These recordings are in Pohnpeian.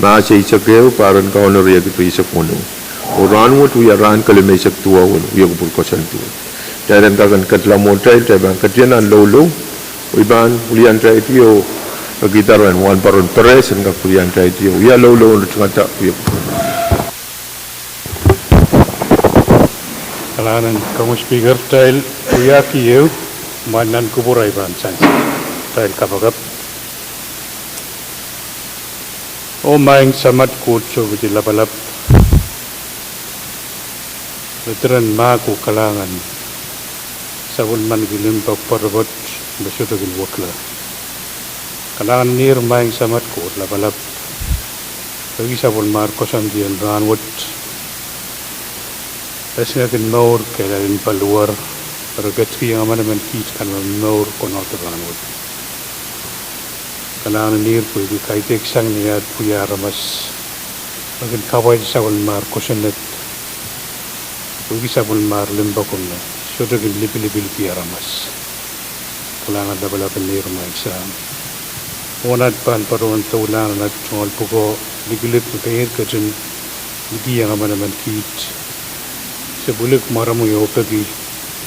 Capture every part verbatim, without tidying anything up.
Mahs eisek ehu, pahr en Kauno riekid rieisek weneu. Oh rahnwet wia rahn kelimeisek duwau en wiekupwur koasoandi wet. Kitail en kak en ketla mwohtail, kitail pahn ketien nan loulou, oh I pahn wiliandi ehu, oh kitail en wahnpoaron Peres en kak wiliandi ehu, wia loulou en ritingada wiekupwur. Kalahngan en Kauno Speaker, kitail wiahki ehu, mwail nan kupwur ei pahn sansal. Kitail kapakap. Oh Maing Samat Koht Sohpeiong Lapalap, me diren mahk oh kalahngan, sapwellimaniki limpoak poatopoat me sohte kin wekila. Kalahngan en ihr Maing Samat Koht Lapalap, pwehki sapwellimomwi koasoandi en rahnwet esingek en mour kehlail en paliwar, re ketikihong emenemen kiht kan me momour konehng rahnwet. Kalahngan en ihr pwehki kaidehk sang ni aht pwia aramas, re kin kapwaiada sapwellimomwi kosonned, pwehki sapwellimomwi limpoak me sohte kin lipilipilki aramas. Kalahngan lapalap en ihr Maing Sahm. Mwohn aht pahn patohwan doulahng nan aht tungoal pwukoa likilik me keir ketin likih emenemen kiht, se pwilik mwaromwi oh peki,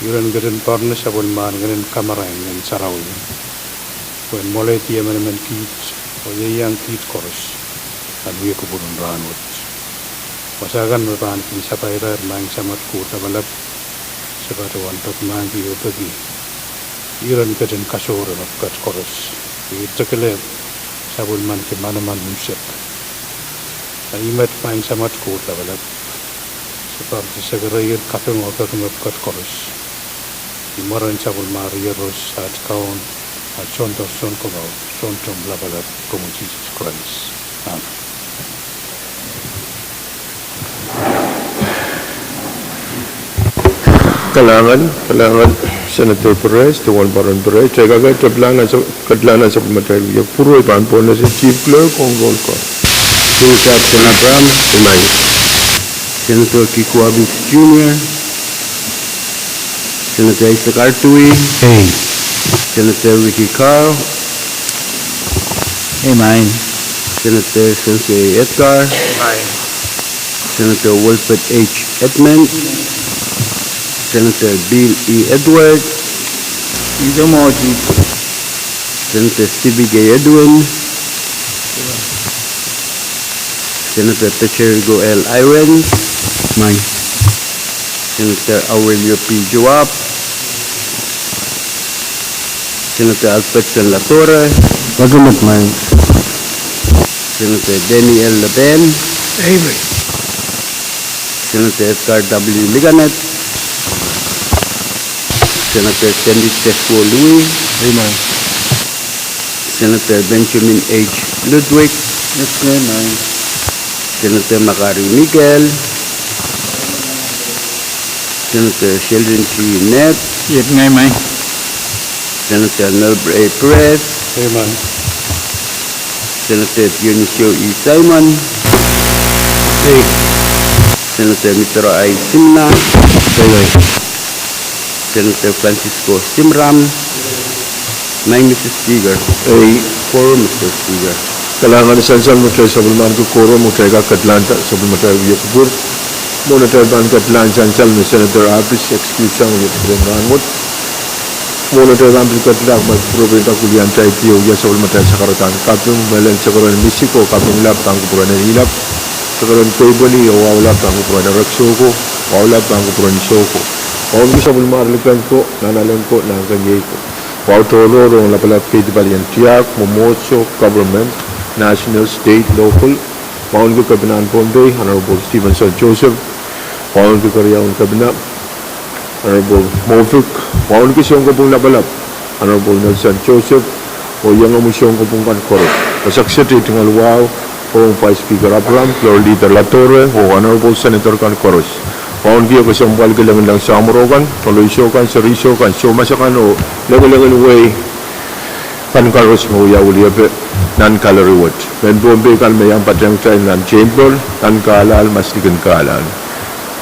iren ketin poarne sapwellimomwi Ngehn en Kamarain, Ngehn Sarawi, pwehn mwalehdi emenemen kiht oh ieiang kiht koaros nan wiekupwur en rahnwet. Wasa kan me pahn kin sapairair Maing Samat Koht Lapalap, se patohwan peki mahkki oh peki, iren ketin kasohre mepwukat koaros, pwe I tekele sapwellimaniki manaman unsek. A I met Maing Samat Koht Lapalap, se pahn sekerei kaping oh peki mepwukat koaros. Ni mwaren sapwellimomwi Iehros, aht Kaun, aht Soundor Sounkomour, Sountomw Lapalap, Kaun Sises Krais. Amen. Kalahngan, kalahngan Senator Peres, de wahnpoaron Peres, kitail kak en kedlahng nan sapwellimatail wiekupwur, oh I pahn pohnese Chief Clerk ong roll call. Senator Abraham. Senator Kiko Abis Junior, Senator Isaac Artui, Senator Ricky Carl, Senator Spencer A. Edgar, Senator Wolbert H. Edmund, Senator Bill E. Edward, Senator Stevie K. Edwin, Senator Tesherigo L. Irons, Senator Aurelio P. Joab, Senator Albertson Latorre, Senator Danny L. Lapen, Senator Edgar W. Liganet, Senator Sandy Tesfo Louis, Senator Benjamin H. Ludwig, Senator Makari Mikael, Senator Sheldon G. Nett, Senator Nelbert A. Perez, Senator Dionisio E. Simon, Senator Mitro I. Simina, Senator Francisco Simram. Maing Mister Speaker. Ei. Quorum, Mister Speaker. Kalahngan sansal me kitail sapwellimaniki quorum, oh kitail kak kedlahng nan sapwellimatail wiekupwur. Mwohn atail pahn kedlahng sansal me Senator Abis excuse sang wiekupwur en rahnwet. Mwohn atail pahn pil kedlahng, ma pwuropein kak wiliandi ehu, wia sapwellimatail sakaradahn kaping, mehlel sakaradahn misik oh kaping lap pahn kupwuren eni lap, sakaradahn pweipweni oh wahu lap pahn kupwuren erek soko, wahu lap pahn kupwuren soko. Wauneki sapwellimomwi liken ko, nanalen ko, nahnkeniei ko. Wahu tohrohr ong lapalap keidi palien tiahk, mwomwohdiso, government, national, state, local. Wauneki Kepina en Pohnpei, Honorable Stevenson Joseph. Wauneki keriaun Kepina, Honorable Moffitt. Wauneki sounkopwung lapalap, Honorable Nelson Joseph, oh iengomwi sounkopwung kan koaros. Wasa kiset ei tungoal wahu ong Vice Speaker Abraham, Floor Leader Latorre, oh Honorable Senator kan koaros. Wauneki oh kesempwalki lengileng samworo kan, koloiso kan, serihso kan, soumas akan, oh lengilengen wehi kan koaros me wia wiliepe nan gallery wet. Mehn Pohnpei kan me iang patehng kitail nan chamber, nan kahlahl, maslikin kahlahl.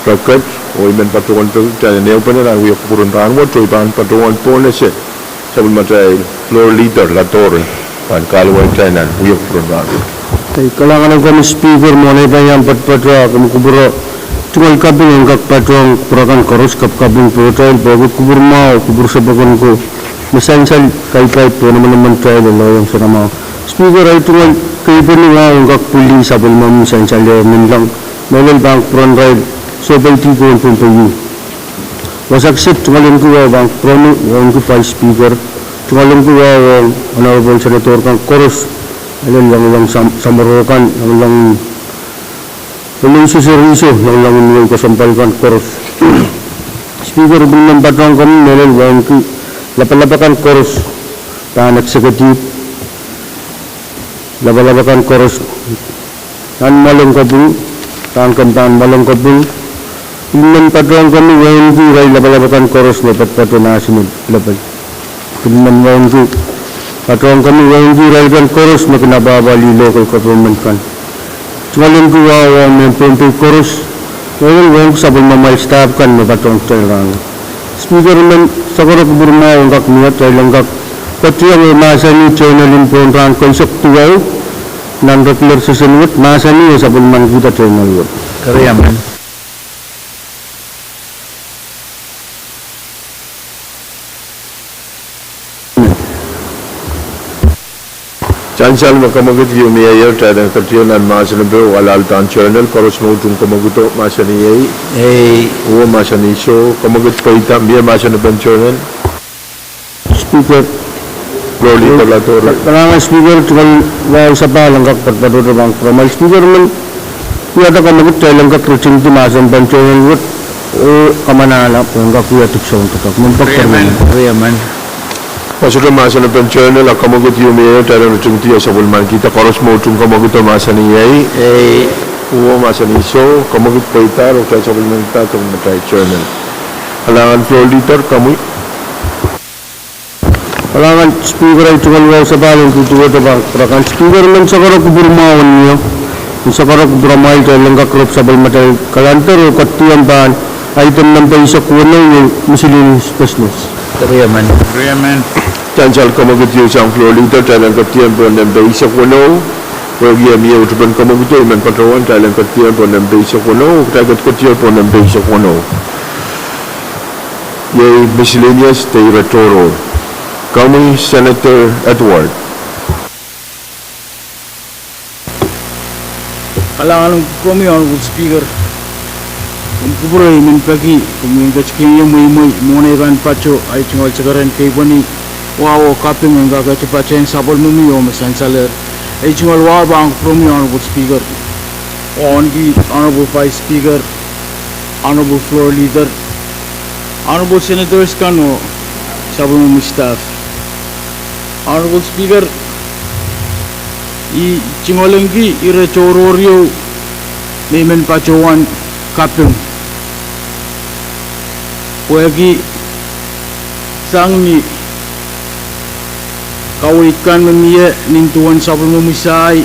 Re ket, oh I men patohwan peki kitail en ehupene nan wiekupwur en rahnwet, oh I pahn patohwan pohnese sapwellimatail Floor Leader Latorre pahn kahluwa kitail nan wiekupwur en rahnwet. Ei, kalahngan en komwi Speaker, mwohn ei pahn iang poatopoat, komw kupwure tungoal kaping en kak patohng kupwur akan koaros, kapkaping pohtail, pwehki kupwur mwahu, kupwur sapwokon ko, me sansal, kaikaid, pohn emenemen tail, oh lohiong soanamwahu. Speaker, ei tungoal keipweni wahu en kak pwili sapwellimomwi sansal ehu, menlau, mehlel pahn kupwuren irail sohpeidi pohn Pohnpei. Wasa kiset, tungoal ehu wahu pahn kupwuromwi, wauneki Vice Speaker, tungoal ehu wahu ong Honorable Senator kan koaros, mehlel loangalahng sam-, samworo kan, loangalahng Elin Siseriso, loangalahng wehi kesempwal kan koaros. Speaker, I pil men patohng komwi mehlel wauneki lapalap akan koaros, pahn executive, lapalap akan koaros, nan mwoalen kopwung, pahn ken pahn mwoalen kopwung. I pil men patohng komwi wauneki irail lapalap akan koaros me poatopoat mahsen en lepel. I pil men wauneki, patohng komwi wauneki irail kan koaros me kin apwahpwalih local government kan. Tungoal ehu wahu ong mehn Pohnpei koaros, mehlel wauneki sapwellimamwail staff kan me patohng kitail rahn. Speaker, I men sakaro kupwur mwahu en kak mie, kitail en kak koadohng oh mahsanih journal en pohn rahn keisek duwau, nan regular session wet, mahsanih oh sapwellimanikihda journal wet. Eri amen. Sansal me kemwekid ieu mie, kitail en koadohng nan mahsen en peo, alahldahr journal, koaros me utung kemwekido mahsanih ei. Ei. Uwo mahsanih soh, kemwekid pweida, mie mahsen en peo journal. Speaker. Floor Leader Latoro. Kalahngan Speaker, tungoal wahu sapahl en kak poatopoat pahn kupwuromwail Speaker men. Wiahda kemwekid kitail en kak ritingdi mahsen en peo journal wet, oh kamanahla pwe en kak wia diksoun doadoahk. Eri amen. Eri amen. Wasa mahsen en peo journal, a kemwekid ieu mie, kitail en ritingdi oh sapwellimanikihda koaros me utung kemwekido mahsanih ei. Ei. Uwo mahsanih soh, kemwekid pweida, oh kitail sapwellimanikihda doadoahk me kitail journal. Kalahngan Floor Leader, komwi. Kalahngan Speaker, ei tungoal wahu sapahl en duduwehte pahn kupwur akan. Speaker, I men sakaro kupwur mwahu en mie, I men sakaro kupwuramwail kitail en kak rep sapwellimatail calendar oh koadohng pahn item nempe eisek weneu, iei miscellaneous business. Eri amen. Eri amen. Sansal kemwekid ieu sang Floor Leader, kitail en koadohng pohn nempe eisek weneu, pwehki e mie uhtupen kemwekido, I men patohwan kitail en koadohng pohn nempe eisek weneu, kitail koadokoadohng pohn nempe eisek weneu. Iei miscellaneous de ire tohrohr. Komwi Senator Edward. Kalahngan en kupwuromwi Honorable Speaker. Komw kupwure, I men peki komw en ketikihong ie mweimwei mwohn ei pahn patoh ahi tungoal sekeren keipweni wahu oh kaping en kak ete patehng sapwellimomwi oh me sansalehr. Ei tungoal wahu pahn kupwuromwi Honorable Speaker, wauneki Honorable Vice Speaker, Honorable Floor Leader, Honorable Senators kan oh sapwellimomwi staff. Honorable Speaker, I tungoal engki ire tohrohr ieu me I men patohwan kaping, pwehki sang ni kaweid kan me mie nin duwen sapwellimomwi sahi,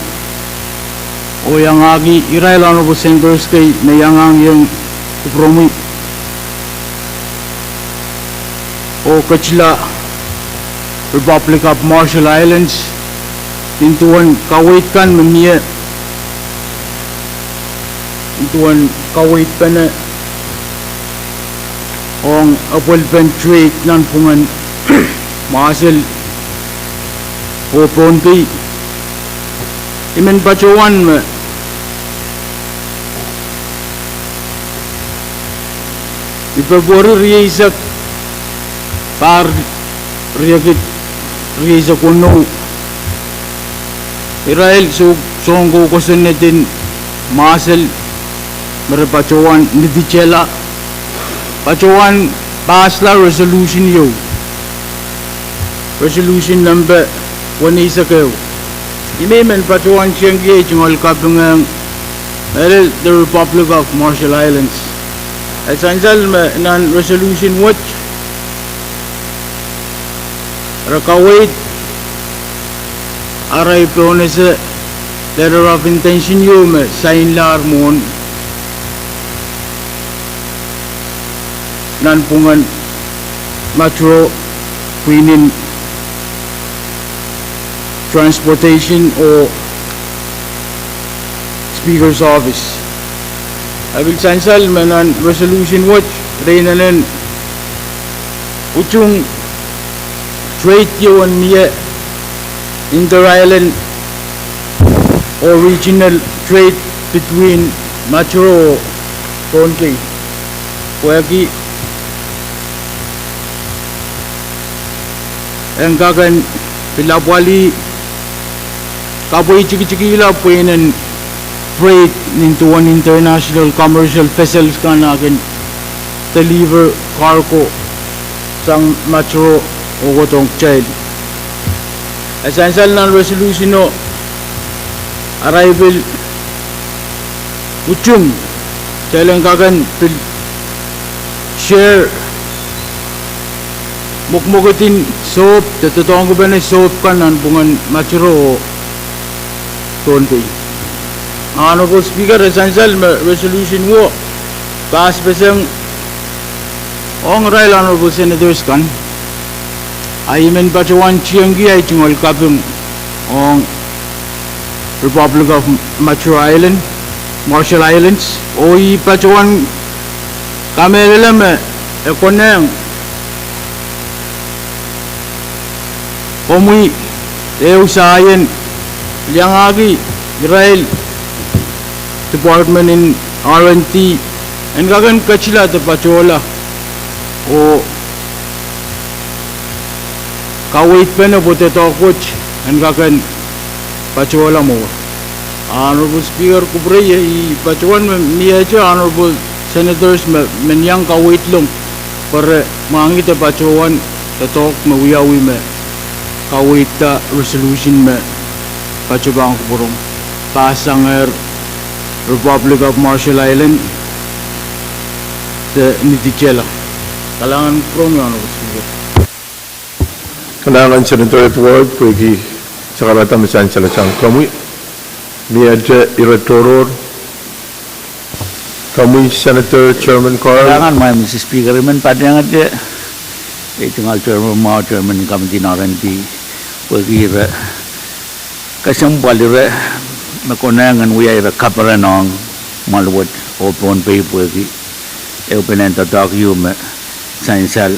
oh iangahki irail Honorable Senators kei me iangahki ong kupwuromwi oh ketila Republic of Marshall Islands, nin duwen kaweid kan me mie, nin duwen kaweidpene ong epwelpen trade nanpwungen Marshall oh Pohnpei. I men patohwan me ni Pwebweri rieisek, pahr riekid rieisek weneu, irail sou, soun kou kosonned en Marshall me re patohwan niditehla, patohwan pasla resolution ieu, resolution nempe weneisek ehu. Ih me I men patohwan tengki ei tungoal kaping ong, mehlel the Republic of Marshall Islands. E sansal me nan resolution wet, re kaweid arail pohnese letter of intention ieu me sainlahr mwohn nanpwungen Matro, pwihnen transportation oh Speaker's Office. A pil sansal me nan resolution wet re inenen utung trade ieuwen mie inter-island or regional trade between Majuro oh Pohnpei. Pwehki en kak en pil apwalih kapweitiktikihla pweinen freight nin duwen international commercial vessels kan ah kin deliver cargo sang Majuro oh kohdohng kitail. E sansal nan resolution o arail pil utung kitail en kak en pil share mwekmwekid en sohp de doadoahngki pene sohp kan nanpwungen Majuro oh Pohnpei. Honorable Speaker, e sansal me resolution wo pass peseng ong irail honorable senators kan. A I men patohwan tiengki ahi tungoal kaping ong Republic of Marshall Island, Marshall Islands, oh I patohwan kamehlele me e konehng komwi ehu saien iangahki irail Department en R and D en kak en ketila de patohla oh kaweidpene pwe doadoahk wet en kak en patohla mwowe. Honorable Speaker, kupwure ie I patohwan me miehte honorable senators me men iang kaweidlong pwe re mwahngih de patohwan doadoahk me wiawi me kaweidda resolution me patohwan pahn kupwuromwi, pass sangehr Republic of Marshall Island de ni dihla. Kalahngan kupwuromwi, Honorable Speaker. Kalahngan Senator Edward, pwehki sakarada me sansal sang komwi. Miehte ire tohrohr, komwi Senator Chairman Carl. Kalahngan Madam Speaker, I men patehngete, eh, tungoal Chairman mwahu, Chairman Committee en R and D, pwehki ire kesempwal ire me konehng en wia ire kaperen ong Mwahl wet oh Pohnpei pwehki ehupenen doadoahk ieu me sansal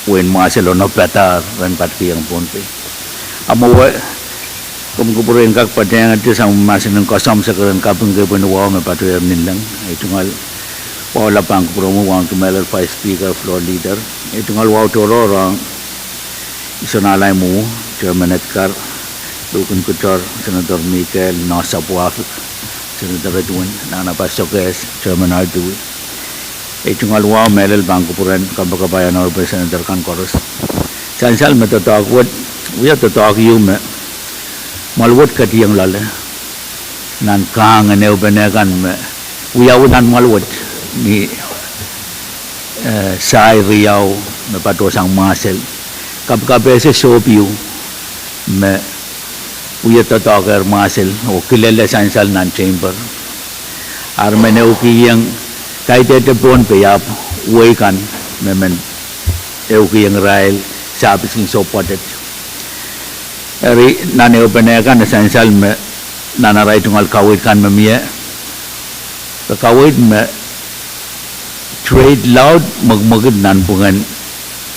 wehin Marshall oh nopadahro en patkihong Pohnpei. A mwowe, komw kupwure I en kak patehngete sang mahsen en koasoamw sekeren kaping kepwehn wahu me patohwan nin leng. Eh, tungoal wahu lap pahn kupwuromwi, wauneki mehlel Vice Speaker, Floor Leader. Eh, tungoal wahu tohrohr ong Isonalaimwu, Chairman Edgar, Luken Kutor, Senator Mikel, Noah Sapwahfik, Senator Edwin, Nahna Pasokehs, Chairman Ardui. Eh, tungoal wahu mehlel pahn kupwuren kompoakepahi Honorable Senator kan koaros. Sansal me doadoahk wet, wia doadoahk ieu me Mwahl wet ketihong loale nan kahng en ehupene kan me wiawi nan Mwahl wet ni, eh, sahi riau me patohsang Marshall. Kapikapehse sohp ieu me wia doadoahkehr Marshall oh kilele sansal nan chamber. Ar men ehukihong, kaidehde Pohnpei ahpw wehi kan me men ehukihong irail service en sohp pwoatet. Eri nan ehupene kan e sansal me nan arail tungoal kaweid kan me mie, re kaweid me trade laud mwekmwekid nanpwungen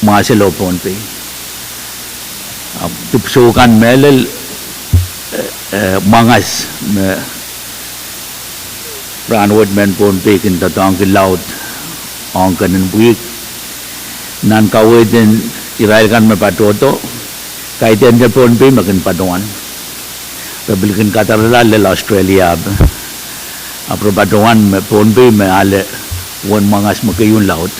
Marshall oh Pohnpei. Ahpw dipwisou kan mehlel, eh, eh, mwangas me rahnwet mehn Pohnpei kin doadoahngki laud ong kenen pwihk. Nan kaweid en irail kan me patohdo, kaidehn Pohnpei me kin patohwan. Re pil kin kadarala lel Australia ahpw, ahpw re patohwan me Pohnpei me ale uwen mwangas me keieu laud.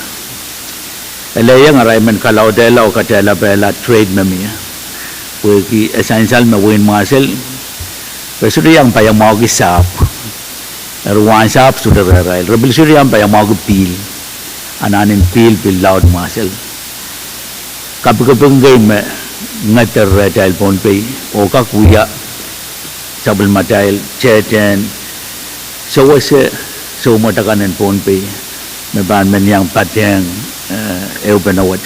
E lelohng arail men kalaudehla oh katailapehla trade me mie. Pwehki e sansal me wehin Marshall, re sohte iang paiamwahuki sahpw. Eri wahn sahpw sohte rehrail. Re pil sohte iang paiamwahuki pihl. Anahnen pihl pil laud Marshall. Kapikipik kei me ngeder rehtail Pohnpei oh kak wia sapwellimatail tehtehn sewese soumwet akan en Pohnpei me pahn men iang patehng, eh, ehupene wet.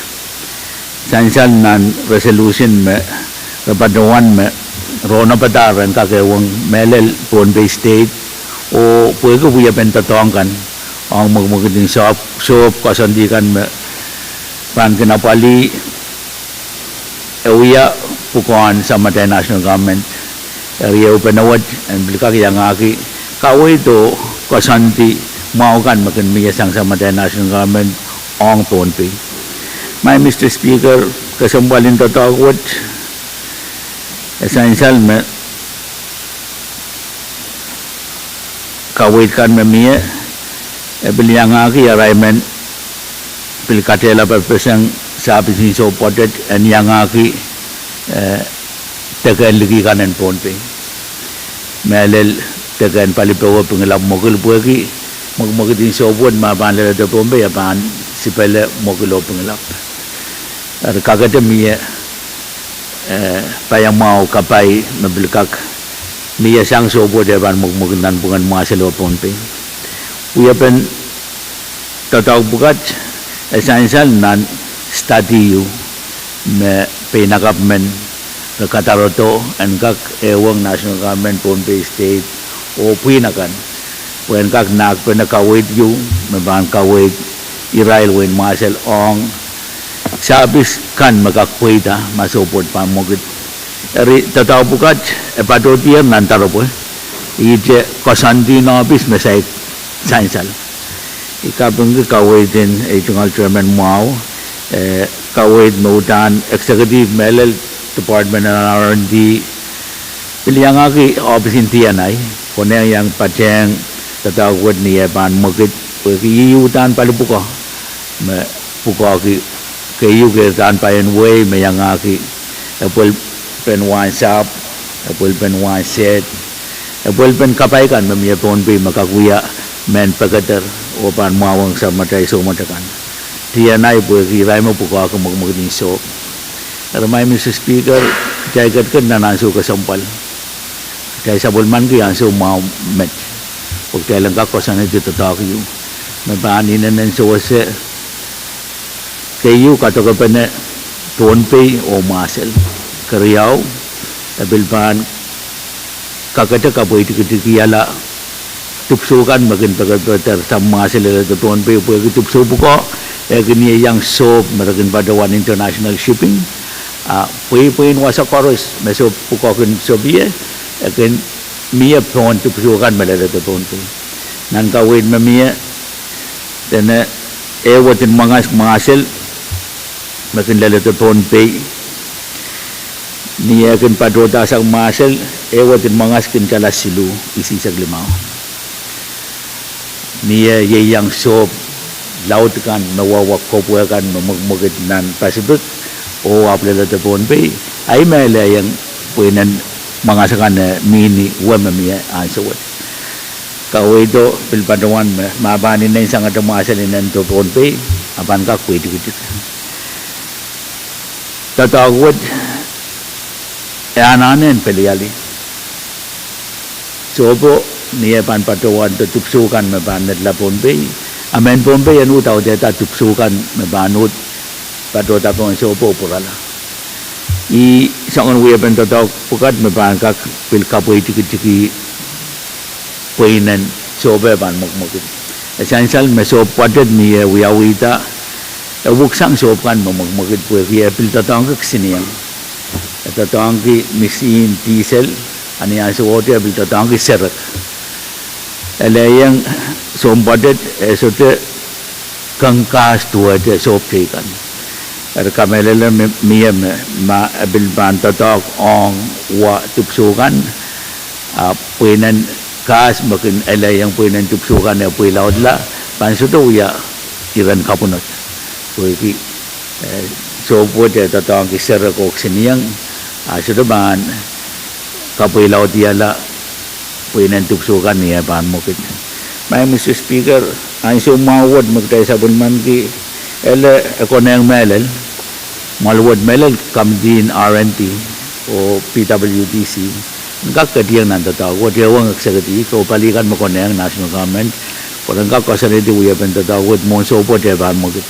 Sansal nan resolution me re patohwan me rohnopadahr en kak ehuong mehlel Pohnpei State Oh pwehki wiepen doadoahk kan ong mwekimwekid en sohp, sohp koasoandi kan me pahn kin apwalih, e wia pwukoahn samatail national government. Eri ehupene wet en pil kak iangahki kaweid oh koasoandi mwahu kan me kin mie sang samatail national government ong Pohnpei. Maing Mister Speaker, kesempwal en doadoahk wet, e sansal me kaweid kan me mie, e pil iangahki arail men pil katehla pepeseng sahpis en sohp pwoatet en iangahki, eh, dekehn liki kan en Pohnpei. Mehlel dekehn palipowe Pingelap mwekil pwehki mwekimwekid en sohp wet ma pahn leledo Pohnpei e pahn sipele mwekil oh Pingelap. Eri kakete mie, eh, paiamwahu kapai me pil kak mie sang sohp wet e pahn mwekimwekid nanpwungen Mwahsel oh Pohnpei. Wiepen doadoahk pwukat, e sansal nan study ieu me peinakapw men re kadarodo en kak ehuong national government, Pohnpei State, oh pwihn akan, pwe en kak nahkpene kaweid ieu me pahn kaweid irail wehin Mwahsel ong sahpis kan me kak pweida ma sohp wet pahn mwekid. Eri doadoahk pwukat e patohdier nan doaropwe, ihte koasoandi en ohpis me sansal. I kapingki kaweid en ei tungoal chairman mwahu, eh, kaweid me uhdahn executive mehlel department en R and D pil iangahki ohpis en D N I, konehng iang patehng doadoahk wet ni eh pahn mwekid, pwehki ih uhdahn pali pwukoa me pwukoahki keieu, keirdahn paien wehi me iangahki epwelpen wahn sahpw, epwelpen wahn sehd, epwelpen kapai kan me mie Pohnpei me kak wia mehn pekeder oh pahn mwahuwong samatail soumwet akan. D N I pwehki irail me pwukoahki mwekimwekid en sohp. Eri Maing Mister Speaker, kitail ketiket nan ansou kesempwal. Kitail sapwellimaniki ansou mwahu met, pwe kitail en kak koasoanehdi doadoahk ieu me pahn inenen sewese keieu kadokepene Pohnpei oh Mwahsel. Keriau, e pil pahn kakete kapweitikitikihala dipwisou kan me kin pekeder sang Mwahsel leledo Pohnpei, pwehki dipwisou pwukoa e kin ieiang sohp me re kin patohwan international shipping. A pweipwein wasa koaros me sohp pwukoa kin sopwie, e kin mie pohn dipwisou kan me leledo Pohnpei. Nan kaweid me mie, dene, eh, wet en mwangas Mwahsel me kin leledo Pohnpei, ni eh kin patohda sang Mwahsel, eh wet en mwangas kin tala siluh isihsek limau. Ni eh ieiang sohp laud kan me wahwa kepwe kan me mwekimwekid nan Pacific oh ahpw leledo Pohnpei, ahi me elehieng pweinen mwangas akan eh mihmi wet me mie ansou wet. Kaweido pil patohwan me ma pahn inensangete Mwahsel inendo Pohnpei, a pahn kak pweitikitik. Doadoahk wet e anahne en peliali. Sohpo, ni eh pahn patohwando dipwisou kan me pahn netla Pohnpei, a mehn Pohnpei en uhd audehda dipwisou kan me pahn uhd patohda pohn sohpo pwurala. Ih soangen wiepen doadoahk pwukat me pahn kak pil kapweitikitiki pweinen sohp eh pahn mwekimwekid. E sansal me sohp pwoatet ni eh wiawihda, e wuk sang sohp kan me mwekimwekid pwehki e pil doadoahngki kisinieng. E doadoahngki misihn diesel, a ni ansowohte e pil doadoahngki serek. Elehieng sohn pwoatet e sohte keng gas duwehte sohp teikan. Eri kamehlele mie me ma e pil pahn doadoahk ong wa dipwisou kan, a pweinen gas me kin elehieng pweinen dipwisou kan e pweilaudla, pahn sohte wia iren kapwunod. Pwehki sohp wet e doadoahngki serek oh kisinieng, a sohte pahn kapweilaudihala pweinen dipwisou kan ni eh pahn mwekid. Maing Mister Speaker, ansou mwahu wet me kitail sapwellimaniki, ele e konehng mehlel, mwahl wet mehlel committee en R and D oh P W D C en kak ketieng nan doadoahk wet, ehuong executive oh pali kan me konehng national government, pwe ren kak koasoanehdi wiepen doadoahk wet mwohn sohp wet eh pahn mwekid.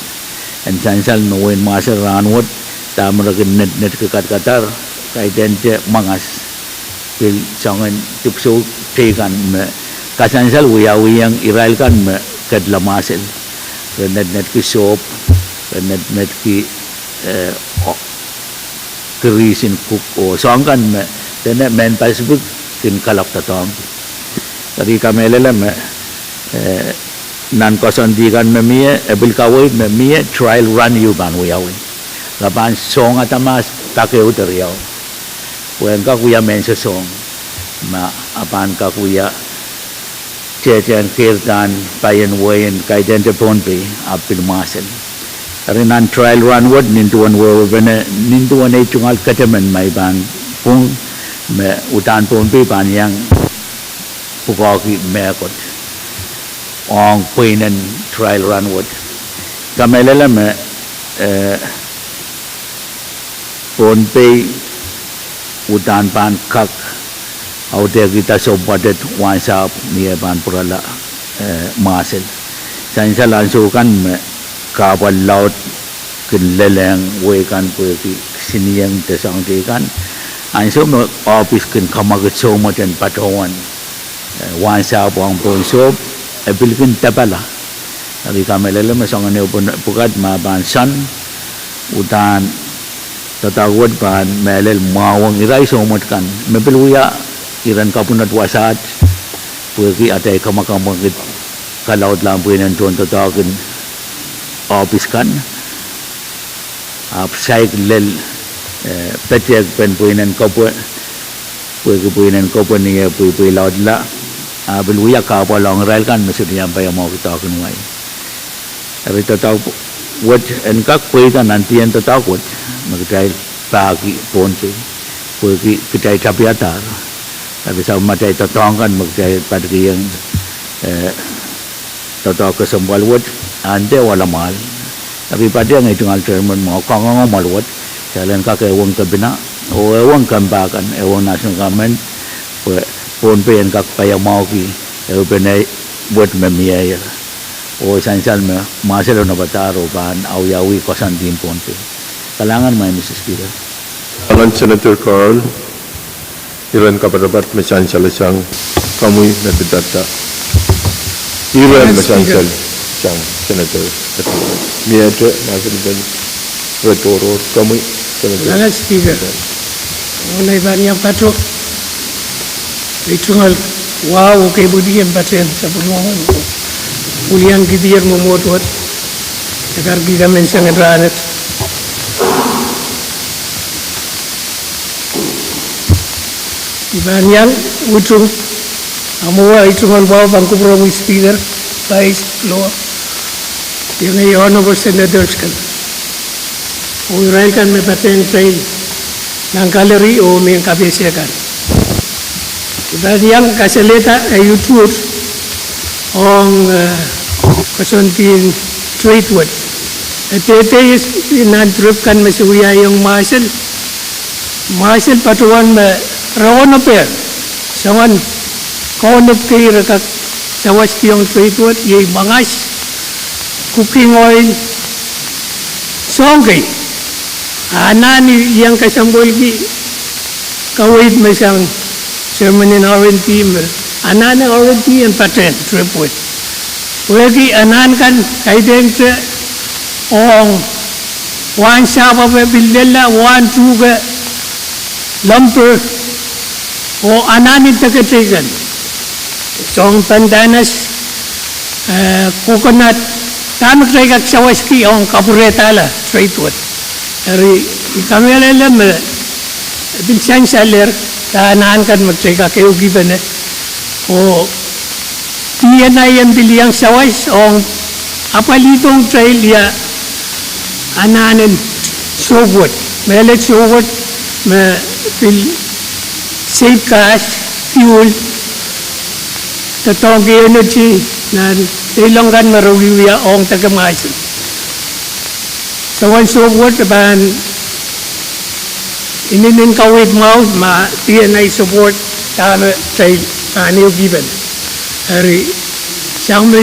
En sansal me wehin Mwahsel rahnwet, dahme re kin netnetki kadkadar, kaidehn te mwangas, pil soangen dipwisou teikan me Kasansal wiawihong irail kan me ketla mwahsel. Re netnetki sohp, re netnetki, eh, o-, grease en kuk oh soahng kan me, dene mehn Pacific kin kalapw doadoahngki. Eri kamehlele me, eh, nan koasoandi kan me mie, e pil kaweid me mie trial run ehu pahn wiawi. Re pahn songada mahs pak ehu de riau. Pwe en kak wia mehn sosohng. Ma a pahn kak wia tehtehn keirda en paien wehin kaidehn te Pohnpei, ahpw pil mwahsel. Eri nan trial run wet nin duwen wehwehpene, nin duwen ei tungoal ketemen ma I pahn pwung, me uhdahn Pohnpei pahn iang pwukoahki mehkot ong pweinen trial run wet. Kamehlele me, eh, Pohnpei uhdahn pahn kak audehkihda sohp pwoatet wahnsahpw ni eh pahn pwurala, eh, mwahsel. Sansal ansou kan me kahpwal laud kin lelehng wehi kan pwehki kisinieng de soahng teikan. Ansou me ohpis kin kamwakid soumwet en patohwan, eh, wahnsahpw ong pohn sohp, e pil kin depala. Eri kamehlele me soangen ehu pwukat ma pahn soan, uhdahn doadoahk wet pahn mehlel mwahuwong irail soumwet kan me pil wia iren kapwunod wasaht, pwehki atail kamwakamwakid kalaudlahng pweinen tohndoadoahk en ohpis kan. Ahpw saik lel, eh, petehkpen pweinen kepwe, pwehki pweinen kepwe ni eh pweipweilaudla, a pil wia kahpwal ong irail kan me sohte iang paiamwahuki doahk en wai. Eri doadoahk wet en kak pweida nan dihn doadoahk wet me kitail pahki Pohnpei, pwehki kitail tapihadahr. Eri sapwellimatail doadoahk kan me kitail patohwanohng, eh, doadoahk kesempwal wet, a nda walamwahl. Eri patehng ei tungoal chairman mwo kangoange mwoal wet, kitail en kak ehuong kepina, oh ehuong kempa kan, ehuong national government, pwe Pohnpei en kak paiamwahuki ehupene wet me mie. Oh sansal me mwahsel oh napadahr oh pahn awiawih koasoandien Pohnpei. Kalahngan maing Mister Speaker. Kalahngan Senator Carl. Iren kapatapat me sansal sang, komwi me pidada. Iren me sansal sang, Senator. Miehte, ma Senator, re tohrohr, komwi, Senator. Kalahngan Speaker. Onei pahn iang patoh. Ei tungoal wahu oh kepwidi en patehng sapwellimomwi. Pwiliang kidier mwomwohd wet. Ekar kihda menseng en rahnwet. I pahn iang utung, a mwowe ei tungoal wahu pahn kupwuromwi Speaker, Vice, Floor, ienge Honorable Senators kan, oh irail kan me patehng kitail nan gallery oh mehn kapehse kan. I pahn iang kasalehda ei utuht ong, eh, koasoandien trade wet. E dehdehte nan trip kan me se wiahiong mwahsel. Mwahsel patohwan me re onop, soangen kaonop kei re kak sawaskiong trade wet, iei mwangas, cooking oil, soahng kei. A anahn I iang kesempwalki kaweid me sang chairman en R and D me anahne R and D en patehng trip wet. Pwehki anahn kan kaidehn te ong wahnsahpw me pil lella, wahn tuhke, lumber, oh anahnen deke teikan. Soangen pandanus, eh, coconut, dahme kitail kak sawaski ong kapwurehdahla trade wet. Eri I kamehlele me pil sansalehr dahme anahn kan me kitail kak ehukipene. Oh D and I en pil iang sawas ong apwalihdohng kitail ia anahnen sohp wet, mehlel sohp wet me pil save gas, fuel, doadoahngki energy nan teilong kan me re wiewia ong deke mwahsel. Soangen sohp wet pahn inenen kaweid mwahu ma D and I support dahme kitail pahn ehukipene. Eri sang me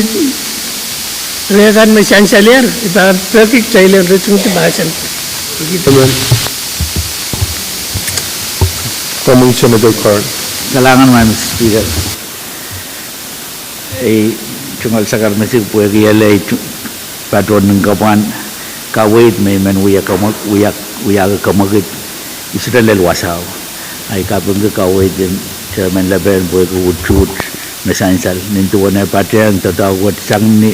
reh kan me sansalehr, I pahn peki kitail en ritingdi mahsen. Komwi Senator Carl. Kalahngan maing Mister Speaker. Ei, tungoal sakar misik pwehki ele ei tu-, patohwan nin kapwan kaweid me I men wia kamwek-, wia, wiahki kamwekid isirelel wasao. Ahi kapingki kaweid en Chairman Lepen pwehki utuht me sansal nin duwen eh patehng doadoahk wet sang ni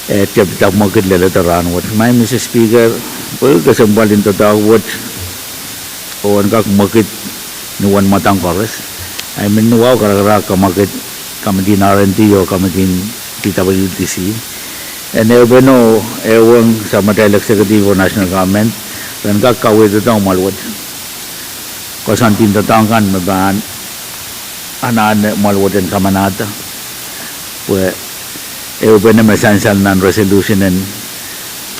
eh, tep-, tepmwekid leledo rahnwet. Maing Mister Speaker, pwehki kesempwal en doadoahk wet, oh en kak mwekid ni uwen mwadang koaros. Ahi mihmi ni wahu karakarahk kamwekid, committee en R and D oh committee en P W D C. En ehupene oh ehuong samatail executive oh national government, ren kak kaweidohng mwahl wet. Koasoandi doadoahk kan me pahn anahne mwahl wet en kamanahda. Pwe ehupene me sansal nan resolution en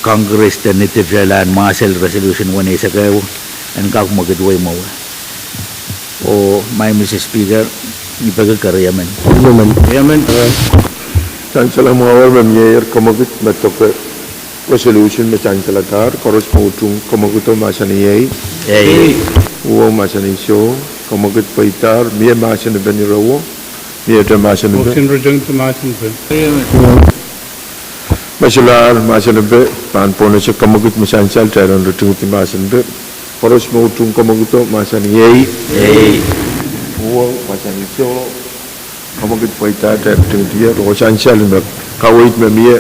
Congress de ni dipatail en mahsel resolution weneisek ehu, en kak mwekid wei mwowe. Oh, Maing Mister Speaker, I peki keriemen. Keriemen. Keriemen. Sansal mwahu me mieier kamwekid me doke resolution me sansaladahr, koaros me utung kamwekido mahsanih ei. Ei. Uo mahsanih soh, kamwekid pweidahr, mie mahsen pen ire uo, miehte mahsen pen. Motion return to mahsen pen. Me solahr mahsen pen, pahn pohnese kamwekid me sansal, kitail en return to mahsen pen. Koaros me utung kamwekido mahsanih ei. Ei. Uo mahsanih soh, kamwekid pweidahr, kitail return to, oh sansal me kaweid me mie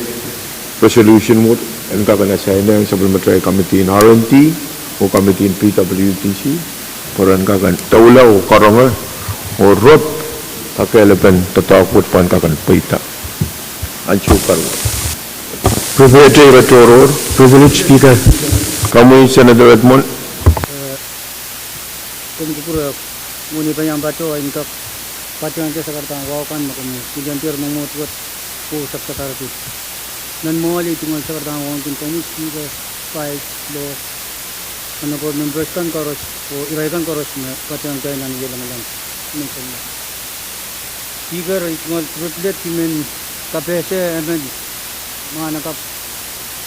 resolution wet en kak en assign-ehng sapwellimatail committee en R and D oh committee en P W D C, pwe ren kak en doula oh karonge oh rop kakehlepen doadoahk wet pwehn kak en pweida. Ansou karuwa. Privilege ire tohrohr. Privilege Speaker. Komwi Senator Redmond. Komw kupwure, mwohn ei pahn iang patoh en kak patehng te sakaradahn wahu kan me komw pil en dehr mwomwohd wet oh sapasakarki. Nan mwoahl ei tungoal sakaradahn wahu ong komwi Speaker, Vice, Honorable members kan koaros, oh irail kan koaros me patehng kitail nan wie lamalam. Speaker, I tungoal privilege I men kapehse emen mwahnakapw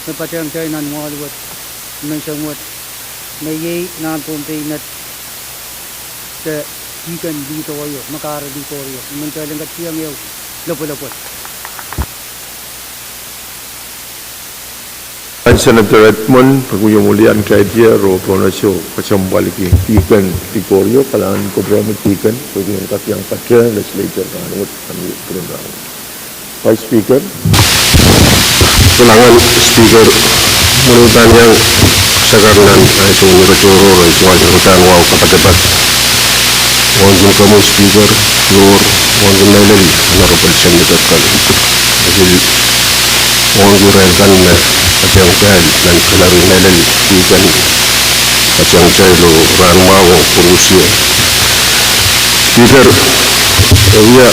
me patehng kitail nan mwoahl wet, menseng wet, me iei nan Pohnpei met, de Deacon Lihdorio, me kahre Lihdorio, I men kitail en kapatehng ehu lopwelopwel. Senator Redmond, pwehki wia mwulian kitail diar oh pohnese kesempwalki Deacon Lihdorio, kalahngan en kupwuromwi Deacon, pwehki en kak iang patehng legislature rahnwet, nan kupwuren rahnwet. Vice Speaker. Kalahngan Speaker, mwohn ei pahn iang sakar nan ansou ire tohrohr, I tungoal sakaradahn wahu kapatapat wauneki komwi Speaker, floor, wauneki mehlel Honorable Senator kan, pil wauneki irail kan me patehng kitail nan gallery, mehlel Deacon, patehng kitail oh rahnmwahu oh koarusie. Speaker, e wia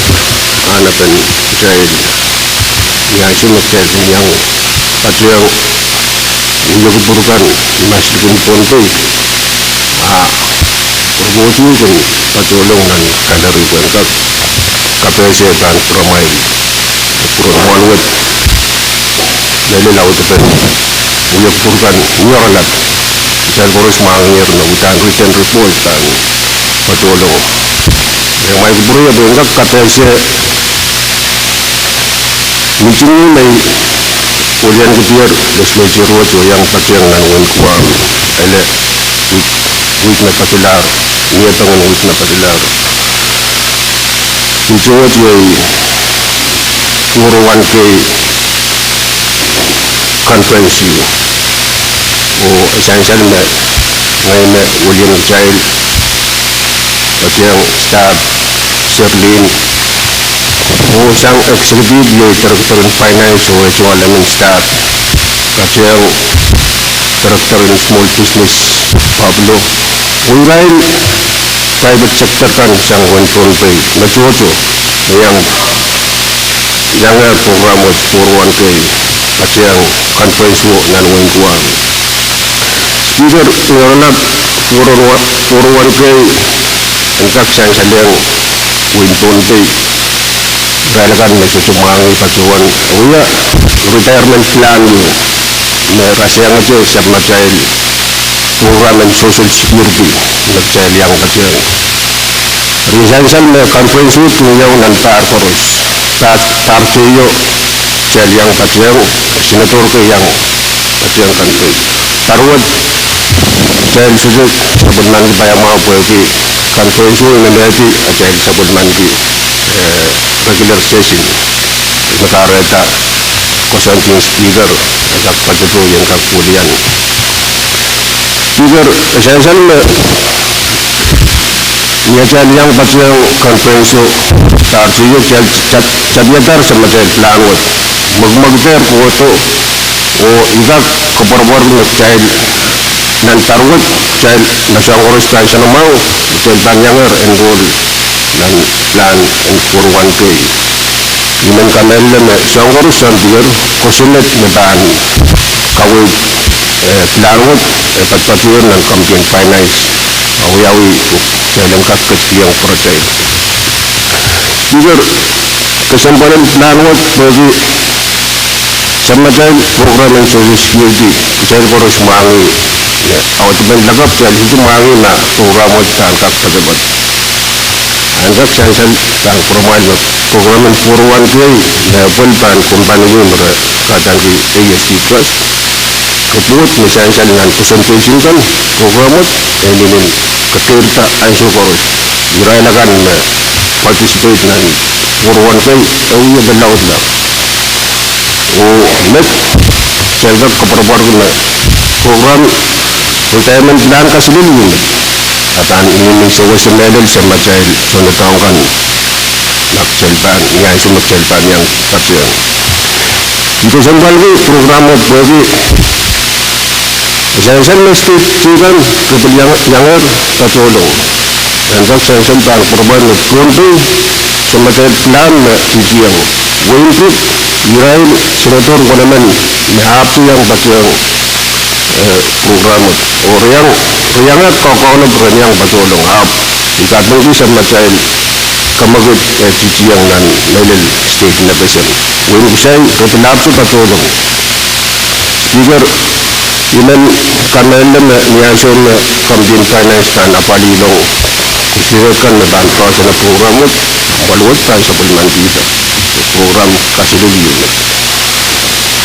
ahnepen kitail ni ansou me kitail kin iang patehng wia kupwur kan ni mas likin Pohnpei, a ropoht kin patohlong nan gallery pwehn kak kapehse pahn kuramwail kupwuren mwoahl wet, mehlel audepen wia kupwur kan ni oaralap. Kitail koaros mwahngihier me uhdahn written report pahn patohlong. Eri amwail kupwure pwehn kak kapehse meeting me I welianki diar legislature wet oh iang patehng nan wehin Guam, ele wihk, wihk me padilahr, mie pengen wihk me padilahr. Meeting wet iei four oh one K conference ieu. Oh e sansal me ngehi me welian kitail, patehng staff, Sherlyn, oh sang executive iei director en finance oh e tungoal emen staff, patehng director en small business, Pablo, oh irail private sector kan sang wehin Pohnpei me tohto me iang, iangehr program wet four oh one K, patehng conference wet nan wehin Guam. Speaker, ni oaralap four oh one, four oh one K en kak sansalehng wehin Pohnpei irail akan me sohte mwahngih patohwan wia retirement plan ieu me rasehngete sapwellimatail program en Social Security me kitail iang patehng. Ni sansal me conference wet kin iang nan pahr koaros. Pahr, pahr teio, kitail iang patehng, senator kei iang patehng conference. Pahr wet, kitail sohte sapwellimaniki paiamwahu pwehki conference wet me mehdi, atail sapwellimaniki, eh, regular session. Me kahrehda koasoandi en Speaker, e kak patohdo ien kak wilian. Speaker, e sansal me ni atail iang patehng conference o, pahr teio kitail tap-, tapiadahr samatail pilahn wet. Mwekimwekidehr kohdo, oh I kak koapworopwor me kitail nan pahr wet, kitail me soahng koaros pahn nsenamwahu, kitail pahn iangehr enroll nan pilahn en four oh one K. I men kamehlele me soahng koaros soandier, kosonned me pahn kaweid, eh, pilahn wet, eh, patopato nan committee en finance, awiawi, kitail en kak ketikihong pwuratail. Speaker, kesempwal en pilahn wet pwehki samatail program en Social Security, kitail koaros mwahngih, eh, audepen lakapw kitail sohte mwahngih ma program wet pahn kak poadoapoad. Ahnsou kitail sansal pahn kupwuramwail me program en four oh one K, me pwel pahn kompaniki me re kadarodohng A S T Trust. Report me sansal nan percentage en kan, program wet, e inenen kekeirda ansou koaros. Irail akan me participate nan four oh one K, e wie pahn laudla. Oh met, kitail kak koapworopworki me program, retirement pilahn kaselel wie met. A pahn inenen sewese mehlel samatail soundoadoahk kan, ma kitail pahn, ni ansou me kitail pahn iang patehng. I kesempwalki program wet pwehki e sansal me state kan, re pil iang-, iangehr patohlong. Ahnsou kitail sansal pahn kupwuramwail me Pohnpei, samatail pilahn me kihdiong. Wein Diphu, irail senator konemen me ahpw iang patehng, eh, program wet. Oh re iang, re iangehr kaukaunop ren iang patohlong ahpw I kapingki samatail kamwekid, eh, kihdiong nan mehlel state nepesen. Wein Kusai, re pil ahpw patohlong. Speaker, I men kamehlele me ni ansou me committee en finance pahn apwalih ong ire kan me pahn poahsoan program wet, mwoaluwet pahn sapwellimanikihda program kaselel wie met.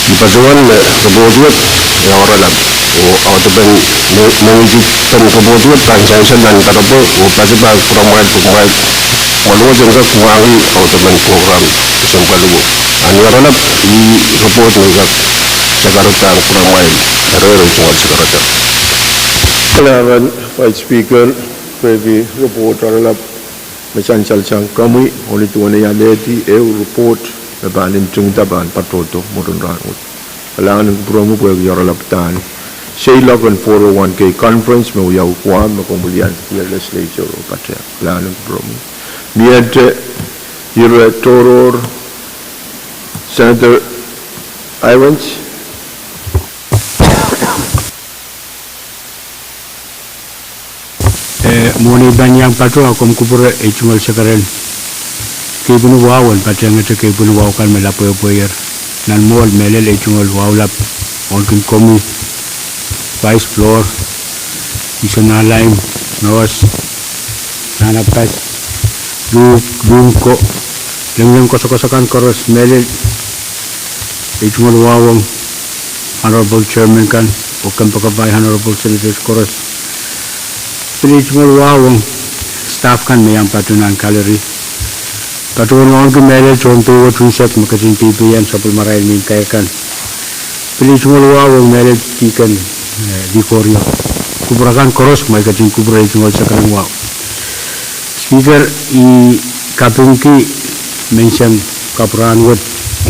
I patohwan me report wet e oaralap, oh audepen me-, mengihdipen report wet pahn sansal nan doaropwe, oh patopato kupwuramwail, kupwuramwail mwoaluwet en kak mwahngih audepen program kesempwal wet. A ni oaralap, ih report me I kak sakaradahng kupwuramwail, ire ire tungoal sakaradahk. Kalahngan, Vice Speaker, pwehki report oaralap me sansal sang komwi, oh ni duwen ei alehdi ehu report me pahn ntingda pahn patohdo mwurin rahnwet. Kalahngan en kupwuromwi pwehki oaralap dahn seiloak en four oh one K conference me wiawi Guam me komw wiliandi legislature oh patehng. Kalahngan en kupwuromwi. Miehte ire tohrohr, Senator Irons. Eh, mwohn ei pahn iang patoh, a komw kupwure ei tungoal sekeren, keipweni wahu en patehngete keipweni wahu kan me lapwehpweier. Nan mwohl mehlel ei tungoal wahu lap ong komwi, Vice Flor, Isonalaim, Noas, Nanapas, Luhk, Luhmko, lengileng koasoakoasoa kan koaros mehlel. Ei tungoal wahu ong Honorable Chairman kan, oh kompoakepahi Honorable Senators koaros. Pil ei tungoal wahu ong staff kan me iang patoh nan gallery. Patohwan wauneki mehlel tohn pei wet unsek me ketin peipeian sapwellimarail mehn kair kan. Pil ei tungoal wahu ong mehlel Deacon, eh, Likorio. Kupwur akan koaros, kumwail ketin kupwure ei tungoal sekeren wahu. Speaker, I kapingki menseng kapw rahnwet,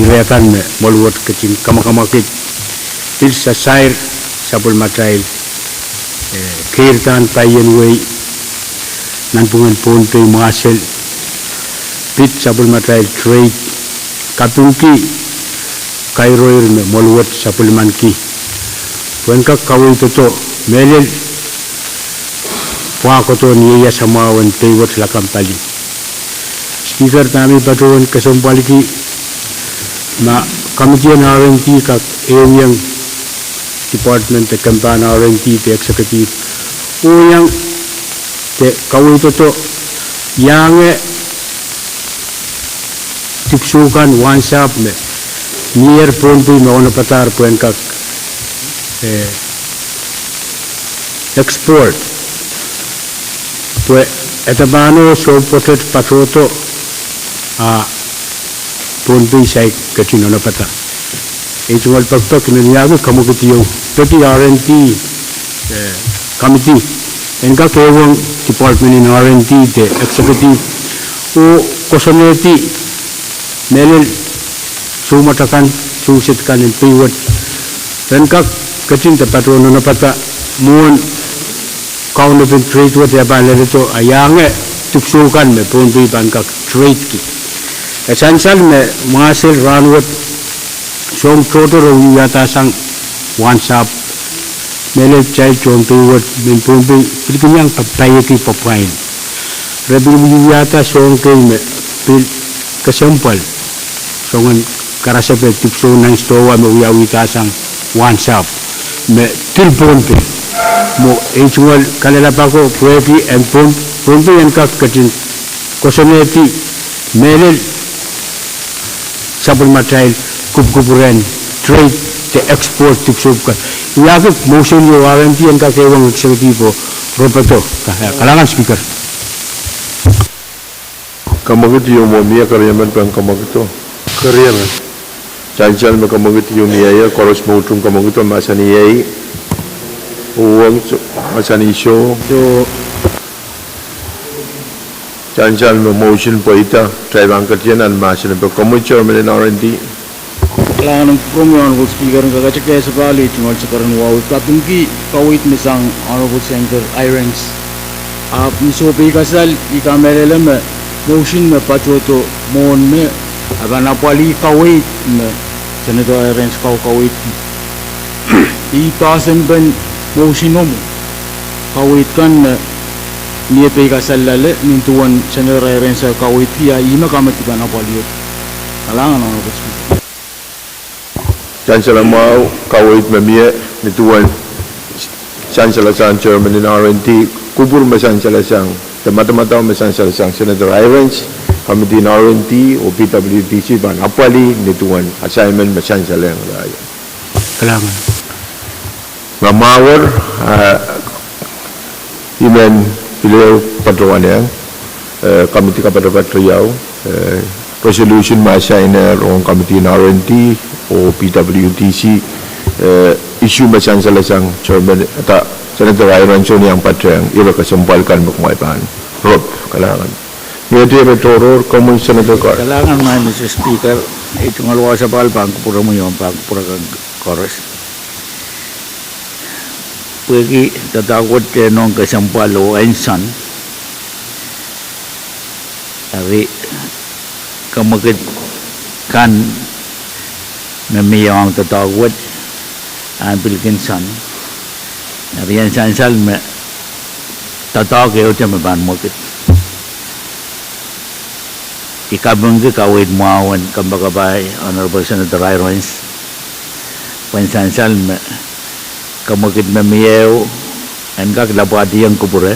ire kan me mwoaluwet ketin kamwakamwakid, pil sasair sapwellimatail, eh, keirdahn paien wei, nanpwungen Pohnpei mwahsel, pid sapwellimatail trade, kapingki kairoir me mwoaluwet sapwellimaniki pwehn kak kaweidodo mehlel pwahkodo ni ei iasa mwahu en pei wet lakapw pali. Speaker, dahme I patohwan kesempwaliki, ma committee en R and D kak ehuiong department de kempahn R and D de executive, oh iang de kaweidodo Iange dipwisou kan wahnsahpw me mier Pohnpei me onopadahr pwehn kak, eh, export. Pwe e dahme pahn sohpwoatet patohdo, a Pohnpei saik ketin onopada. Ei tungoal pekipek me mie ahki kamwekid ieu peki R and D, eh, committee en kak ehuong department en R and D de executive oh koasoanehdi mehlel soumwet akan, souset kan en pei wet, ren kak ketin de patohwan onopada mwohn kaunop en trade wet e pahn leledo, a iange dipwisou kan me Pohnpei pahn kak trade ki. E sansal me mwahsel rahnwet soang tohto re wiahdahsang wahnsahpw, mehlel kitail tohn pei wet mehn Pohnpei pil kin iang papaieki pwapwain. Re pil wiahda soang kei me pil kesempwal, soangen karasepe dipwisou nan sidohwa me wiawihdahsang wahnsahpw me pil Pohnpei. Mwo ei tungoal kalelapak pwehki en Pohn-, Pohnpei en kak ketin koasoanehdi mehlel sapwellimatail kupwukupwur en trade de export dipwisou kan. Iei ahki motion ieu R and D en kak ehuong executive oh ropodo. Ka-, kalahngan Speaker. Kamwekid ieu mwo mie keriemen pwehn kamwekido? Keriemen. Sansal me kamwekid ieu mie ie, koaros me utung kamwekido mahsanih iei, uhwong, mahsanih soh. Sansal me motion pweida, kitail pahn ketien nan mahsen en pwe komwi chairman en R and D. Kalahngan en kupwuromwi Honorable Speaker, en kakete kesempwal ei tungoal sakaradahn wahu kapingki kaweid me sang Honorable Senator Hirons. Ahpw ni sohpeikasal I kamehlele me motion me patohdo mwohn me e pahn apwalih kaweid me Senator Hirons kau kaweidki. I pasent pen motion o mwo kaweid kan me mie peikasal loale nin duwen Senator Hirons kaweidki, a ih me committee pahn apwalih. Kalahngan Honorable Speaker. Sansal mwahu, kaweid me mie nin duwen sansalasang chairman en R and D, kupwur me sansalasang, de madamadau me sansalasang Senator Hirons, committee en R and D oh P W D C pahn apwalih nin duwen assignment me sansalehng irail. Kalahngan. Nga mwahuer, ah, I men pil ehu patohwan iang, eh, committee kapatapat riau, eh, resolution me assign rong committee en R and D oh P W D C, eh, issue me sansalasang chairman, Senator Hirons en iang patehng ire kesempwal kan me kumwail pahn rop. Kalahngan. Miehte ire tohrohr, komwi Senator Carl. Kalahngan Madam Speaker, ei tungoal wasapahl pahn kupwuromwi oh pahn kupwur akan koaros. Pwehki doadoahk wet inoun kesempwal oh en soahng, eri kamwekid kan me mie ong doadoahk wet, ahn pil kin soahng, eri en sansal me doadoahk ehute me pahn mwekid. I kapingki kaweid mwahu en kompoakepahi Honorable Senator Hirons pwehn sansal me kamwekid me mie ehu en kak lapwahdiong kupwure,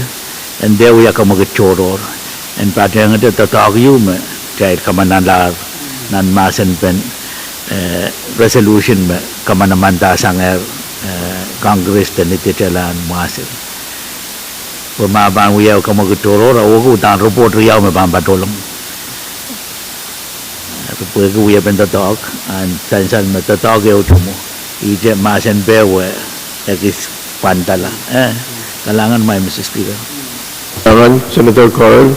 en dehr wia kamwekid tohrohr, en patehngete doadoahk ieu me kitail kamanalahr nan mahsen pen, eh, resolution me kamanamandasangehr, eh, Congress de ni ditelahn mwahsel. Pwe ma pahn wia kamwekid tohrohr, a wehwehki uhdahn report riau me pahn patohlong. Pwehki wiepen doadoahk, ahn sansal me doadoahk ehute mwo, ihte mahsen peh wet ekis pwandala. Eh, kalahngan Madam Speaker. Kalahngan Senator Carl.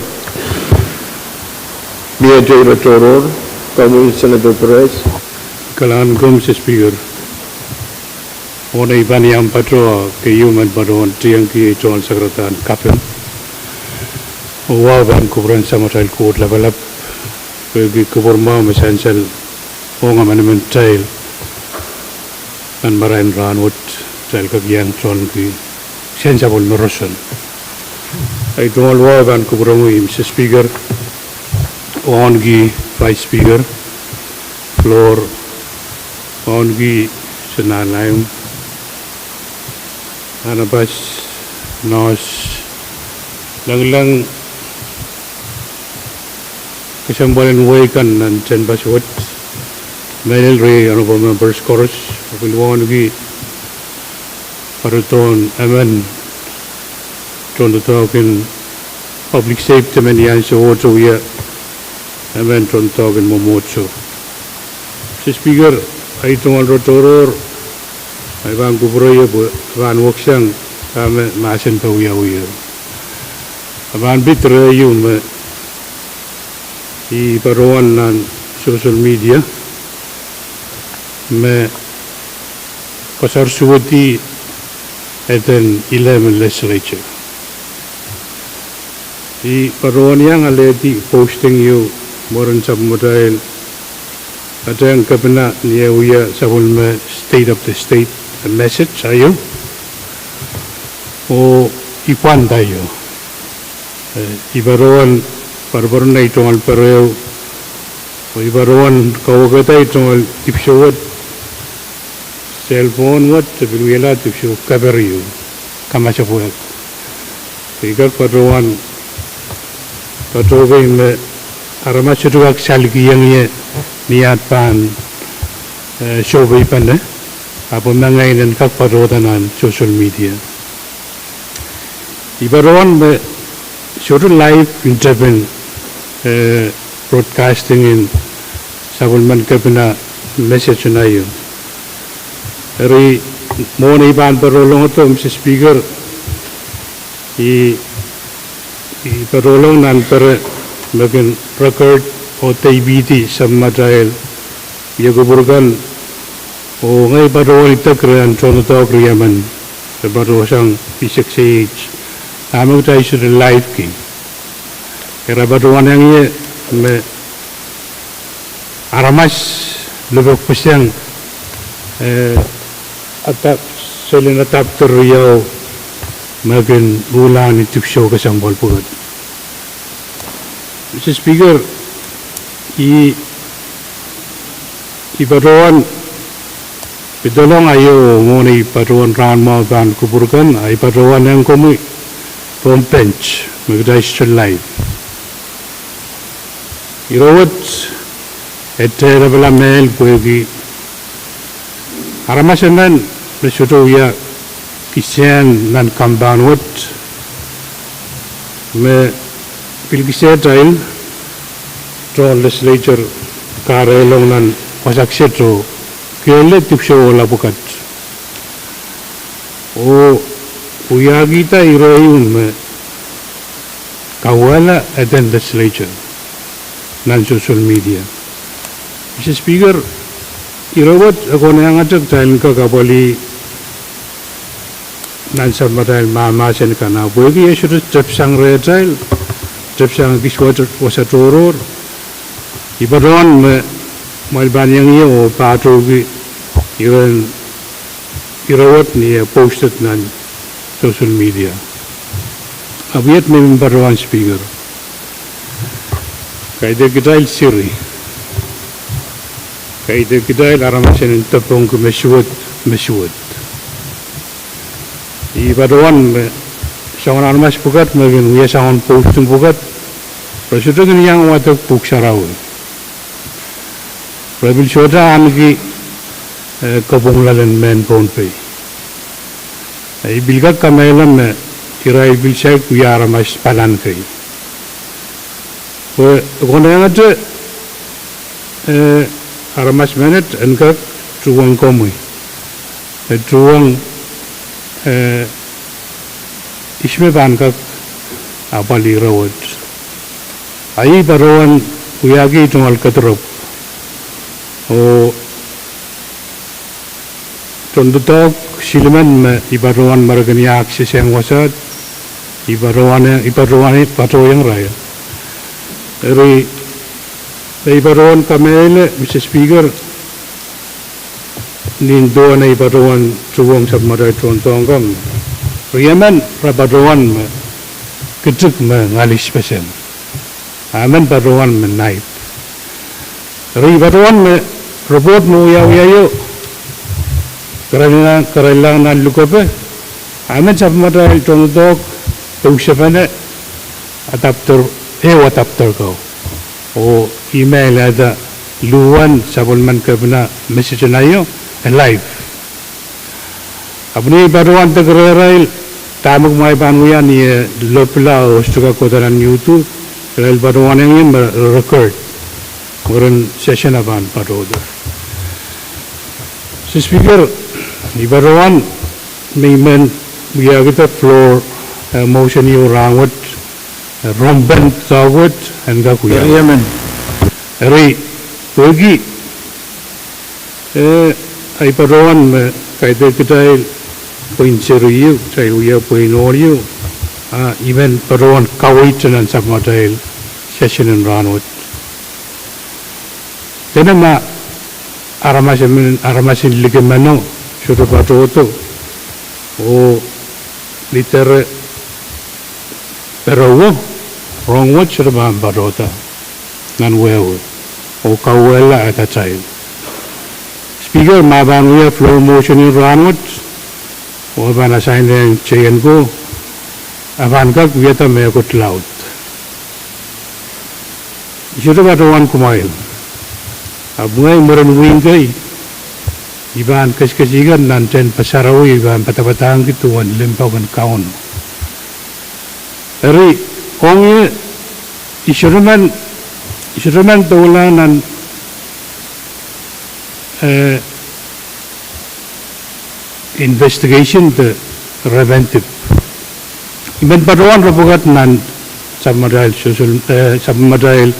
Miehte ire tohrohr, komwi Senator Perez. Kalahngan komwi Speaker. Ohne I pahn iang patohwan keieu me patohwan tiengki ei tungoal sakaradahn kaping. Oh wahu pahn kupwuren Samatail Koht Lapalap, pwehki kupwur mwahu me sansal ong emenemen kitail nan marain rahnwet, kitail kak iang tohnki sansapwel me roson. Ei tungoal wahu pahn kupwuromwi Mister Speaker, wauneki Vice Speaker, floor, wauneki Senalaim, Anapas, Nos, Lengleng, Kesempwal en wehi kan nan tehnpas wet, mehlel riei honourable members koaros, pil wauneki paridohn emen tohndoadoahk en public safety men, ansou wet wia emen tohndoadoahk en mwomwohdiso. Mister Speaker, ei tungoal tohrohr, ei pahn kupwure ie pwe pahn weksang dahme mahsen pawiawi. E pahn pid riehieu me I patohwan nan social media me koasor suwedi eden eleven legislature. I patohwan iang alehdi posting ieu mwurin sapwellimatail patehng kepina ni eh wia sapwellime State of the State message aio. Oh I pwand aio. Eh, I patohwan, pwarpwaren ei tungoal pereo, oh I patohwan kawekehda ei tungoal dipwisou wet, cell phone wet, e pil wiahla dipwisou kaperiou, kamasepwehk. I kak patohwan patohkei me aramas sohte kak salkihong ie ni at pahn, eh, sohpeipene, ahpw mengei en kak patohda nan social media. I patohwan me sohte live intepin, eh, broadcasting en sapwellimen kepina message en aio. Eri mwohn ei pahn patohlongdo, Mister Speaker, I, I patohlong nan pere me kin record oh deipihdi sapwellimatail iekupwur kan, oh ngehi patohwan idek rehn tohndoadoahk riemen, re patohsang pisek seiet, ah me kitail sohte live ki. Ira patohwan iang ie me aramas lopwukpeseng, eh, adap-, selin adapter riau me kin uhla ni dipwisou kesempwal pwukat. Mister Speaker, I, I patohwan pedolong aio mwohn ei patohwan rahnmwahu pahn kupwur kan, I patohwan iang komwi pohn bench me kitail sohte live. Ire wet e tehlapala mehl pwehki aramas emen me sohte wia kisehn nan compound wet me pil kisehtail tohn legislature kahrehlong nan wasa kiset oh kehlail dipwisou ohla pwukat. Oh wiahkihda ire ieu me kauwehla eden legislature nan social media. Mister Speaker, ire wet e konehngete kitail en kak apwalih nan sapwellimatail mahmahsen kan, ahpw pwehki e sohte tepsang rehtail, tepsang ekis wasa tohrohr, I patohwan me kumwail pahn iang ie oh pahtou ki iren ire wet ni eh posted nan social media. Ahpw iet me I patohwan, Speaker, kaidehn kitail siri, kaidehn kitail aramas en depongki me suwed, me suwed. I patohwan me soangen aramas pwukat me kin wia soangen posting pwukat, re sohte kin iang wadek Pwuhk Sarawi. Re pil sohte ahneki, eh, kopwung loalen mehn Pohnpei. I pil kak kamehlele me irail pil saik wia aramas pahn kei. Pwe e konehngete, eh, aramas menet en kak tuhwong komwi, eh, tuhwong, eh, ihs me pahn kak apwalih ire wet. A I patohwan wiahki tungoal kedirepw oh tohndoadoahk silimen me I patohwan me re kin iang aksesehng wasaht, I patohwan, I patohwan patohiong irail. Eri me I patohwan kamehlele, Mister Speaker, nin duwen ei patohwan tuhwong sapwellimatail tohndoadoahk kan, riemen re patohwan me kitik me ngalis peseng, a emen patohwan me naip. Eri I patohwan me report me wiawi aio, kerenilang, kerenilang nan lukepe, a emen sapwellimatail tohndoadoahk pousepene adapter, ehu adapter ko. Oh email ede luhwen sapwellimen kepina messenger naio, e live. Ahpw ni ei patohwan deker irail, dahme kumwail pahn wia ni e lopila oh sohte kak kohda nan YouTube, irail patohwan ong ie me record. Mwurin session e pahn patohdo. Mister Speaker, I patohwan me I men wiahkihda floor, eh, motion ieu rahnwet, eh, rompen doadoahk wet en kak wia. Eri, pwehki, eh, ei patohwan me kaidehk kitail pwein seri ieu, kitail wia pwein ohl ieu, a I men patohwan kaweid nan sapwellimatail session en rahnwet. Dene ma aramas emen, aramas en likameno sohte patohdo, oh ni dere perewo, rohng wet sohte pahn patohda nan wehwe, oh kauwehla atail. Speaker, ma pahn wia floor motion en rahnwet, oh pahn assign-ehng teien ko, e pahn kak wiahda mehkot laud. I sohte patohwan kumwail. Ahpw ngehi mwurin wihk kei, I pahn kesikesik nan tehnpas sarawi, I pahn padapadahngki duwen limpoak en Kauno. Eri, ong ie, I sohte men, I sohte men doulahng nan, eh, investigation de repentip. I men patohwan ropokot nan sapwellimatail session, eh, sapwellimatail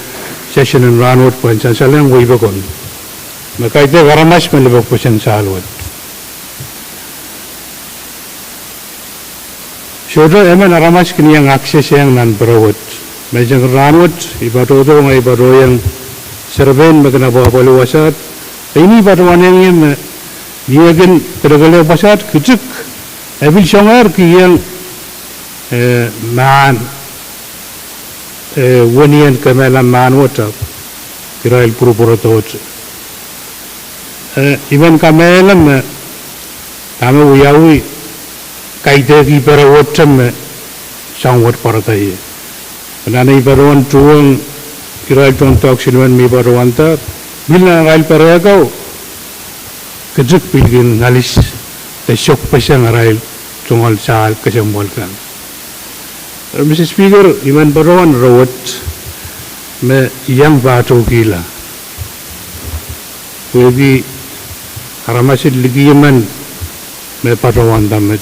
session en rahnwet pwehn sansalehng wehi pokon me kaidehk aramas me lepokpeseng sahl wet. Sohte emen aramas kin iang access-ehng nan pere wet. Menseng rahnwet, I patohdo ngehi patohieng serepein me kin apwahpwalih wasaht, pein I patohwan ong ie me ni e kin kelekelehpw wasaht kitik, e pil songehr kihong, eh, mahn, eh, wenihmw en kemehla mahn wet ahpw irail pwurupwuredohte. Eh, I men kamehlele me dahme wiawi kaidehk pere wet me soahng wet pwarada ie. Nan ei patohwan tuhwong irail tohn doadoahk silimen me I patohwanda, pil nan arail pere ko, kitik pil kin ngalis de sokpeseng arail tungoal sahl kesempwal kan. Mister Speaker, I men patohwan re wet me I iang pahtoukihla pwehki aramas en likamw men me patohwanda met.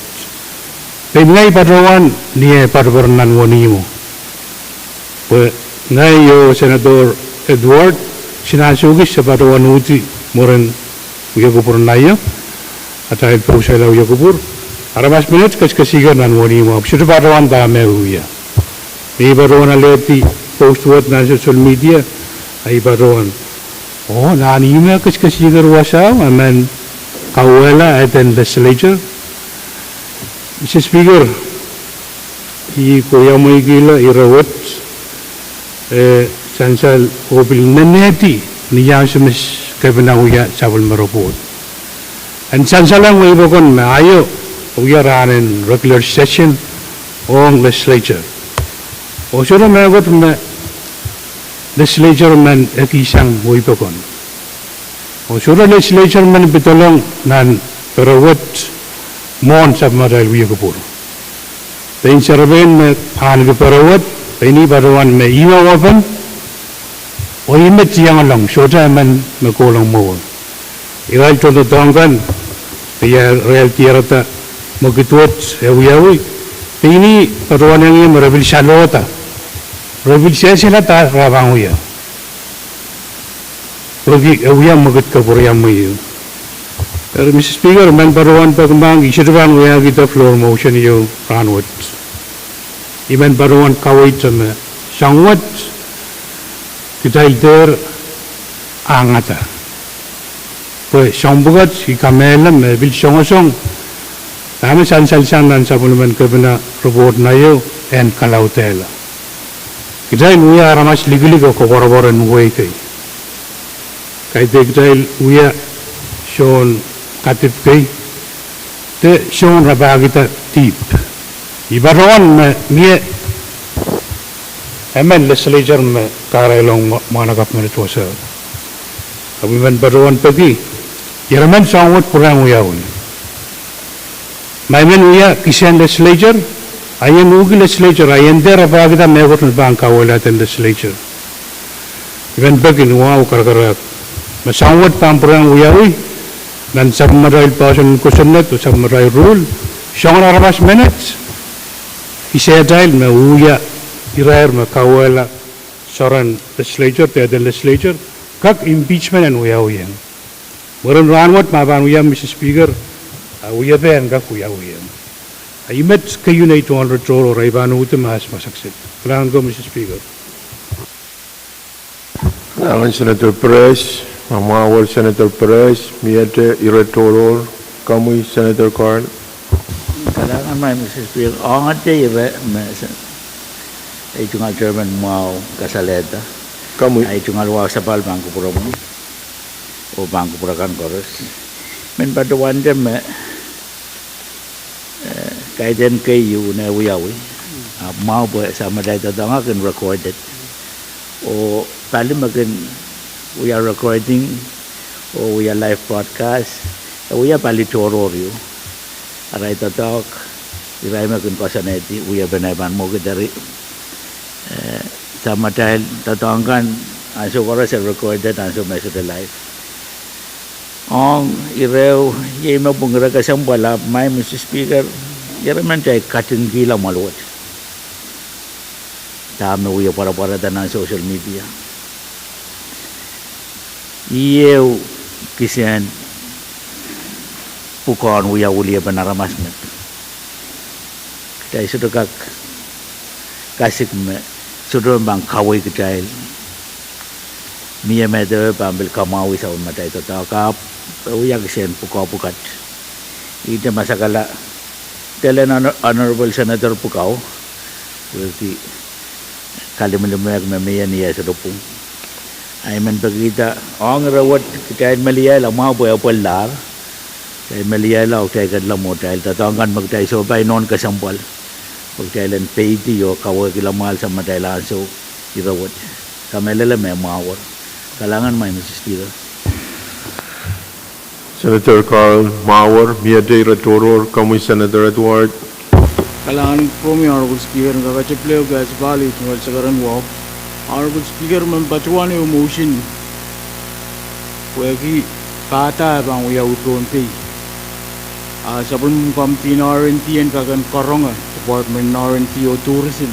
Pein ngehi patohwan ni eh poadopoad nan wenihmwo. Pwe ngehi oh Senator Edward, sinansou kis se patohwan uhdi mwurin wiekupwur naio, atail pousehla wiekupwur, aramas menet kesikesiker nan wenihmwo ahpw sohte patohwan dahme wia. Me I patohwan alehdi post wet nan social media, a I patohwan, oh, nan ihme kesikesiker wasao, emen kauwehla eden legislature. Mister Speaker, I koahiekihla ire wet, eh, sansal oh pil nenehdi ni iang simis kepina wia sapwellime report. En sansalehng wehi pokon me aio, wia rahn en regular session ong legislature. Oh sohte mehkot me legislature men ekihsang wehi pokon. Oh sohte legislature men pedolong nan pere wet mwohn sapwellimatail wiekupwur. Pein serepein me ahneki pere wet, pein ih patohwan me ihme wepen, oh ih me tiangalong, sohte emen me kohlong mwowe. Irail tohndoadoahk kan, pwe irail diarada mwekid wet e wiawi, pein ih patohwan ong ie me re pil salohda, re pil sehselada re pahn wia. Pwehki e wia mwekid kapwuriamwei. Eri Mister Speaker, I men patohwan peki mahk, I sohte pahn wiahkihda floor motion ieu rahnwet. I men patohwan kaweid me soahng wet kitail dehr angada. Pwe soahng pwukat I kamehlele me pil songosong dahme sansalsang nan sapwellimen kepina report naio en kalaudehla. Kitail wia aramas likilik oh koapworopwor en wehi kei. Kaidehk kitail wia soun kadip kei, de soun rapahkihda dihp. I patohwan me mie emen legislature me kahrehiong mwa-, mwahnakapw men wasa. Ahpw I men patohwan peki, ieremen soahng wet pwurehng wiawi. Ma I men wia kisehn legislature, a I en uhki legislature, a I en dehr apwahkihda mehkot me pahn kauwehlahda legislature. I men peki ni wahu karakarahk me soahng wet pahn pwurehng wiawi, nan sapwellimatail poahsoan en kosonned oh sapwellimatail rule, soangen aramas menet, kisehtail me wia irair me kauwehla soaren legislature, dehden legislature, kak impeachment en wiawiong. Mwurin rahnwet ma pahn wia, Mister Speaker, a wiepe en kak wiawiong. A I met keieu nei tohn ire tohrohr, a I pahn uhdi mahs masak set. Kalahngan ko, Mister Speaker. Kalahngan Senator Perez, ma mwahuwor Senator Perez, miehte ire tohrohr, komwi Senator Carl. Kalahngan, Mister Speaker, ong ire me se-, ei tungoal chairman mwahu kasalehda. Komwi. Ei tungoal wahu sapahl pahn kupwuromwi oh pahn kupwur akan koaros. Men patohwante me eh, kaidehn keieu ne wiawi. Ahpw mwahu pwe sapwellimatail doadoahk kin recorded. Oh pali me kin wia recording, oh wia live broadcast, e wia pali tohrohr ehu. Arail doadoahk, irail me kin koasoanehdi, wiepen ei pahn mwohkihdi eri, eh, sapwellimatail doadoahk kan, ansou koaros e recorded, ansou me sohte live. Ong ire, iei me pwung ire kesempwal ahpw, Mister Speaker, ieremen kitail katingkihla mwahl wet. Dahme wia pwarapwarada nan social media. Iei kisehn pwukoahn wia weliepen aramas met. Kitail sohte kak kasik me sohte pahn kawehla kitail. Mie me dewe pahn pil kamwahwih sapwellimatail doadoahk ahpw e wia kisehn pwukoa pwukat. Ihte masakala, delen Honor-, Honorable Senator pwukoa, wehwehki kalimlimehk me mie ni eh sohte pwung. A I men pekihda, ong ire wet kitail meliaila mwahu pwe e pwel lahr. Kitail meliaila oh kitail ketlahng mwo atail doadoahk kan me kitail sohpai nohn kesempwal. Pwe kitail en peidi oh kawehkihla mwahl sapwellimatail ansou ire wet. Kamehlele me mwahuwor. Kalahngan, Mister Speaker. Senator Carl, mwahuwor, miehte ire tohrohr, komwi Senator Edward. Kalahngan kupwuromwi Honorable Speaker, en kakete pil ehu kais pali tungoal sakaradahn wahu. Honorable Speaker, men patohwan ehu motion pwehki pahda eh pahn wiawi Pohnpei. A sapwellimatail komiti en R and D en kak en karonge Department en R and D oh Tourism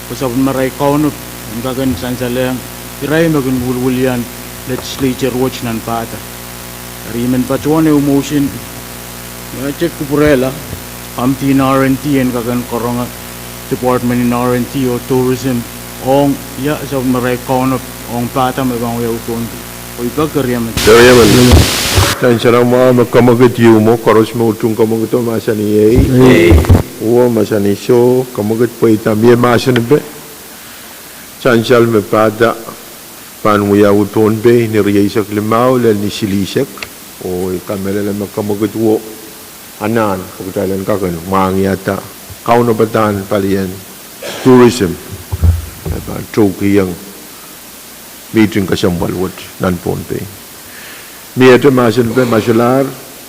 pwe sapwellimarail kaunop en kak en sansalehng irail me kin welwelian legislature wet nan pahda. Eri I men patohwan ehu motion me e kupwurehla komiti en R and D en kak en karonge Department en R and D oh Tourism ong ia sapwellimarail kaunop ong pahda me pahn wiawi Pohnpei. Oh I peki riemen. Riemen. Sansal mwahu me kamwekid ieu mwo, koaros me utung kamwekid o mahsanih ehi. Ehi. Uwo mahsanih soh, kamwekid pweida. Mie mahsenipe. Sansal me pahda pahn wiawi Pohnpei ni rieisek limau lel ni silihsek. Oh I kamehlele me kamwekid uwo anahn pwe kitail en kak en mwahngiada kaunopadahn palien tourism me pahn tohkihong mihting kesempwal wet nan Pohnpei. Miehte mahsenipe? Ma solahr,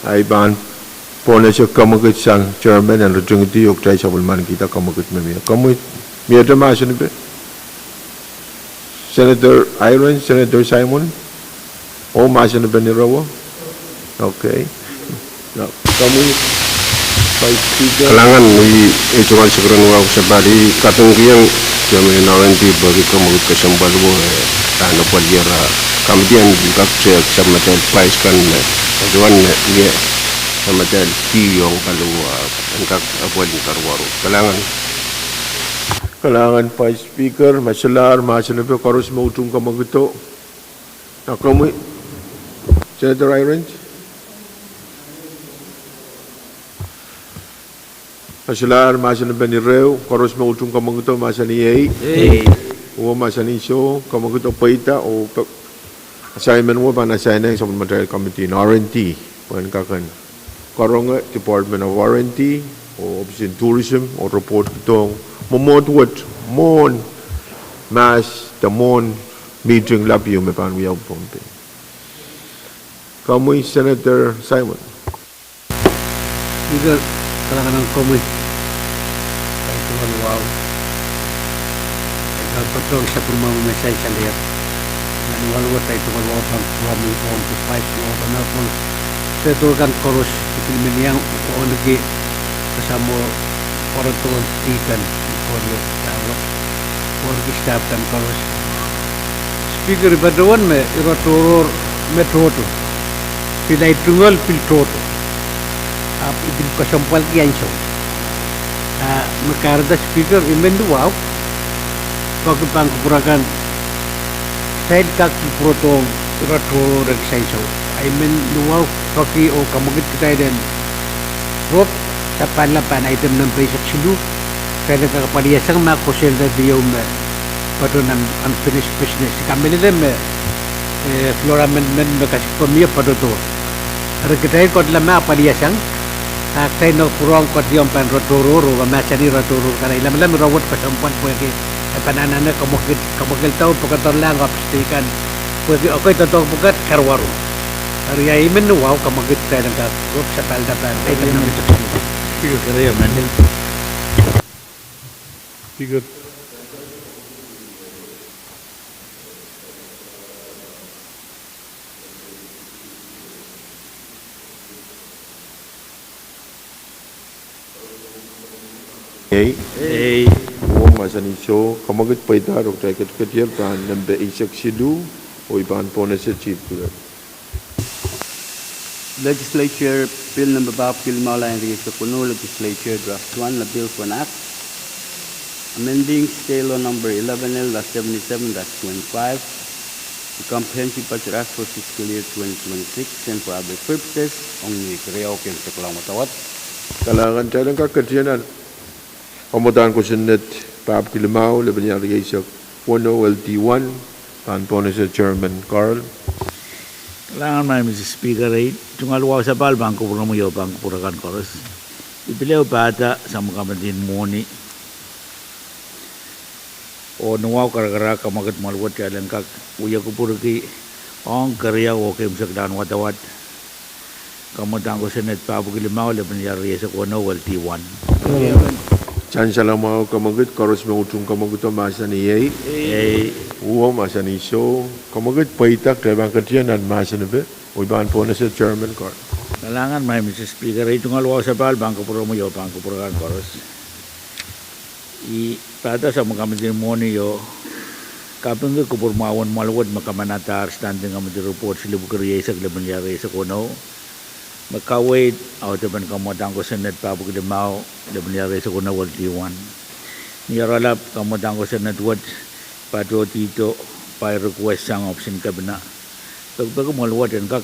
ahi pahn pohnese kamwekid sang chairman en ritingidi oh kitail sapwellimanikihda kamwekid me mie. Komwi, miehte mahsenipe? Senator Irons, Senator Simon, oh mahsenipen ire wo? Okay. Komwi, Vice Speaker. Kalahngan, I, I tungoal sakaradahn wahu sapahl, I katingkihong chairman en R and D pwehki kamwekid kesempwal wo, eh, pahn apwalih ira komiti en kak sapwellimatail pwais kan me, duwen me, mie, sapwellimatail kihong paliwar, en kak apwalih karuwaru. Kalahngan. Kalahngan Vice Speaker, ma solahr mahsenipe, koaros me utung kamwekido. A komwi, Senator Irons? Ma solahr mahsenipen ire wo, koaros me utung kamwekido mahsanih ehi. Ehi. Uwo mahsanih soh, kamwekido pweida, oh pe-, assignment wo pahn assign-eng sapwellimatail komiti en R and D pwe en kak en karonge Department of R and D oh Office in Tourism oh report kidohng mwomwohd wet mwohn Mahs de mwohn meeting lap ieu me pahn wiawi Pohnpei. Komwi Senator Simon. Speaker, kalahngan en komwi. Atail tungoal wahu. Atail patohng sapwellimomwi me sansalehr. Nan waluwo atail tungoal wahu pahn kupwuromwi ong Vice Governor, Senator kan koaros, I pil men iang wauneki kasamwo pwarodohn deacon, koaros, wauneki staff kan koaros. Speaker, I patohwan me ire tohrohr me tohto. Pil ahi tungoal pil tohto. Ahpw I pil kesempwalki ansou. Ah, me kahrehda Speaker, I men wahu, pwehki pahn kupwur akan, kitail kak pil pwarodohng ire tohrohr rehn sansal. I men wahu pwehki oh kamwekid kitail en rop, sapahl lap pahn item nempe eisek siluh, kitail en kak apwalihasang ma koasoialda ieu me patohwan unfinished business. I kamehlele me, eh, floor amendment me kasikpamie patohdo. Eri kitail kotla me apwalihasang, ah kitail me pwurehng koasoiong pahn ire tohrohr, oh mahsanih ire tohrohr kan, I lamalam ire wet kesempwal pwehki e pahn anahne kamwekid, kamwekid dau pwukat doaralahng ohpis teikan, pwehki ekei doadoahk pwukat karuwaru. Eri I men wahu, kamwekid kitail en kak rop, sapahl lap pahn item nempe eisek siluh. Speaker. Speaker. Ei. Ei. Uwe, mahsanih soh, kamwekid pweida, Doctor Kedkedier, pahn nempe eisek siluh, oh I pahn pwonese Chief Clerk. Legislature Bill number pahieu, limau, lain rieisek weneu, Legislature Draft One, a Bill for an Act amending State Law number eleven L dash seventy-seven dash twenty-five, the Comprehensive Budget Act for fiscal year twenty twenty-six, and for other purposes, ong ni keriau ken seklong wadawad. Kalahngan. Kitail en kak ketin nan kamwadahn kosonned pahpwiki limau, lepin iang rieisek weneu, L D one, pahn pwonese Chairman Carl. Kalahngan, Madam Speaker, ei tungoal wahu sapahl pahn kupwuromwi oh pahn kupwur akan koaros. I pil ehu pahda samwa kamwedin mwohni oh ni wahu karakarahk kamwekid mwoal wet kitail en kak wie kupwurki ong keriau oh keimwseklahn wadawad. Kamwadahn kosonned pahpwiki limau, lepin iang rieisek weneu, L D one. Sansal mwahu, kamwekid, koaros me utung kamwekido mahsanih ei. Ei. Uwe, mahsanih soh, kamwekid pweida, kitail pahn ketin nan mahsanipe, oh I pahn pwonese Chairman Carl. Kalahngan, Madam Speaker, ei tungoal wahu sapahl pahn kupwuromwi oh pahn kupwur akan koaros. I pahda samwa kamwedin mwohni oh kapingki kupwur mwahu en mwoal wet me kamanadahr Standing Committee Report silipwuki rieisek, lepin iang rieisek weneu, me kaweid audepen kamwadahn kosonned pahpwiki limau, lepin iang rieisek weneu, L D one. Ni oaralap kamwadahn kosonned wet patohdihdo by request sang ohpis en kepina, pekipeki mwoal wet en kak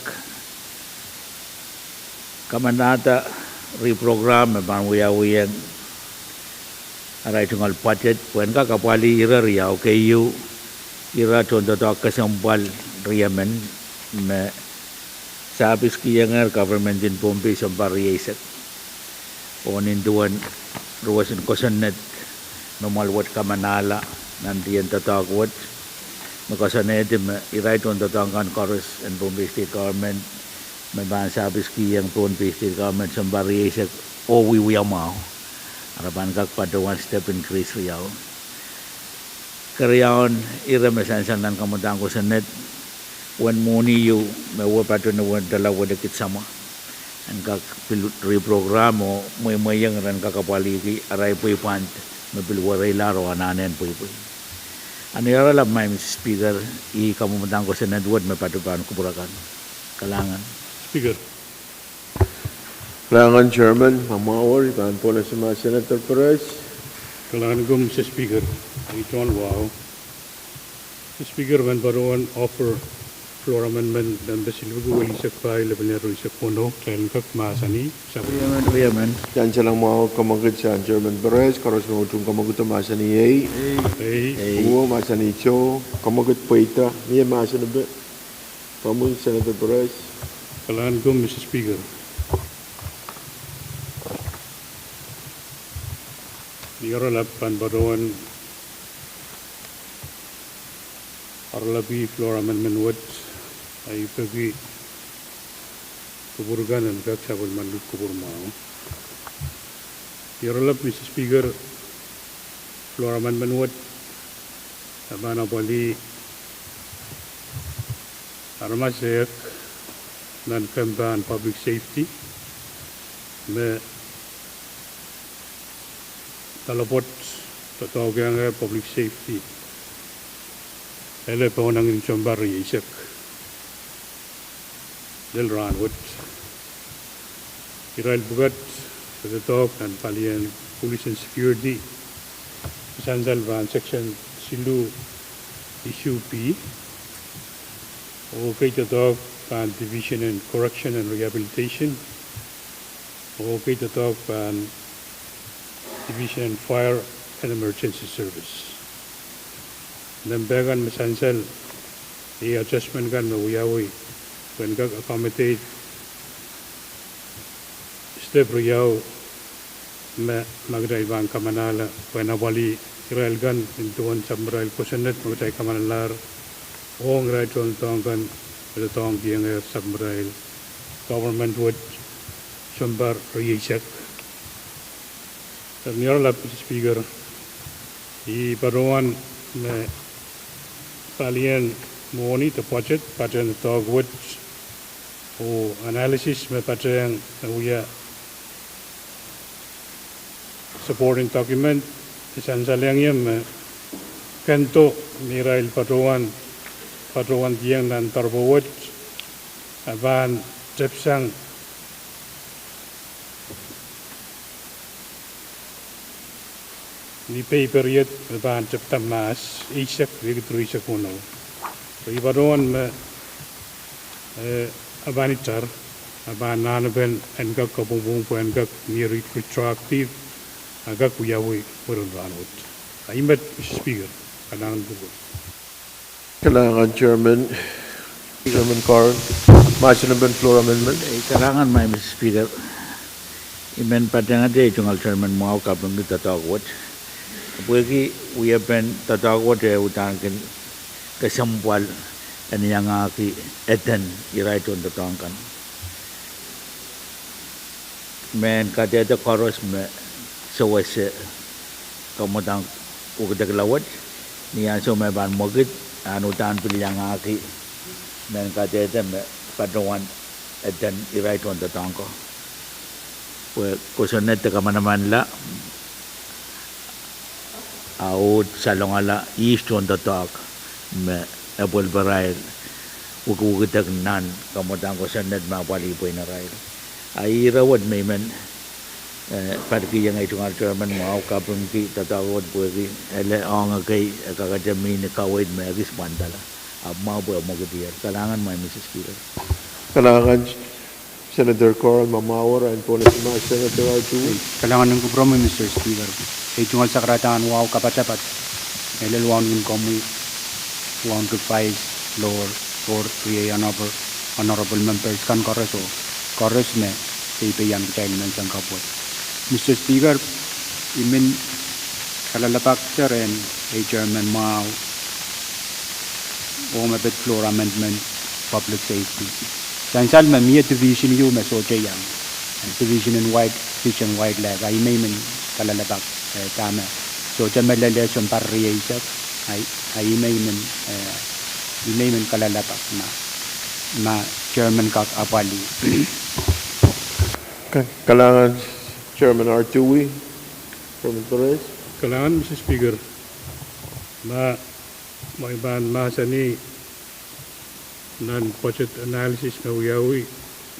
kamanada reprogram me pahn wiawiong arail tungoal budget pwehn kak apwalih ire riau. Keieu, ire tohndoadoahk kesempwal riemen me sahpis kihongehr government en Pohnpei sounpar rieisek. Oh nin duwen ruwesin kosonned me mwoal wet kamanahla nan dien doadoahk wet, me koasoanehdi me irail tohndoadoahk kan koaros en Pohnpei State Government me pahn sahpis kihong Pohnpei State Government sounpar rieisek oh wiewia mwahu, ara pahn kak patohwan step increase riau. Keriaun ire me sansal nan kamwadahn kosonned, uwen mwohni ieu me uwe patohwan uwen doala welekid samwa, en kak pil reprogram oh mweimweiong ren kak apwalihki arail pweipwand me pil wereilahr oh anahne en pweipwei. A ni oaralap, Madam Speaker, ih kamwadahn kosonned wet me patohwan pahn kupwur akan. Kalahngan. Speaker. Kalahngan Chairman, ma mwahu wet I pahn pwonese ma Senator Perez. Kalahngan komwi Mister Speaker, ei tungoal wahu. Mister Speaker, I men patohwan offer floor amendment nempe silipwuki welihsek pahieu, lepin iang rieisek weneu, kitail en kak mahsanih sapwellime. Riemen. Sansal mwahu, kamwekid sang Chairman Perez, koaros me utung kamwekido mahsanih ei. Ei. Ei. Uwe, mahsanih soh, kamwekid pweida, mie mahsanipe. Komwi Senator Perez. Kalahngan komwi Mister Speaker. Ni oaralap I pahn patohwan Oaralap floor amendment wet, ahi peki kupwur kan en kak sapwellimaniki kupwur mwahu. Oaralap Mister Speaker, floor amendment wet, e pahn apwalih aramas ehu nan kempen public safety, me delepwoat doadoahk iang public safety ele pohnangin sounpar rieisek lel rahn wet. Irail pwukat doadoahk nan palien police and security, sansal pahn section siluh issue B, oh kei doadoahk pahn Division in Correction and Rehabilitation, oh kei doadoahk pahn Division in Fire and Emergency Service. Nempe kan me sansal, e adjustment kan me wiawi, pwehn kak accommodate step riau me ma kitail pahn kamanahla, pwehn apwalih irail kan nin duwen sapwmwurail kosonned me kitail kamanalahr ong irail tohndoadoahk kan me doadoahngkihong sapwmwurail government wet sounpar rieisek. Eri Oaralap Mister Speaker, I patohwan me palien mwohni de budget patehng doadoahk wet oh analysis me patehng me wia supporting document, e sansalehiong ie me kendo me irail patohwan, patohwan dieng nan doaropwe wet, e pahn tepsang ni pei period me pahn tepda Mahs eisek, riekid rieisek weneu. Eri I patohwan me, eh, e pahn itar, e pahn anahnepen en kak kapwungpwung pwehn kak mie retroactive, a kak wiawi mwurin rahn wet. Ahi met Mister Speaker, kalahngan kupwur. Kalahngan Chairman, Chairman Curran, mahsen en floor amendment. Eh, kalahngan Mister Speaker. I men patehngete ei tungoal Chairman mwahu kapingki doadoahk wet. Pwehki wiepen doadoahk wet e uhdahn kin kesempwal en iangahki eden irail tohndoadoahk kan. Mehn kadehde koaros me sewese kamwadang wekidekla wet, ni ansou me pahn mwekid, a uhdahn pil iangahki mehn kadehde me patohwan eden irail tohndoadoahk ko. Pwe kosonned de kamanamanla, a uhd salongala ihs tohndoadoahk me epwelparail wekidek nan kamwadang kosonned me apwalih pweinen irail. A ire wet me I men, eh, padikihong ei tungoal Chairman mwahu kapingki doadoahk wet pwehki ele ong ekei e kakete mih ni kaweid me ekis pwandala. Ahpw mwahu pwe e mwekid. Kalahngan Mister Speaker. Kalahngan Senator Curran, ma mwahu, en pohnese mahs Senator Artui. Kalahngan en kupwuromwi Mister Speaker. Ei tungoal sakaradahn wahu kapatapat, e lel wauneki komwi, wauneki Vice, Floor, oh riei Honorable, Honorable Members kan koaros oh koaros me peipein kitail menseng kapw wet. Mister Speaker, I men kalelapak rehn ei Chairman mwahu oh me pid floor amendment, public safety. Sansal me mie division ieu me sohte iang, eh, Division in Wild, Fish and Wildlife, a I men kalelapak, eh, dahme sohte mehlel sounpar rieisek, a I, a I men, eh, I men kalelapak ma, ma Chairman kak apwalih. Ka-, kalahngan Chairman Artui, Chairman Perez. Kalahngan Mister Speaker. Ma, ma I pahn mahsanih nan budget analysis me wiawi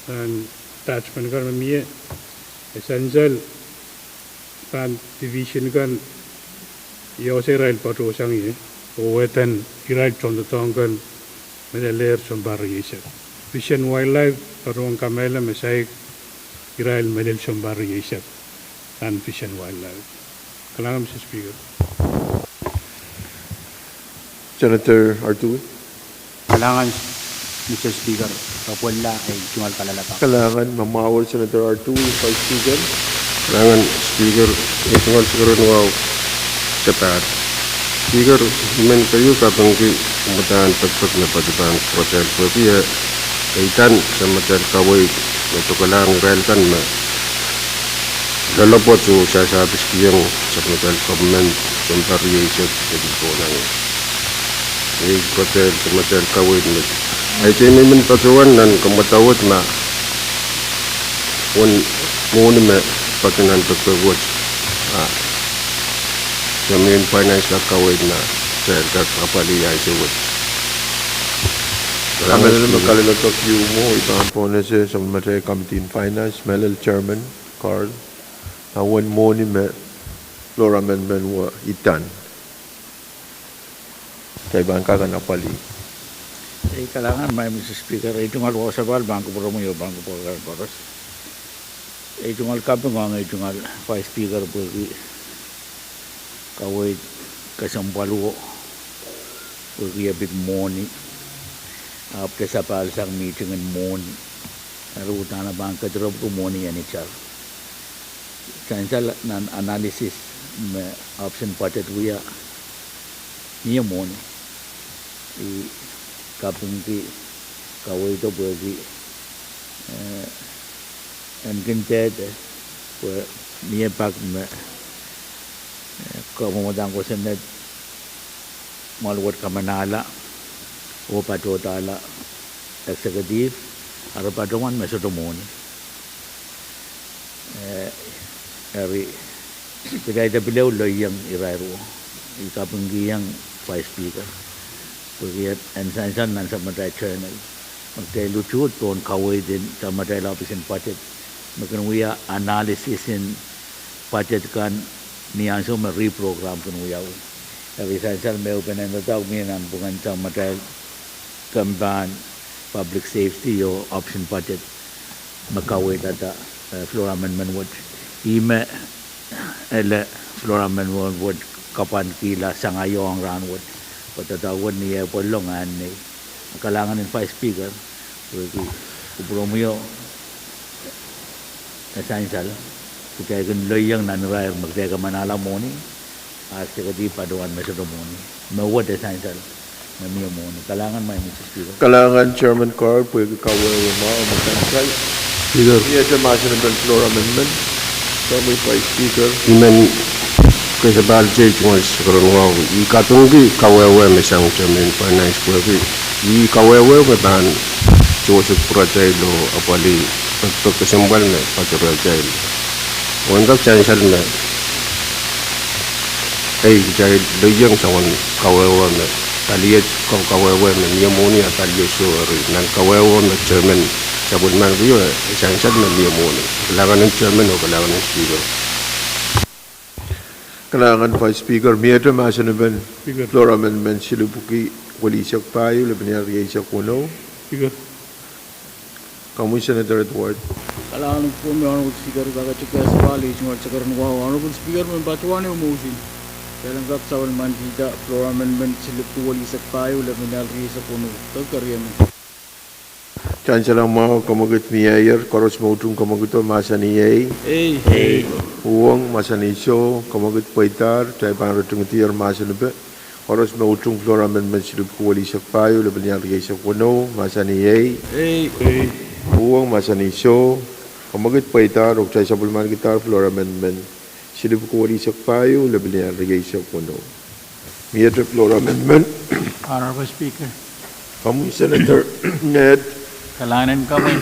nan attachment kan me mie, e sansal pahn division kan iei irail patohsang ie, oh eden irail tohndoadoahk kan me lelehr sounpar rieisek. Fish and Wildlife patohwan kamehlele me saik irail me lel sounpar rieisek nan Fish and Wildlife. Kalahngan Mister Speaker. Senator Artui. Kalahngan Mister Speaker, kapwalla ei tungoal kalelapak. Kalahngan, ma mwahu Senator Artui, Vice Speaker. Kalahngan Speaker, ei tungoal sakaradahn wahu kapatapat. Speaker, I men keieu kapingki Madaun pekpek me patohwan pwuratail pwehki e, e itan samatail kaweid me tokolahng irail kan me loalopwoat oh sasahpis kihong samatail government sounpar rieisek me pil konehng. Ei pwuratail samatail kaweid me, ahi teinemen patohwan nan kamwadawet ma wen mwohni me peki nan pekpek wet, a, Chairman Finance kak kaweid ma kitail kak apwalih ansou wet. Kamehlele me kalelapak ieu mwo, I pahn pwonese sapwellimatail Committee in Finance, mehlel Chairman Carl, a wen mwohni me floor amendment wet itan. Kitail pahn kak apwalih. Ei kalahngan, Madam Speaker, ei tungoal wahu sapahl pahn kupwuromwi oh pahn kupwuromwi koaros. Ei tungoal kaping ong ei tungoal Vice Speaker pwehki kaweid kesempwal wet, pwehki e pid mwohni, ahpw de sapahl sang meeting en mwohni. Eri uhdahn e pahn kedirepwki mwohni enitar. Sansal nan analysis me option budget wia, mie mwohni. I kapingki kaweid pwehki, eh, en kin dehde, pwe mie pak me, eh, kamwadang kosonned mwahl wet kamanahla oh patohdahla executive, ahpw patohwan me sohte mwohni. Eh, eri, kitail de pil ehu loieng irair wet. I kapingkihong Vice Speaker pwehki en sansal nan samatail journal, me kitail lutuht pohn kaweid en samatail ohpis en budget me kin wia analysis en budget kan ni ansou me reprogram kin wiawi. Eri sansal me ehupene doadoahk mie nanpwungen samatail kempahn public safety oh option budget me kaweidada, eh, floor amendment wet. Ihme ele floor amendment wet kapwankihla sang aio ong rahnwet, pwe doadoahk wet ni eh pwelong anne. Kalahngan en Vice Speaker, pwehki kupwuromwio e sansal, kitail kin loieng nan irair me kitail kamanahla mwohni, a executive patohwan me sohte mwohni. Me wet e sansal me mie mwohni. Kalahngan, Madam Speaker. Kalahngan Chairman Carl pwehki kawehwe mwahu me sansal. Speaker. Miehte mahsen en floor amendment. Komwi Vice Speaker. I men kesepahl tei tungoal sakaradahn wahu. I kapingki kawehwe me sang Chairman Finance pwehki i kawehwe me pahn sewese pwuratail oh apwalih pekpek kesempwal me patohratail. Wen kak sansal me ei kitail loieng sang wen kawehwe me paliet, ka-, kawehwe me mie mwohni a paliet soh eri nan kawehwe me Chairman sapwellimaniki e sansal me mie mwohni. Kalahngan en Chairman oh kalahngan en Speaker. Kalahngan Vice Speaker, miehte mahsen en floor amendment silipwki welisek pahieu, lepin ial rieisek weneu. Komwi Senator Edward. Kalahngan en Honorable Speaker, I pahn ketikihong sapahl ei tungoal sakaradahn wahu, Honorable Speaker, men patohwan ehu motion. Kitail en kak sapwellimanikihda floor amendment silipwki welisek pahieu, lepin ial rieisek weneu. Kak keriemen. Sansal mwahu, kamwekid mieier, koaros me utung kamwekido mahsanih ei. Ei. Uhwong mahsanih soh, kamwekid pweidahr, kitail pahn ritingdier mahsen ipe. Koaros me utung floor amendment silipwki welisek pahieu, lepin ial rieisek weneu, mahsanih ei. Ei. Uhwong mahsanih soh, kamwekid pweidahr, oh kitail sapwellimanikidahr floor amendment silipwki welisek pahieu, lepin ial rieisek weneu. Miehte floor amendment. Honorable Speaker. Komwi Senator Ned. Kalahngan en komwi,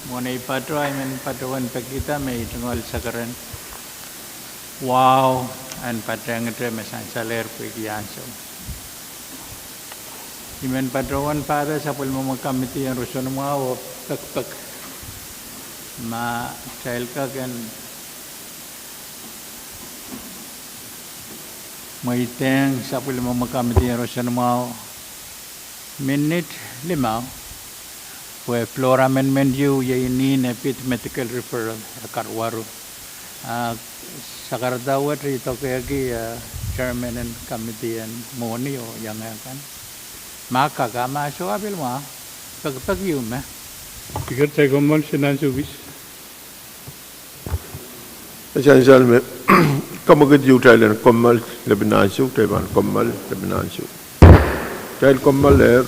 mwohn ei patoh, I men patohwan pekihda me ei tungoal sakaradahn wahu en patehngete me sansalehr pwehki ansou. I men patohwan pahda sapwellimomwi committee en roson mwahu oh pekpek ma kitail kak en mweidehng sapwellimomwi committee en roson mwahu minit limau, pwe floor amendment ieu iei nin e pid medical referral, e karuwaru. A sakarada wet I dokehki, eh, chairman en committee en mwohni oh iang akan. Ma kak, a ma soh a pil mwahu, pekpek ieu me. Speaker, kitail kommoal sen ansou kis. E sansal me kamwekid ieu kitail en kommoal lepin ansou, kitail pahn kommoal lepin ansou. Kitail kommoalehr.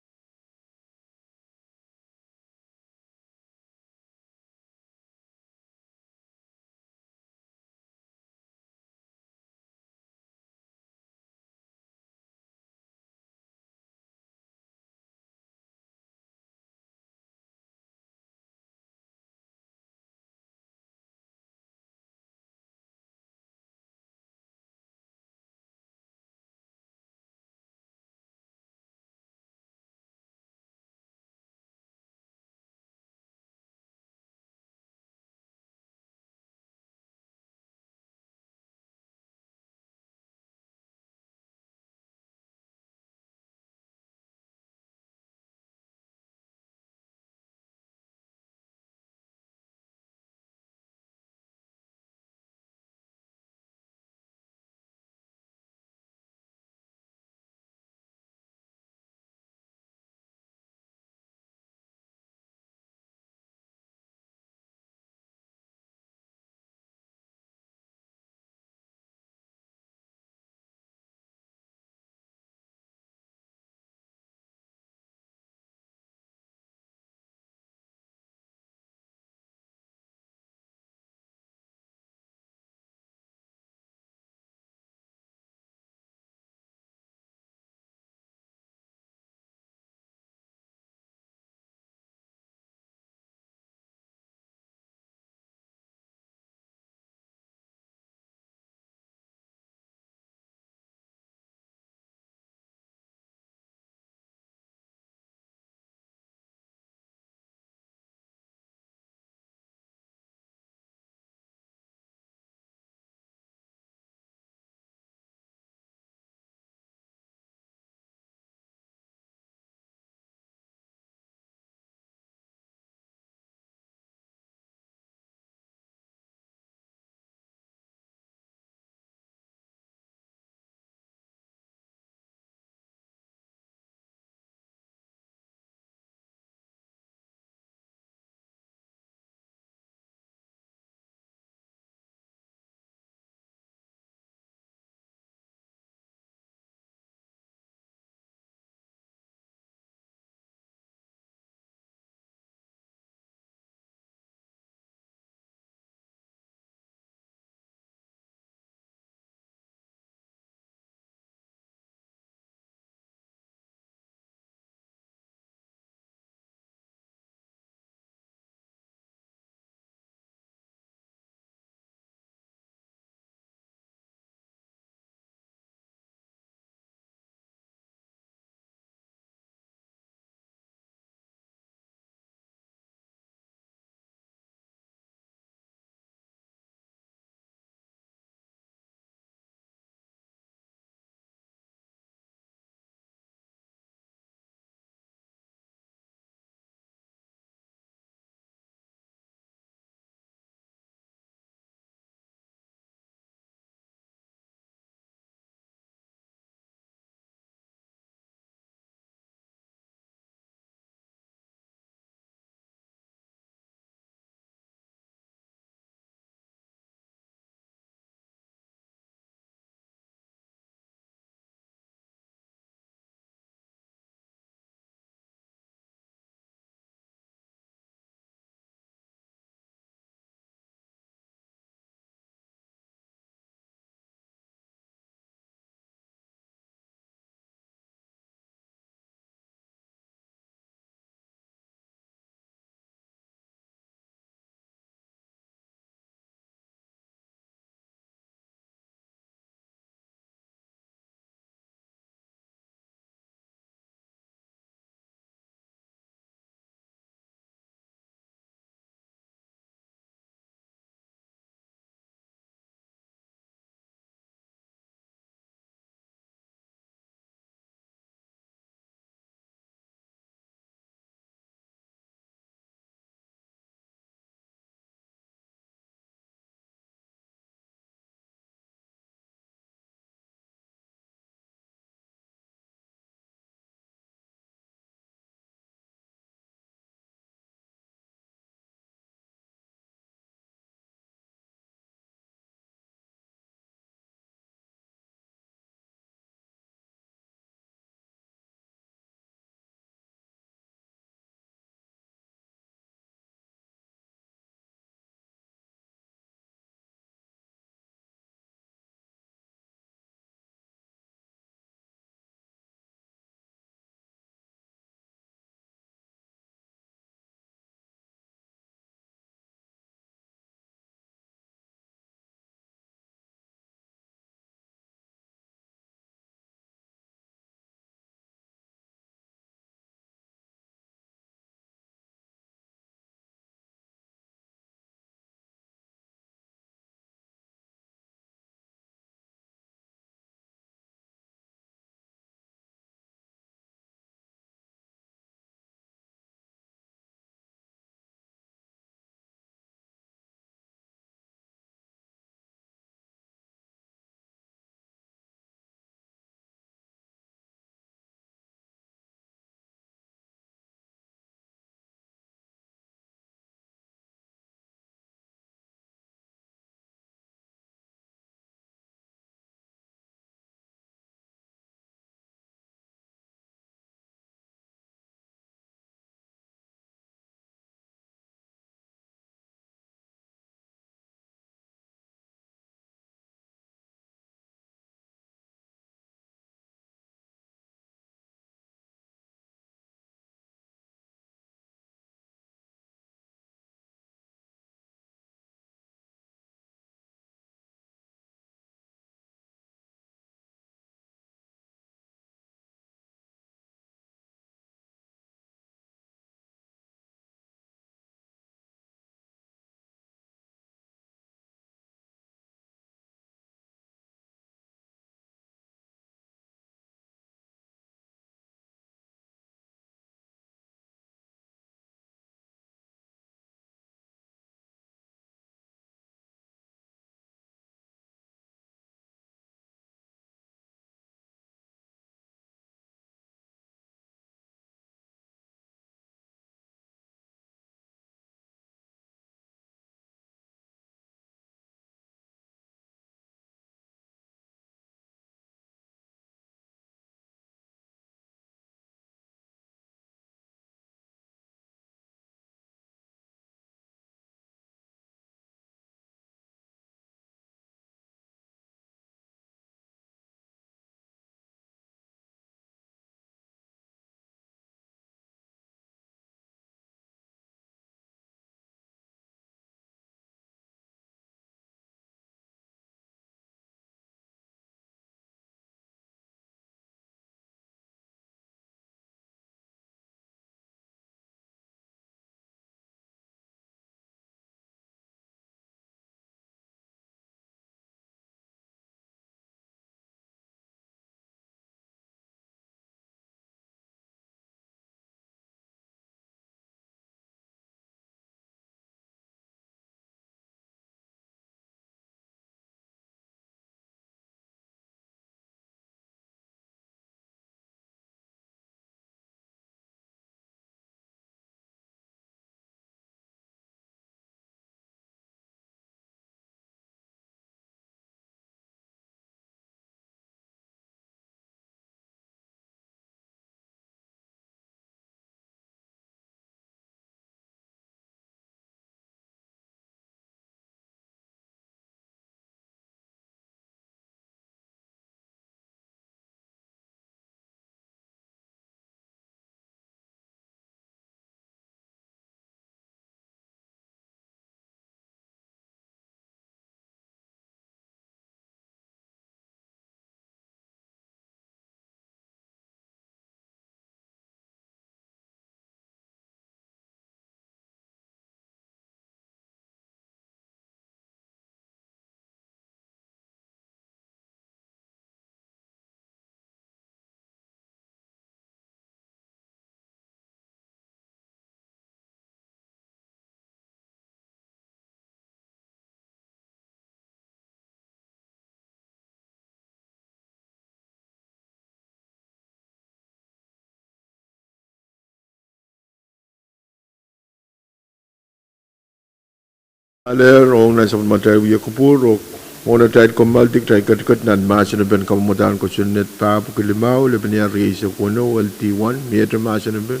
Alehr ong nan sapwellimatail wia kupwur oh mwohn atail kommoaldi kitail ketiket nan mahsen en kamwadahn kosonned pahpwiki limau, lepin ial rieisek weneu, L D one, miehte mahsen en pil.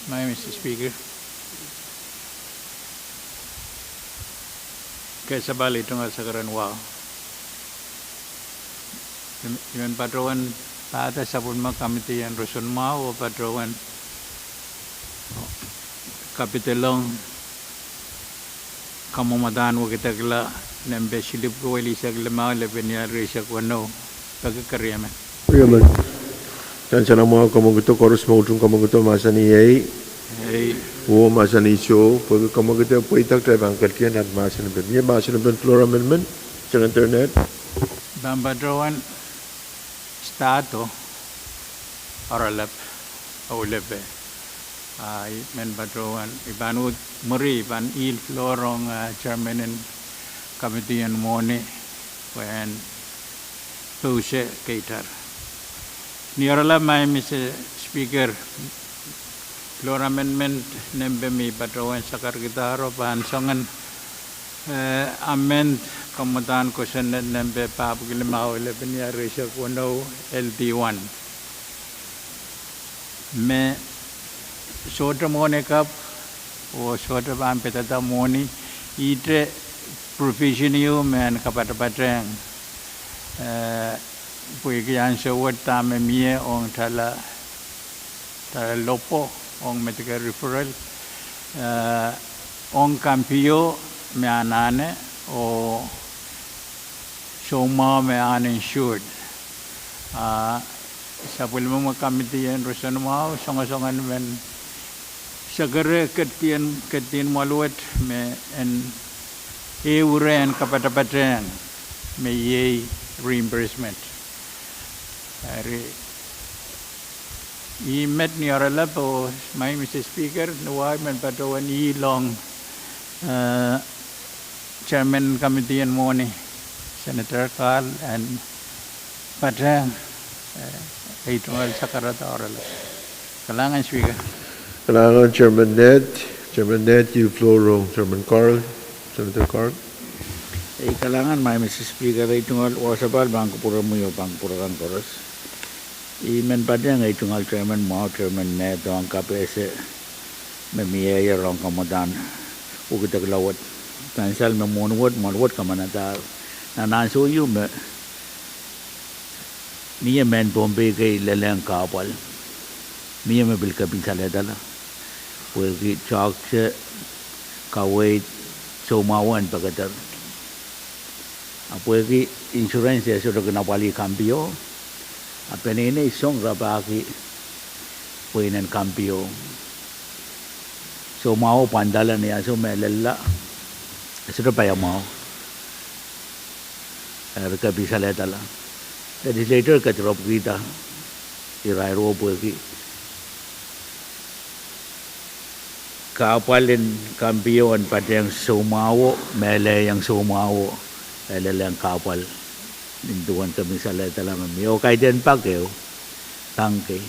Madam Speaker, kesempwal itungal sakaradahn wahu. I men patohwan pahda sapwellime kamidi en roson mwahu oh patohwan kapidelong kamwadahn wekidekla nempe silipwiki welisek limau, lepin ial rieisek weneu. Peki keriemen. Keriemen. Sansal mwahu, kamwekid koaros me utung kamwekid mahsanih ei. Ei. Oh mahsanih soh, pwehki kamwekid pweida kitail pahn ketin nan mahsen en pil. Mie mahsen en pil floor amendment, Senator Ned. Pahn patohwan start oh oaralap, oh lepe. Ah, I men patohwan, I pahn uhd mwuri, I pahn ihl floor ong, ah, chairman en kamidi en mwohni, pwehn pousehkitail. Ni oaralap, Madam Speaker, floor amendment nempe me I patohwan sakarkihda pahn soangen, eh, amend kamwadahn kosonned nempe pahpwiki limau, lepin ial rieisek weneu, L D one. Me sohte mwohni kapw, oh sohte pahn pidada mwohni, ihte provision ieu me en kapatapatehng, eh, pwehki ansou wet dahme mie ong tala, tala lopwo ong Medicare referral, eh, ong kampio me anahne, oh soumwahu me uninsured. Ah, sapwellime kamidi en roson mwahu, songosong en men sekere ketin, ketin mwaluwet me en, eh, wure en kapatapatehng me iei reimbursement. Eri, I met ni oaralap oh, Madam Speaker, ni wai men patohwan ihl ong, eh, chairman kamidi en mwohni, Senator Carl, en patehng, eh, ei tungoal sakarada oaralap. Kalahngan Speaker. Kalahngan Chairman Ned. Chairman Ned, iei floor ong Chairman Carl. Senator Carl. Ei kalahngan Madam Speaker, ei tungoal wasapahl pahn kupwuromwi oh pahn kupwuramwail koaros. I men patehng ei tungoal chairman mwahu, Chairman Ned, ong kapehse me mie rong kamwadahn wekidekla wet. Sansal me mwohni wet, mwaluwet kamanadahr. Nan ansou ieu me mie mehn Pohnpei kei lelehng kahpwal. Mie me pil kepin salehdala pwehki toahkte, kaweid, soumwahu en pekeder. A pwehki insurance e sohte kin apwalih kampio, a peneinei song rapahki pweinen kampio. Soumwahuo pwandala ni ansou me lella, e sohte paiamwahu. Eri kepin salehdala. Legislature ketiropwkihda irairo pwehki kahpwal en kampio en patehng soumwahuo, me lehieng soumwahuo, e lelehng kahpwal. Nin duwen kepin salehdala me mie oh kaidehn pak ehu, tang kei.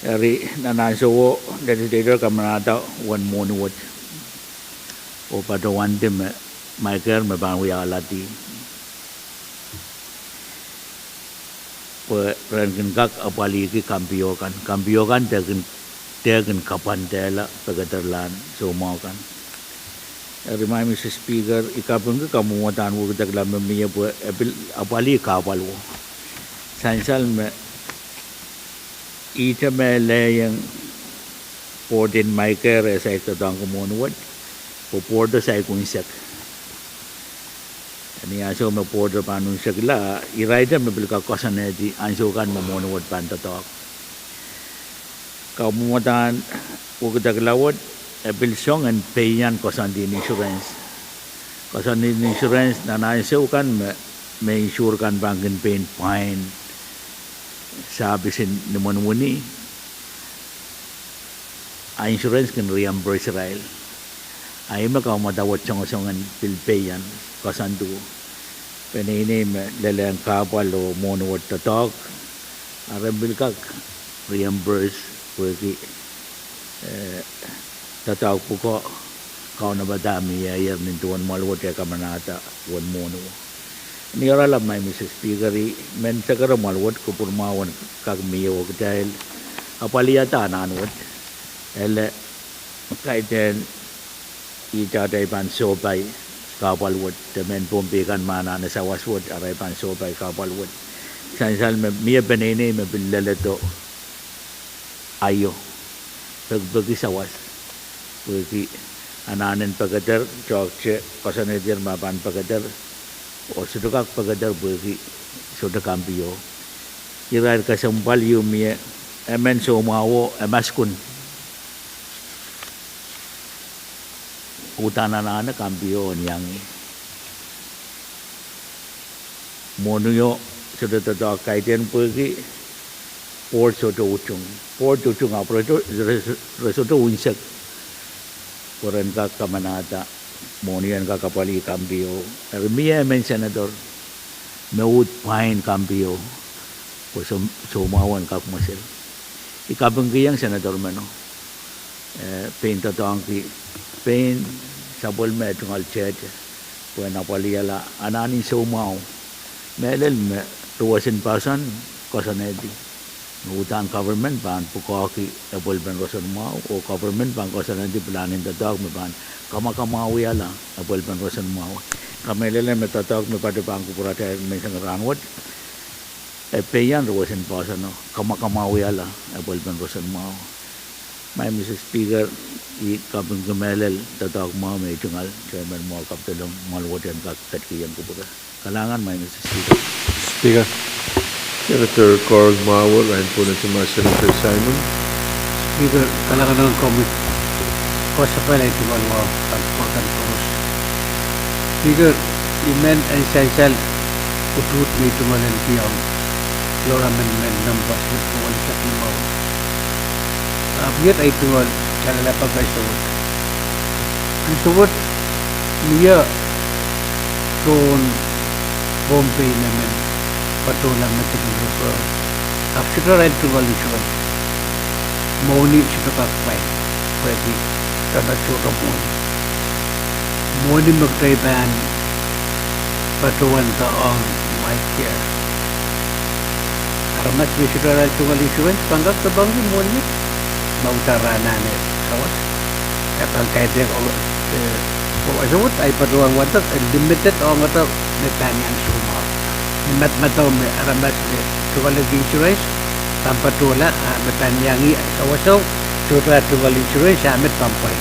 Eri nan ansouo legislature kamanahda uwen mwohni wet oh patohwandi me MICARE me pahn wia alehdi pwe ren kin kak apwalihki kampio kan. Kampio kan dehr kin, dehr kin kapwandehla pekederlahn soumwahu kan. Eri Madam Speaker, I kapingki kamwadahn wekidekla me mie pwe e pil apwalih kahpwalo. Sansal me ihte me lehieng board en MICARE e saik doadoahngki mwohni wet, pwe boardo saik unsek. Ni ansou me boardo pahn unsekla, irail me pil kak koasoanehdi ansou kan me mwohni wet pahn doadoahk. Kamwadahn wekidekla wet e pil song en peian koasoandi en insurance. Koasoandi en insurance nan ansou kan me, me insure kan pahn kin pein pwain service en nimwen wini, a insurance kin reimburse irail. A ih me kamwadahn wet songosong en pil peian koasoanduwo. Peneinei me lelehng kahpwal oh mwohni wet doadoahk, a re pil kak reimburse pwehki, eh, doadoahk pwukoa, kaunopada mie ier nin duwen mwahl wet e kamanahda uwen mwohni wet. Ni oaralap, Maing Mister Speaker, I men sekere mwahl wet, kupwur mwahu en kak mie oh kitail apwalihada anahn wet. Ele kaidehn ihte atail pahn sohpai kahpwal wet, de mehn Pohnpei kan me anahne sawas wet, arail pahn sohpai kahpwal wet. Sansal me mie peneinei me pil leledo aio, pekipeki sawas, pwehki anahnen pekeder, toahkte koasoanehdier ma pahn pekeder, oh sohte kak pekeder pwehki sohte kampio. Irail kesempwal ieu mie, emen soumwahuo e maskun, uhdahn anahne kampio en iang ih. Mwohnio sohte doadoahk kaidehn pwehki board sohte utung. Board utung ahpw re sohte, re sohte unsek pwe ren kak kamanahda mwohni en kak apwalih kampio. Eri mie emen senator me uhd pwain kampio pwe soum-, soumwahu en kak mwesel. I kapingkihong senator meno, eh, pein doadoahngki pein sapwellime tungoal tehte pwehn apwalihala anahn en soumwahu. Mehlel me duwehsen poahsoan koasoanehdi me uhdahn government pahn pwukoahki apwalipen roson mwahu, oh government pahn koasoanehdi pilahn en doadoahk me pahn kamwakamwahuwihala apwalipen roson mwahu. Kamehlele me doadoahk me patoh pahn kupwuratail menseng rahnwet, e pehian duwehsen poahsoano, kamwakamwahuwihala apwalipen roson mwahu. Maing Mister Speaker, I kapingki mehlel doadoahk mwahu me I tungoal chairman mwahu kapedolong mwahl wet en kak ketikihong kupwure. Kalahngan, Maing Mister Speaker. Speaker. Senator Carl Mauer, ansou me Senator Simon. Speaker, kalahngan en komwi koasoapail, I tungoal wahu kan koaros. Speaker, I men en sansal uduht me I tungoal en kihong loramen men members me tungoal saki mwahu. Ahpw iet I tungoal kalelapak ansou wet. Ansou wet mie tohn Pohnpei me men patohla medical referral, ahpw sohte arail tungoal insurance. Mwohni sohte kak pwain, pwehki re met sohte mwohni. Mwohni me kitail pahn patohwanda ong MyCare. Aramas me sohte arail tungoal insurance pahn kak doadoahngki mwohni ma uhdahn re anahne sawas. E pahn kaidehk, eh, ansou wet ahi patohwan wadek e limited ong ede me pahn iang soumwahu. Ni madamadau me aramas me tungoal insurance pahn patohla, ah, me pahn iang ih sawaso, sohte tungoal insurance, ah, met pahn pwain.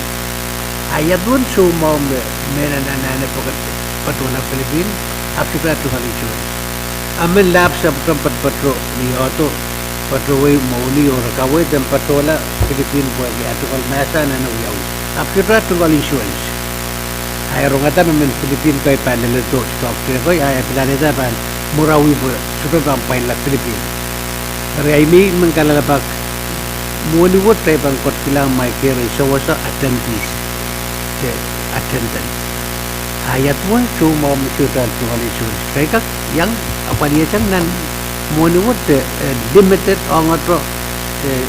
Ah, ia duwen soumwahu me, me anahne patohla Philippine, ahpw sohte tungoal insurance. Ah, men lahp sapwtehn patopato ni ohdo, patohwei mwohni oh re kaweid en patohla Philippine pwehki ah tungoal mahsen anahne wiawi. Ahpw sohte tungoal insurance. Ah, e rongada me mehn Philippine kei pahn leledo, toahkte kei, ah, e pilahn ede pahn mwurawi pwe sohte pahn pwainla Philippine. Eri I men kalelapak, mwohni wet kitail pahn ketikihla MyCare en sawaso attendees, de attendant. Ah, ia duwen soumwahu me sohte tungoal insurance, kitail kak iang apwalihsang nan mwohni wet de, eh, limited ong ede, eh,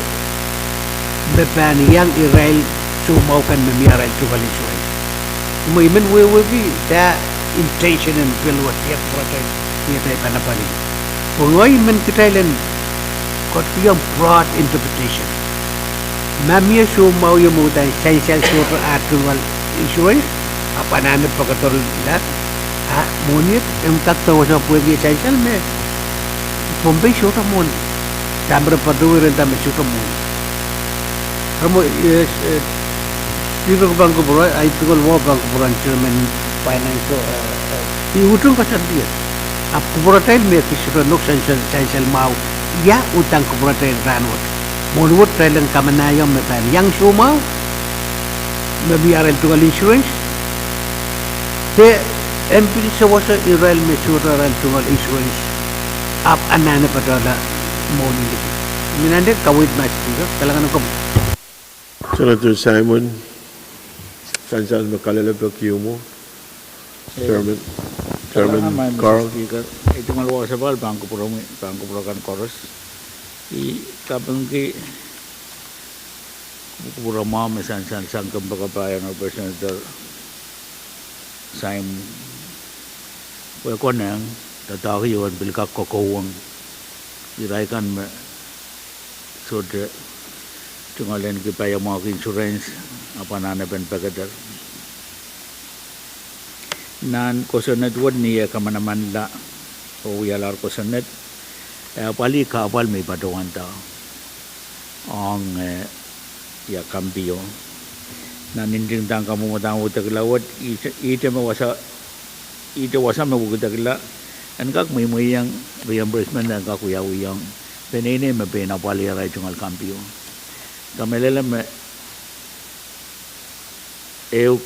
me pahn iang irail soumwahu kan me mie arail tungoal insurance. Mwo I men wehwehki dah intention en bill wet, ia kupwuratail, ia kitail pahn apwalih. Pwe ngehi I men kitail en ketikihong broad interpretation. Ma mie soumwahu ieu me uhdahn sansal sohte ah tungoal insurance, ahpw anahne pekederla, ah, mwohni en kak sawaso pwehki sansal me Pohnpei sohte mwohni. Dahme re patohwei ren dahme sohte mwohni. Eri mwo, eh, eh, Speaker, pahn kupwur, ahi tungoal wahu pahn kupwuren Chairman Finance, eh, eh, I utung koasoandier. Ahpw kupwuratail me kis sohte nohk sansal, sansal mwahu, ia uhdahn kupwuratail rahnwet? Mwohni wet kitail en kamanahiong me pahn iang soumwahu me mie arail tungoal insurance, de en pil sawaso irail me sohte arail tungoal insurance, ahpw anahne patohla mwohni liki. Mie nante kaweid Madam Speaker, kalahngan en komwi. Senator Simon, sansal me kalelapak ieu mwo. Eh, Chairman, Chairman Carl. Kalahngan, Madam Speaker. I tungoal wasapahl pahn kupwuromwi, pahn kupwur akan koaros. I kapingki Kupwuramwahu me sansal sang kempoakepahn Honorable Senator Simon, pwe e konehng doadoahk ieu en pil kak kokohwong irail kan me sohte tungoal en ki paiamwahuki insurance, ahpw anahnepen pekeder. Nan kosonned wet ni eh kamanamanla oh wialahr kosonned, e apwalih kahpwal me I patohwanda ong, eh, ia, COMPI o. Nan ntingdahng kamwomwdahn wekidekla wet, ihte, ihte me wasa, ihte wasa me wekidekla, en kak mweimweiong reimbursement en kak wiawihong peneinei me pein apwalih arail tungoal COMPI o. Kamehlele me ehu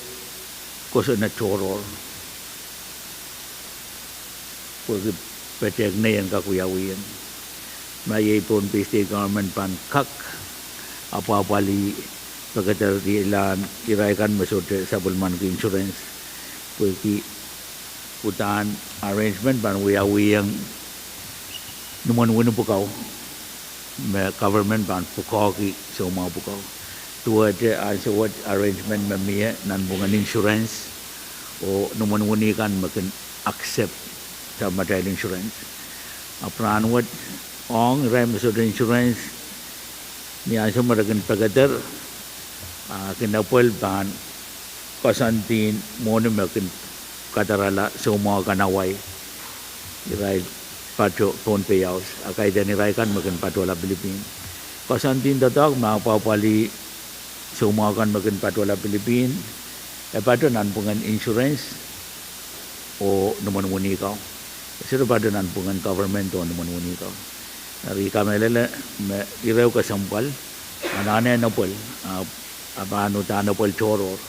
kosonned tohrohr pwehki petehk nei en kak wiawihong. Ma iei Pohnpei State Government pahn kak apwapwalih pekeder ilahn irail kan me sohte sapwellimaniki insurance, pwehki uhdahn arrangement pahn wiawihong nimwen wini pwukoa me government pahn pwukoahki soumwahu pwukoa. Duwehte ansou wet arrangement me mie nanpwungen insurance oh nimwen wini kan me kin accept sapwellimatail insurance. Ahpw rahnwet ong irail me sohte insurance, ni ansou me re kin pekeder, a kin epwel pahn koasoandi mwohni me kin kadarala soumwahu kan Hawaii, irail pato Pohnpei House, a kaidehn irail kan me kin patohla Pilipin. Koasoandi doadoahk me apwapwalih soumwahu kan me kin patohla Pilipin, e pato nanpwungen insurance oh nimwen wini kau. E sohte pato nanpwungen government oh nimwen wini kau. Eri I kamehlele me ire kesempwal, anahne en epwel, a, a pahn uhdahn epwel tohrohr,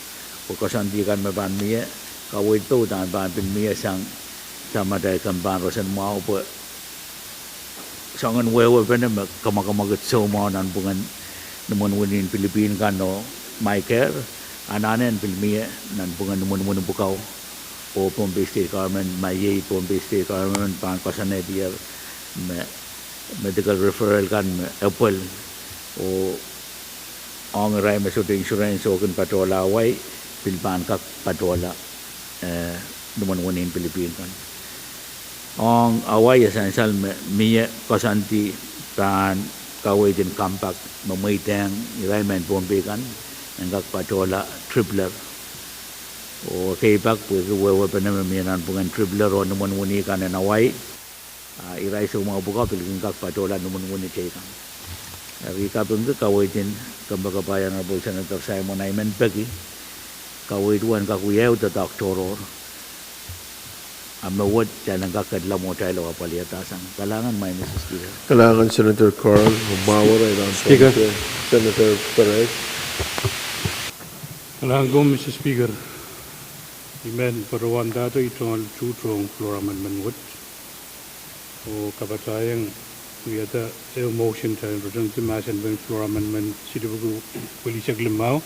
pwe koasoandi kan me pahn mie, kaweid pwe uhdahn pahn pil mie sang sapwellimatail kempahn roson mwahu pwe soangen wehwehpene me kamwakamwakid soumwahu nanpwungen nimwen winin Pilipin kan oh MICARE, anahne en pil mie nanpwungen nimwen wini pwukoa oh Pohnpei State Government, ma iei Pohnpei State Government pahn koasoanehdier me medical referral kan me epwel oh ong irail me sohte insurance oh kin patohla Hawaii, pil pahn kak patohla, eh, nimwen winin Pilipin kan. Ong Hawaii e sansal me mie koasoandi pahn kaweid en compact me mweidehng irail mehn Pohnpei kan en kak patohla Tripler. Oh ekei pak pwehki wehwehpene me mie nanpwungen Tripler oh nimwen wini kan en Hawaii, a irail soumwahu pwukoa pil kin kak patohla nimwen wini teikan. Eri I kapingki kaweid en kempoakepahn Honorable Senator Simon, a I men peki kaweid wet en kak wia ehu doadoahk tohrohr, a me wet kitail en kak ketlahng mwo kitail oh apwaliada sang. Kalahngan, Madam Speaker. Kalahngan Senator Carl, oh mwahu arail Speaker. Senator Perez. Kalahngan Madam Speaker. I men patohwanda ire tungoal tuht ong floor amendment wet, oh kapatahieng wiahda ehu motion kitail en ritingdi mahsen en floor amendment silipwuki welisek limau,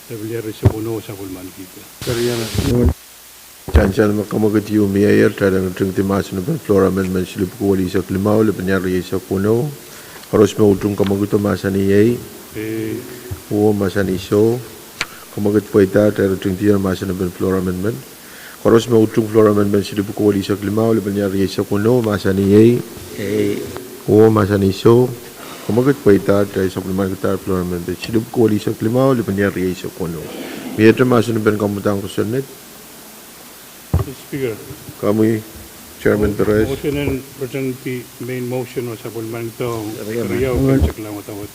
lepin iar eisek weneu, oh sapwellimanikihda. Sansal me kamwekid ieu mieier, kitail en ritingdi mahsen en floor amendment silipwuki welisek limau, lepin iar rieisek weneu. Koaros me utung kamwekido mahsanih iei. Uwo mahsanih soh. Kamwekid pweida, kitail ritingdier mahsen en floor amendment. Koaros me utung floor amendment silipwuki welisek limau, lepin iar rieisek weneu, mahsanih iei. Uwo mahsanih soh. Kamwekid pweida, kitail sapwellimanikidahr floor amendment silipwuki welisek limau, lepin iar rieisek weneu. Miehte mahsen en kamwomwdahn kosonned. Speaker. Komwi, Chairman Perez. Motion en ritingdi main motion oh sapwellimanikido, riau, kemseklahn wadawad.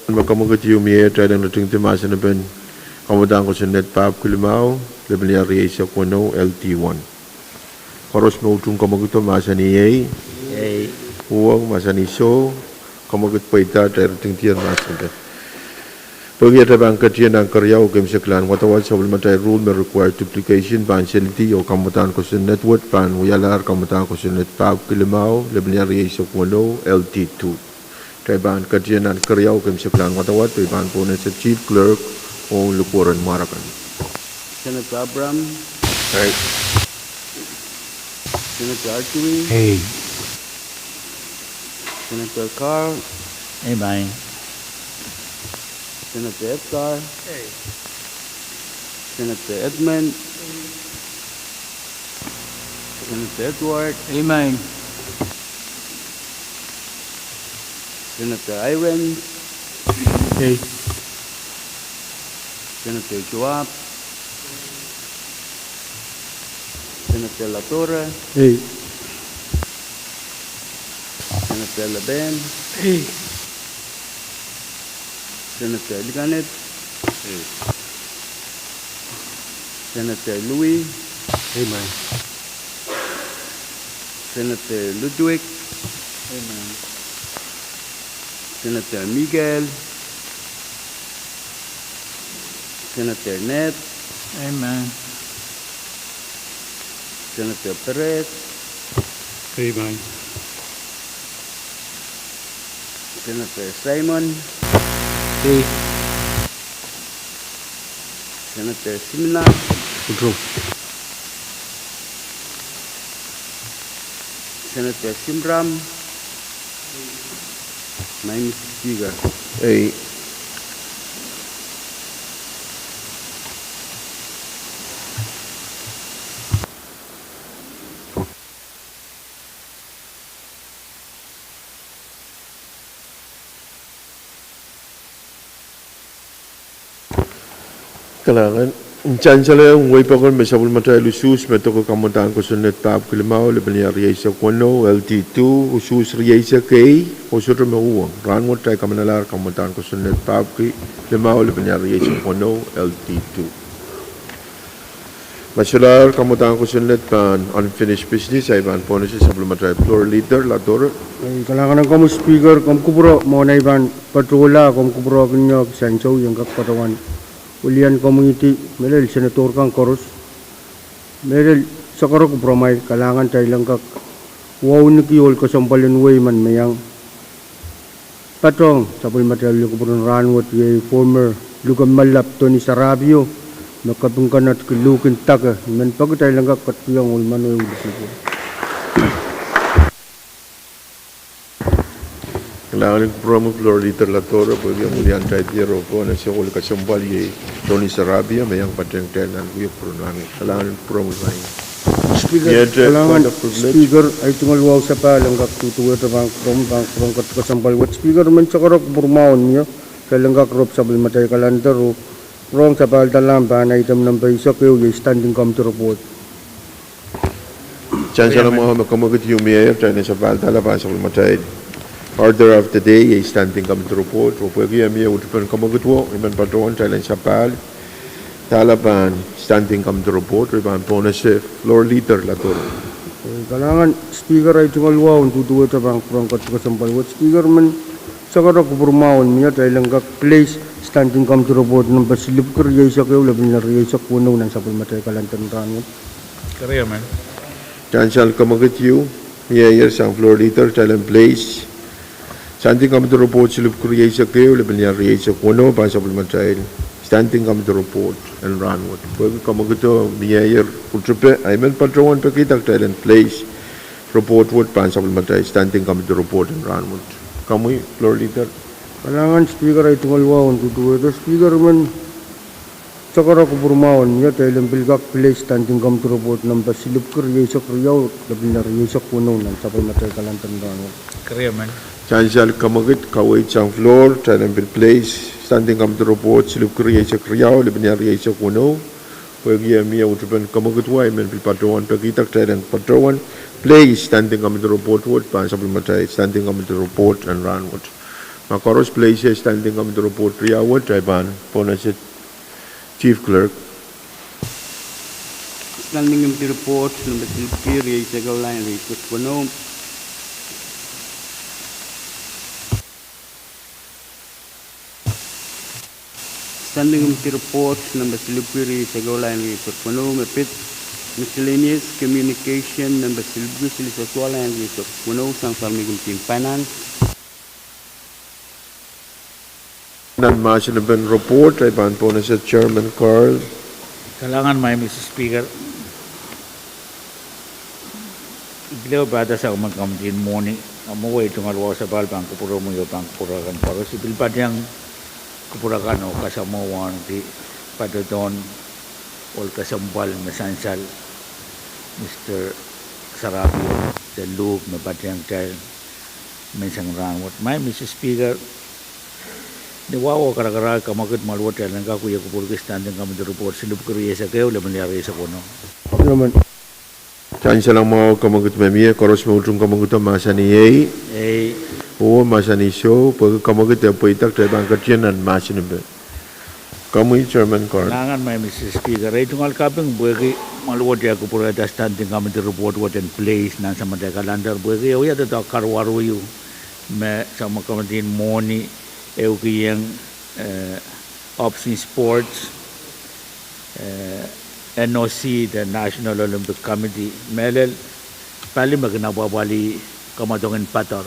Me kamwekid ieu mieier, kitail en ritingdi mahsen en kamwomwdahn kosonned pahpwiki limau, lepin iar rieisek weneu, L D one. Koaros me utung kamwekido mahsanih iei. Uwong mahsanih soh. Kamwekid pweida, kitail ritingdier mahsen en Pwehki atail pahn ketien nan keriau, kemseklahn wadawad, sapwellimatail rule me require duplication pahn selidi oh kamwomwdahn kosonned wet pahn wialahr kamwomwdahn kosonned pahpwiki limau, lepin iar rieisek weneu, L D two. Kitail pahn ketien nan keriau, kemseklahn wadawad, pwe I pahn pwonehng Chief Clerk ong likwerehn mwarekan. Senator Abraham. Aye. Senator Artui. Aye. Senator Carl. Aye, aye. Senator Edgar. Senator Edmund. Senator Edward. Amen. Senator Irons. Ei. Senator Joab. Senator Ladora. Ei. Senator Leben. Ei. Senator Likanet. Ei. Senator Louis. Amen. Senator Ludwig. Amen. Senator Miguel. Senator Ned. Amen. Senator Perez. Amen. Senator Simon. Ei. Senator Simina. True. Senator Simram. Maing Mister Speaker. Ei. Kalahngan. Sansal, wehi pokon me sapwellimatail usuhs me doke kamwadahn kosonned pahpwiki limau, lepin iar rieisek weneu, L D two, usuhs rieisek ei, oh sohte me uhwong. Rahnwet kitail kamanalahr kamwadahn kosonned pahpwiki limau, lepin iar rieisek weneu, L D two. Ma solahr kamwadahn kosonned pahn unfinished business, ahi pahn pohnese sapwellimatail Floor Leader Ladora. Ei, kalahngan en komwi Speaker, komw kupwure mwohn ahi pahn patohla, komw kupwure kin iok sansal, I en kak patohwan wilian komwi, mehlel senator kan koaros, mehlel sakaro kupwuromwail, kalahngan, kitail en kak wauneki ohl kesempwal en wehi men me iang patohng sapwellimatail lih kupwur en rahnwet, iei former Luke Mallap Tony Sarapio, me kaping kanetki luhk en dake, I men peki kitail en kak ketikihong ohl men wet lih kupwur. Kalahngan en kupwuromwi Floor Leader Ladora, pwehki omw wilian title oh pohnese ohl kesempwal iei Tony Sarapio me iang patehng kitail nan wiepe pwurun rahnwet. Kalahngan en kupwuromwi. Speaker, kalahngan, Speaker, ahi tungoal wahu sapahl en kak duduwehte pahn kupwuromwi, pahn kupwuromwi ketiket kesempwal wet. Speaker, I men sakaro kupwur mwahu en mie, kitail en kak rop sapwellimatail calendar oh rong sapahldahr pahn item nempe eisek ehu, iei Standing Committee Report. Sansal mwahu me kemwekid ieu, mie ehr, kitail en sapahldahr pahn sapwellimatail order of the day, iei Standing Committee Report, oh pwehki e mie uhdepen kemwekidwo, I men patohwan kitail en sapahldahr pahn Standing Committee Report, oh I pahn pohnese Floor Leader Ladora. Kalahngan Speaker, ahi tungoal wahu en duduwehte pahn kupwuromwi ketiket kesempwal wet. Speaker, I men sakaro kupwur mwahu en mie, kitail en kak place Standing Committee Report nempe silipwiki rieisek ehu, lepin iar rieisek weneu nan sapwellimatail calendar en rahnwet. Sansal kemwekid ieu, mie ehr sang Floor Leader, kitail en place Standing Committee Report silipwiki rieisek ehu, lepin iar rieisek weneu pahn sapwellimatail Standing Committee Report en rahnwet. Pwehki kemwekidwo mie ehr uhdepe, ahi men patohwan pekihda kitail en place report wet pahn sapwellimatail Standing Committee Report en rahnwet. Komwi Floor Leader. Kalahngan Speaker, ahi tungoal wahu en duduwehte. Speaker, I men sakaro kupwur mwahu en mie, kitail en pil kak place Standing Committee Report nempe silipwiki rieisek riau, lepin iar rieisek weneu nan sapwellimatail calendar en rahnwet. Sansal kemwekid, kaweid sang Floor, kitail en pil place Standing Committee Report silipwiki rieisek riau, lepin iar rieisek weneu. Pwehki e mie uhdepen kemwekidwo, ahi men pil patohwan pekihda kitail en patohwan place Standing Committee Report wet pahn sapwellimatail Standing Committee Report en rahnwet. Ma koaros place Standing Committee Report riau wet, ahi pahn pohnese Chief Clerk. Standing Committee Report nempe silipwiki rieisek ehu, lain rieisek weneu. Standing Committee Report nempe silipwiki rieisek ehu, lain rieisek weneu, me pid Miscellaneous Communication nempe silipwiki silihsek duwau, lain rieisek weneu, sang Salmi Committee en Finance. Nan mahsen en report, ahi pahn pohnese Chairman Carl. Kalahngan, Maing Mister Speaker. I pil ehu pahda sang emen committee en mwohni, ahpw mwein ahi tungoal wahu sapahl pahn kupwuromwi oh pahn kupwure kan koaros. I pil patehng Kupwur akan oh kasamwo wauneki patohdohn ohl kesempwal me sansal, Mister Sarabio, de luhk me patehng kitail menseng rahnwet. Maing Mister Speaker, ni wahu oh karakarahk, kamwekid mwahl wet, kitail en kak wia kupwurki Standing Committee Report silipwki rieisek ehu, lemelian rieisek weneu. Sansal mwahu, kamwekid me mie, koaros me utung kamwekido mahsanih ei. Ei. Oh mahsanih soh, pwehki kamwekid e pweida, kitail pahn ketin nan mahsen en pei. Komwi Chairman Carl. Kalahngan, Maing Mister Speaker, ei tungoal kaping pwehki mwahl wet e kupwurehda Standing Committee Report wet en place nan samatail calendar, pwehki e wia doadoahk karuwaru ieu me samwa committee en mwohni, e kihong, eh, Office in Sports, eh, N O C, de National Olympic Committee, mehlel pali me kin apwapwalih kamwadong en Pador.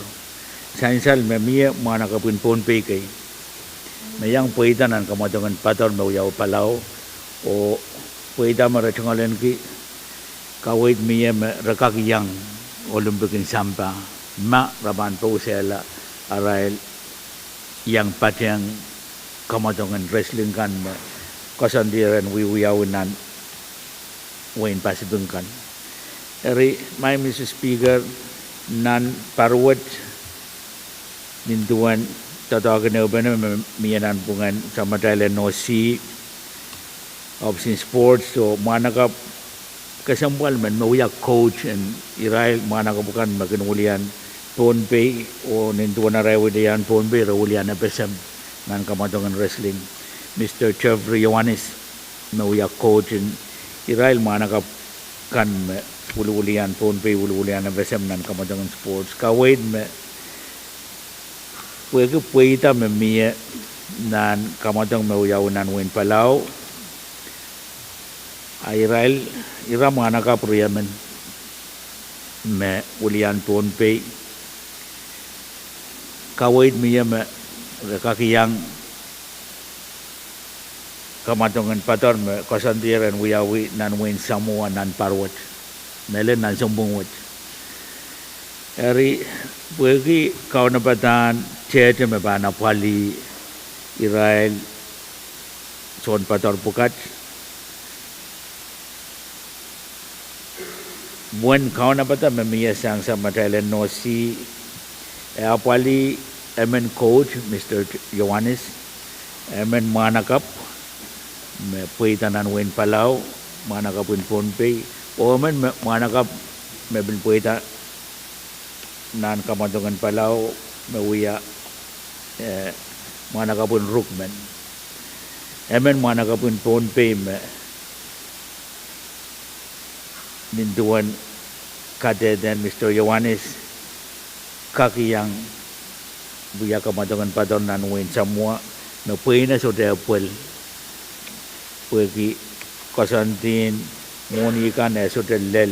Sansal me mie mwahnakapw en Pohnpei kei me iang pweida nan kamwadong en Pador me wiawi Palau, oh pweida me re tungoalenki, kaweid mie me re kak iang Olympic en sampah, ma re pahn pousehla arail iang patehng kamwadong en wrestling kan me koasoandier en wiewiawi nan wehin Pasipik kan. Eri, Maing Mister Speaker, nan pahr wet, nin duwen doadoahk en ehupene me mie nanpwungen samatail N O C, Office in Sports, oh mwahnakapw kesempwal men me wia coach en irail mwahnakapw kan me kin wilian Pohnpei, oh nin duwen arail wilian Pohnpei, re wilian FSM nan kamwadong en wrestling, Mister Jeffrey Ioannis, me wia coach en irail mwahnakapw kan me wiliwilian Pohnpei, wiliwilian FSM nan kamwadong en sports. Kaweid me pwehki pweida me mie nan kamwadong me wiawi nan wehin Palau, a irail, ira mwahnakapw riemen me wilian Pohnpei, kaweid mie me re kak iang kamwadong en Pador me koasoandier en wiawi nan wehin Samoa nan pahr wet, mehlel nan sounpwong wet. Eri, pwehki kaunopadahn tehte me pahn apwalih irail soun Pador pwukat, uwen kaunopada me mie sang samatail N O C, e apwalih emen coach, Mister Ioannis, emen mwahnakapw me pweida nan wehin Palau, mwahnakapw en Pohnpei, oh emen me mwahnakapw me pil pweida nan kamwadong en Palau me wia, eh, mwahnakapw en Rukmen. Emen mwahnakapw en Pohnpei me nin duwen kadehdehn Mister Ioannis kak iang wia kamwadong en Pador nan wehin Samoa, me pweine sohte epwel, pwehki koasoandien mwohni kan e sohte lel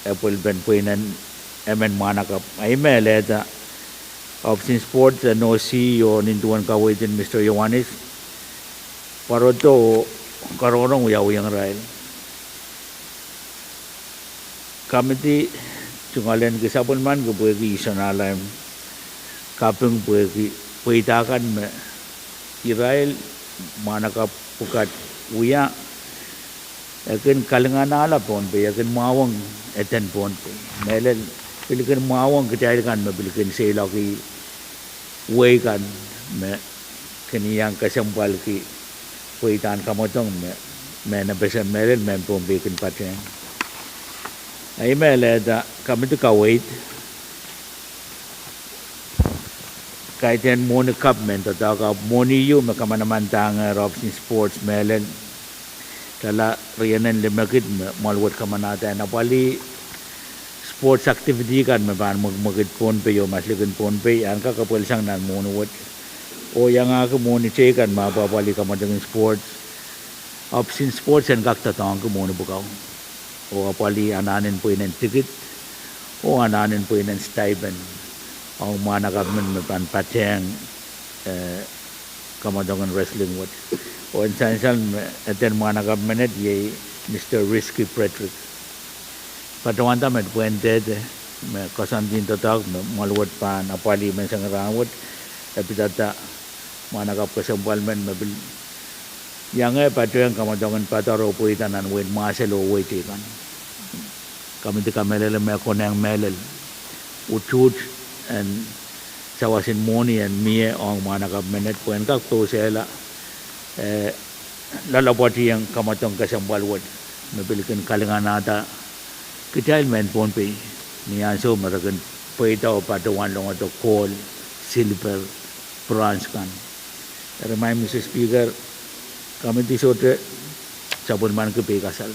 epwelpen pweinen emen mwahnakapw. A I mehlelda Office in Sports, N O C, oh nin duwen kaweid en Mister Ioannis, pwarodo oh karonge wiawiong irail. Committee tungoalenki, sapwellimaniki pwehki I soangen ale kaping pwehki pweida kan me irail mwahnakapw pwukat wia, e kin kalinganahla Pohnpei, e kin mwahuwong eden Pohnpei. Mehlel, pil kin mwahuwong kitail kan me pil kin seiloak wehi kan me kin iang kesempwalki pweidahn kamwadong me, mehn FSM mehlel mehn Pohnpei kin patehng. A I mehlelda committee kaweid, kaidehn mwohni kapw men doadoahk, ahpw mwohni ieu me kamanamandahngehr Office in Sports mehlel, lala rienen limekid me mwahl wet kamanahda en apwalih sports activity kan me pahn mwekimwekid Pohnpei oh maslikin Pohnpei, ahn kak epwelsang nan mwohni wet. Oh iangahki mwohni teikan me apwapwalih kamwadong en sports, Office in Sports en kak doadoahngki mwohni pwukat oh apwalih anahnen pweinen tikid oh anahnen pweinen stipend ong mwahnakapw men me pahn patehng, eh, kamwadong en wrestling wet. Oh en sansal me eden mwahnakapw menet iei Mister Risky Frederick. Patohwanda met pwehn dehde me koasoandi doadoahk me mwahl wet pahn apwalih menseng rahn wet, e pidada mwahnakapw kesempwal men me pil iang eh patohng kamwadong en padar oh pweida nan wehin Mwahsel oh wehi teikan. Komidi kamehlele me konehng mehlel utuht en sawas en mwohni en mie ong mwahnakapw menet pwe en kak pousehla, eh, loalopwoatieng kamwadong kesempwal wet me pil kin kalinganahda kitail mehn Pohnpei ni ansou me re kin pweida oh patohwan longodo kohl, silper, bronze kan. Eri, Madam Speaker, komidi sohte sapwellimaniki peikasal.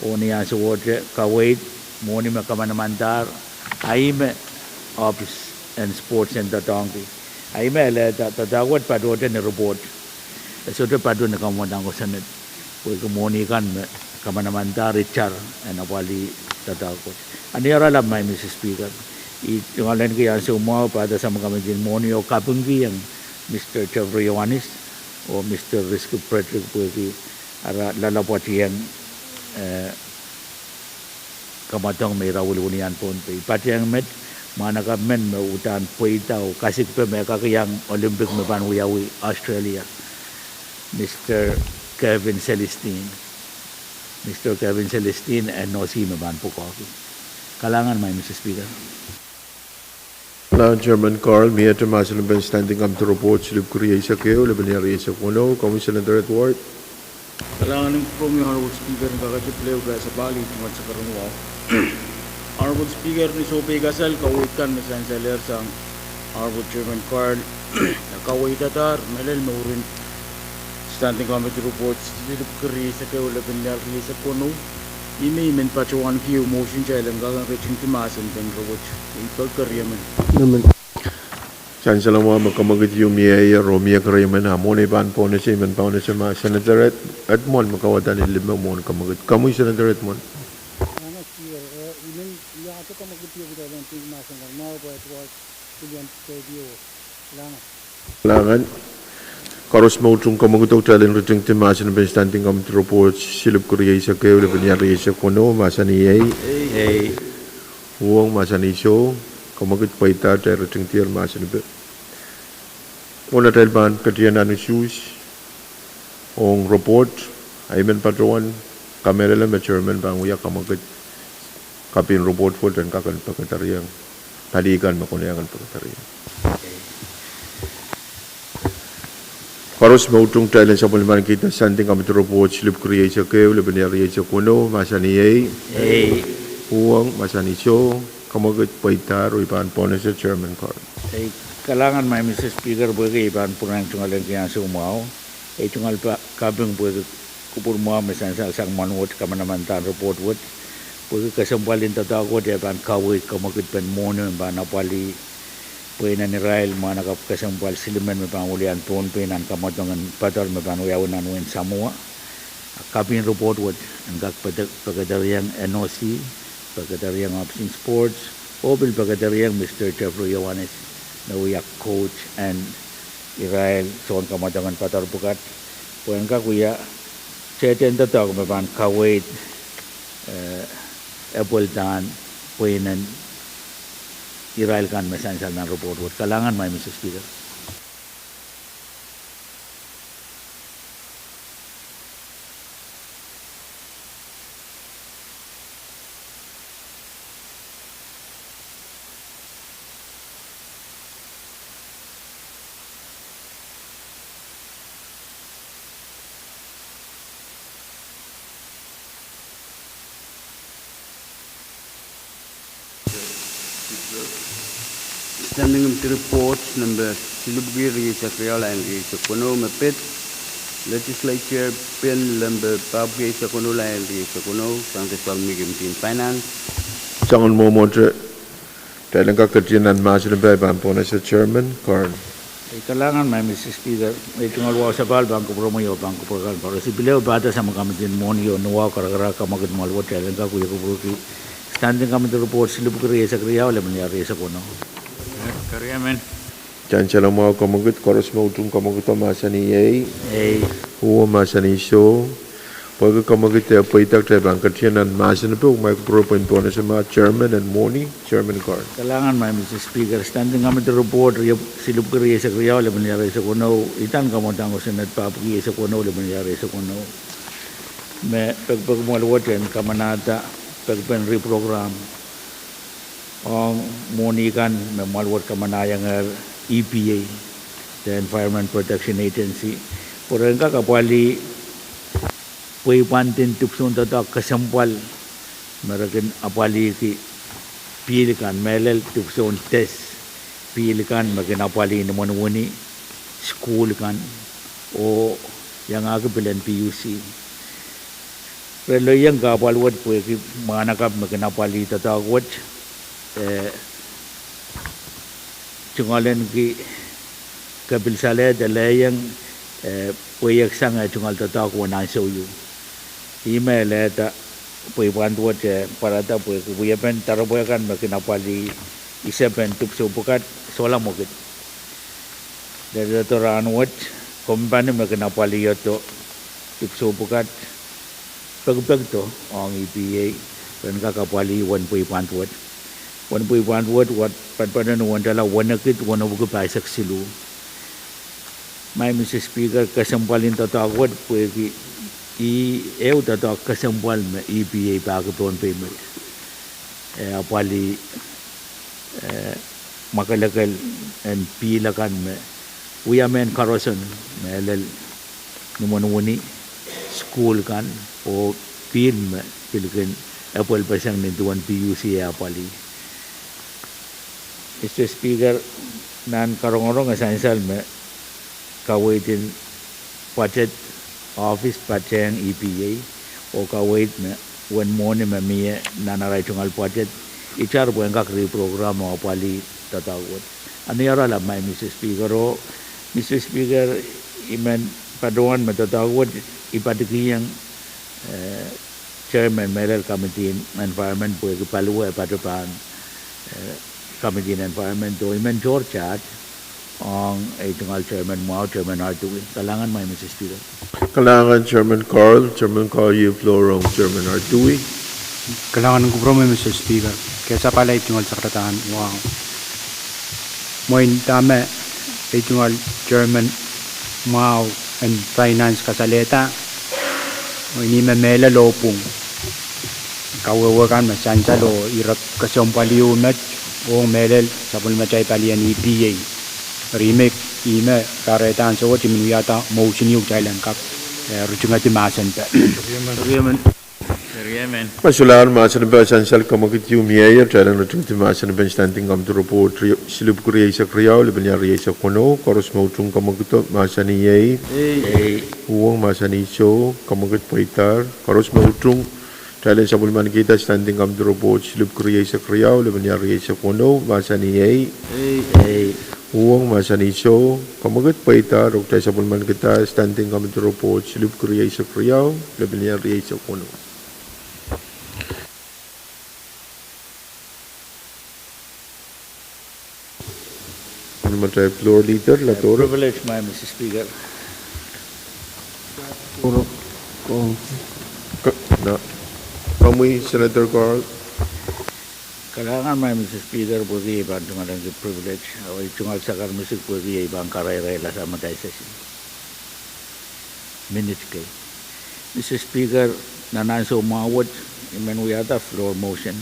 Oh ni ansowohte kaweid mwohni me kamanamandahr, ahi me ohpis en sports en doadoahngki, ahi me elehda doadoahk wet patohte ni report. E sohte patoh ni kamwadang ko Senate, pwehki mwohni kan me kamanamandahr itar en apwalih doadoahk wet. A ni oaralap, Madam Speaker, I tungoalenki ansou mwahu pahda sang me komidi en mwohni oh kapingkihong Mister Jeffrey Iohannis oh Mister Riskip Frederick pwehki ara loalopwoatieng, eh, kamwadong me ira wiliwilian Pohnpei. Patehng met, mwahnakapw men me uhdahn pweida oh kasikpe me kak iang Olympic me pahn wiawi Australia, Mister Kevin Celestine. Mister Kevin Celestine, N O C me pahn pwukoahki. Kalahngan, Madam Speaker. Kalahngan Chairman Carl, miehte mahsen en Standing Committee Report silipwuki rieisek ehu, lepin iang rieisek weneu, komwi Senator Edward. Kalahngan en kupwuromwi Honorable Speaker, ni kakete pil ehu pasapahl, I tungoal sakaraun wahu. Honorable Speaker, ni sohpeikasal kaweid kan me sansalehr sang Honorable Chairman Carl, e kaweidadahr mehlel mwurin Standing Committee Report silipwuki rieisek ehu, lepin iang rieisek weneu. Ihme I men patohwanki ehu motion kitail en kak ritingdi mahsen pen re wet. I peki keriemen. Sansal mwahu me komwekid ehu mieier oh mie keriemen, a mwohn ei pahn pohnese, I men pohnese ma Senator Ed-, Edmund me kauwada ni lime mwohn komwekid. Komwi Senator Edmund. Kalahngan. Koaros me utung komwekid oh kitail en ritingdi mahsen pen Standing Committee Report silipwuki rieisek ehu, lepin iang rieisek weneu, mahsanih ei. Ei. Uhwong, mahsanih soh. Komwekid pweida, kitail ritingdier mahsen pen. Mwohn atail pahn ketin nan usuhs ong report, I men patohwan kamehlele me Chairman pahn wia komwekid kapin report wet en kak en pekedereiong. Pali kan me konehng en pekedereiong. Koaros me utung kitail en sapwellimanikihda Standing Committee Report silipwuki rieisek ehu, lepin iang rieisek weneu, mahsanih ei. Ei. Uhwong, mahsanih soh. Komwekid pweida, oh I pahn pohnese Chairman Carl. Ei, kalahngan Madam Speaker, pwehki I pahn pwurehng tungoalenki ansou mwahu. I tungoal pa-, kaping pwehki kupwur mwahu me sansal sang mwohn wet kamanamandan report wet, pwehki kesempwal en doadoahk wet e pahn kaweid komwekid pen mwohni me pahn apwalih pweinen irail mwahnakapw kesempwal silimen me pahn wilian Pohnpei nan kamwadong en padar me pahn wiawi nan wehin Samoa. A kapin report wet en kak pekedereiong N O C, pekedereiong ohpis en sports, oh pil pekedereiong Mister Jeffrey Iohannis me wia coach en irail soun kamwadong en padar pwukat, pwe en kak wia tehden doadoahk me pahn kaweid, eh, epweldahn pweinen irail kan me sansal nan report wet. Kalahngan Madam Speaker. Standing Committee Report nempe silipwuki rieisek riau, lain rieisek weneu me pid, Legislature Bill nempe papah rieisek weneu, lain rieisek weneu, sang de Finance. Soangen mwomwohte, kitail en kak ketin nan mahsen pen I pahn pohnese Chairman Carl. Ei, kalahngan Madam Speaker, I tungoal wahu sapahl pahn kupwuromwi oh pahn kupwurkan koaros. I pil ehu pahda sang me komwekid en mwohni oh ni wahu karakarahk komwekid mwoal wet kitail en kak wie kupwurki Standing Committee Report silipwuki rieisek riau, lepin iang rieisek weneu. Keriemen. Sansal mwahu komwekid, koaros me utung komwekido mahsanih ei. Ei. Uhwong, mahsanih soh. Pwehki komekid eh pweida, kitail pahn ketin nan mahsen ehu, oh mwahu pwurehng pwonese ma chairman en mwohni, Chairman Carl. Kalahngan, Madam Speaker. Standing Committee Report, rie-, silipwki rieisek riau, lepin ire rieisek weneu, idan kamwadang oh Senate Pahpwiki rieisek weneu, lepin ire rieisek weneu. Me pekipek mwahl wet en kamanahda pekpen reprogram ong mwohni kan me mwahl wet kamanahiengehr E P A, de Environment Protection Agency, pwe ren kak apwalih pweipwandin dipwisoun doadoahk kesempwal me re kin apwalihki pihl kan, mehlel dipwisoun test pihl kan me kin apwalih ni mwohni, sukuhl kan, oh iangahki pilen P U C. Re lelohng kahpwal wet pwehki mwahnakapw me kin apwalih doadoahk wet, eh, tungoal en ki kepil salehda lelohng, eh, pweiek sang eh tungoal doadoahk wen ansou ieu. Ih me lelehda pweipwand wet eh pwarada pwehki wiepen doaropwe kan me kin apwalih isepen dipwisou pwukat sohla mwekid. Lel doadoahk rahnwet, kompani me kin apwalih doadoahk dipwisou pwukat pekipekdo ong E P A, ren kak apwalih wen pweipwand wet. Wen pweipwand wet, wet patpato ni wendala wenekid wenepwiki pahisek siluh. Madam Speaker, kesempwalin doadoahk wet pwehki ih ehu doadoahk kesempwal me E P A pahki Pohnpei met, eh, apwalih, eh, mwakelekel en pihl akan me wia mehn karoson, mehlel ni mwohni, sukuhl kan, oh pihl me pil kin epwelpeseng ni duwen P U C eh apwalih. Mister Speaker, nan karongorong e sansal me kaweid en budget office patehng E P A, oh kaweid me wen mwohni me mie nan arail tungoal budget, itar pwehn kak reprogram oh apwalih doadoahk wet. A ni oaralap, Madam Speaker, oh Mister Speaker, I men patohwan me doadoahk wet I patikihong, eh, chairman mehlel Committee en Environment pwehki paliwar patohwan, eh, Committee en Environment, oh I men tohr taht ong ei tungoal chairman mwahu, Chairman Artui. Kalahngan, Madam Speaker. Kalahngan, Chairman Carl. Chairman Carl, iei floor ong Chairman Artui. Kalahngan kupwuromwi, Mister Speaker. Kesapala ei tungoal sakaradahn wahu. Mwein dahme ei tungoal chairman mwahu en Finance kasalehda, mwein ih me mehlel lohpwung kawehwe kan me sansal oh ire kesempwal ieu met, ong mehlel sapwellimatail palien E P A. Eri me, ih me kahrehda ansou wet I men wiahda motion ieu kitail en kak, eh, ritingedi mahsenpe. Riemen. Riemen. Ma solahr mahsenpe sansal kamwekid ieu mieier, kitail en ritingedi mahsenpen Standing Committee Report ri-, silipwki rieisek riau, lepin ire rieisek weneu, koaros me utung kamwekido, mahsanih ei. Ei. Uhwong, mahsanih soh, kamwekid pweidahr, koaros me utung. Kitail en sapwellimanikihda Standing Committee Report silipwki rieisek riau, lepin ire rieisek weneu, mahsanih ei. Ei. Uhwong, mahsanih soh, kamwekid pweidahr, oh kitail sapwellimanikihda Standing Committee Report silipwki rieisek riau, lepin ire rieisek weneu. Floor Leader, Ladoro. Privilege, Madam Speaker. Ka-, na, komwi, Senator Carl. Kalahngan, Madam Speaker, pwehki ei pahn tungoal ahneki privilege, oh ei tungoal sakar misik pwehki ei pahn karairahla samatail session minit kei. Mister Speaker, nan ansou mwahu wet, I men wiahda floor motion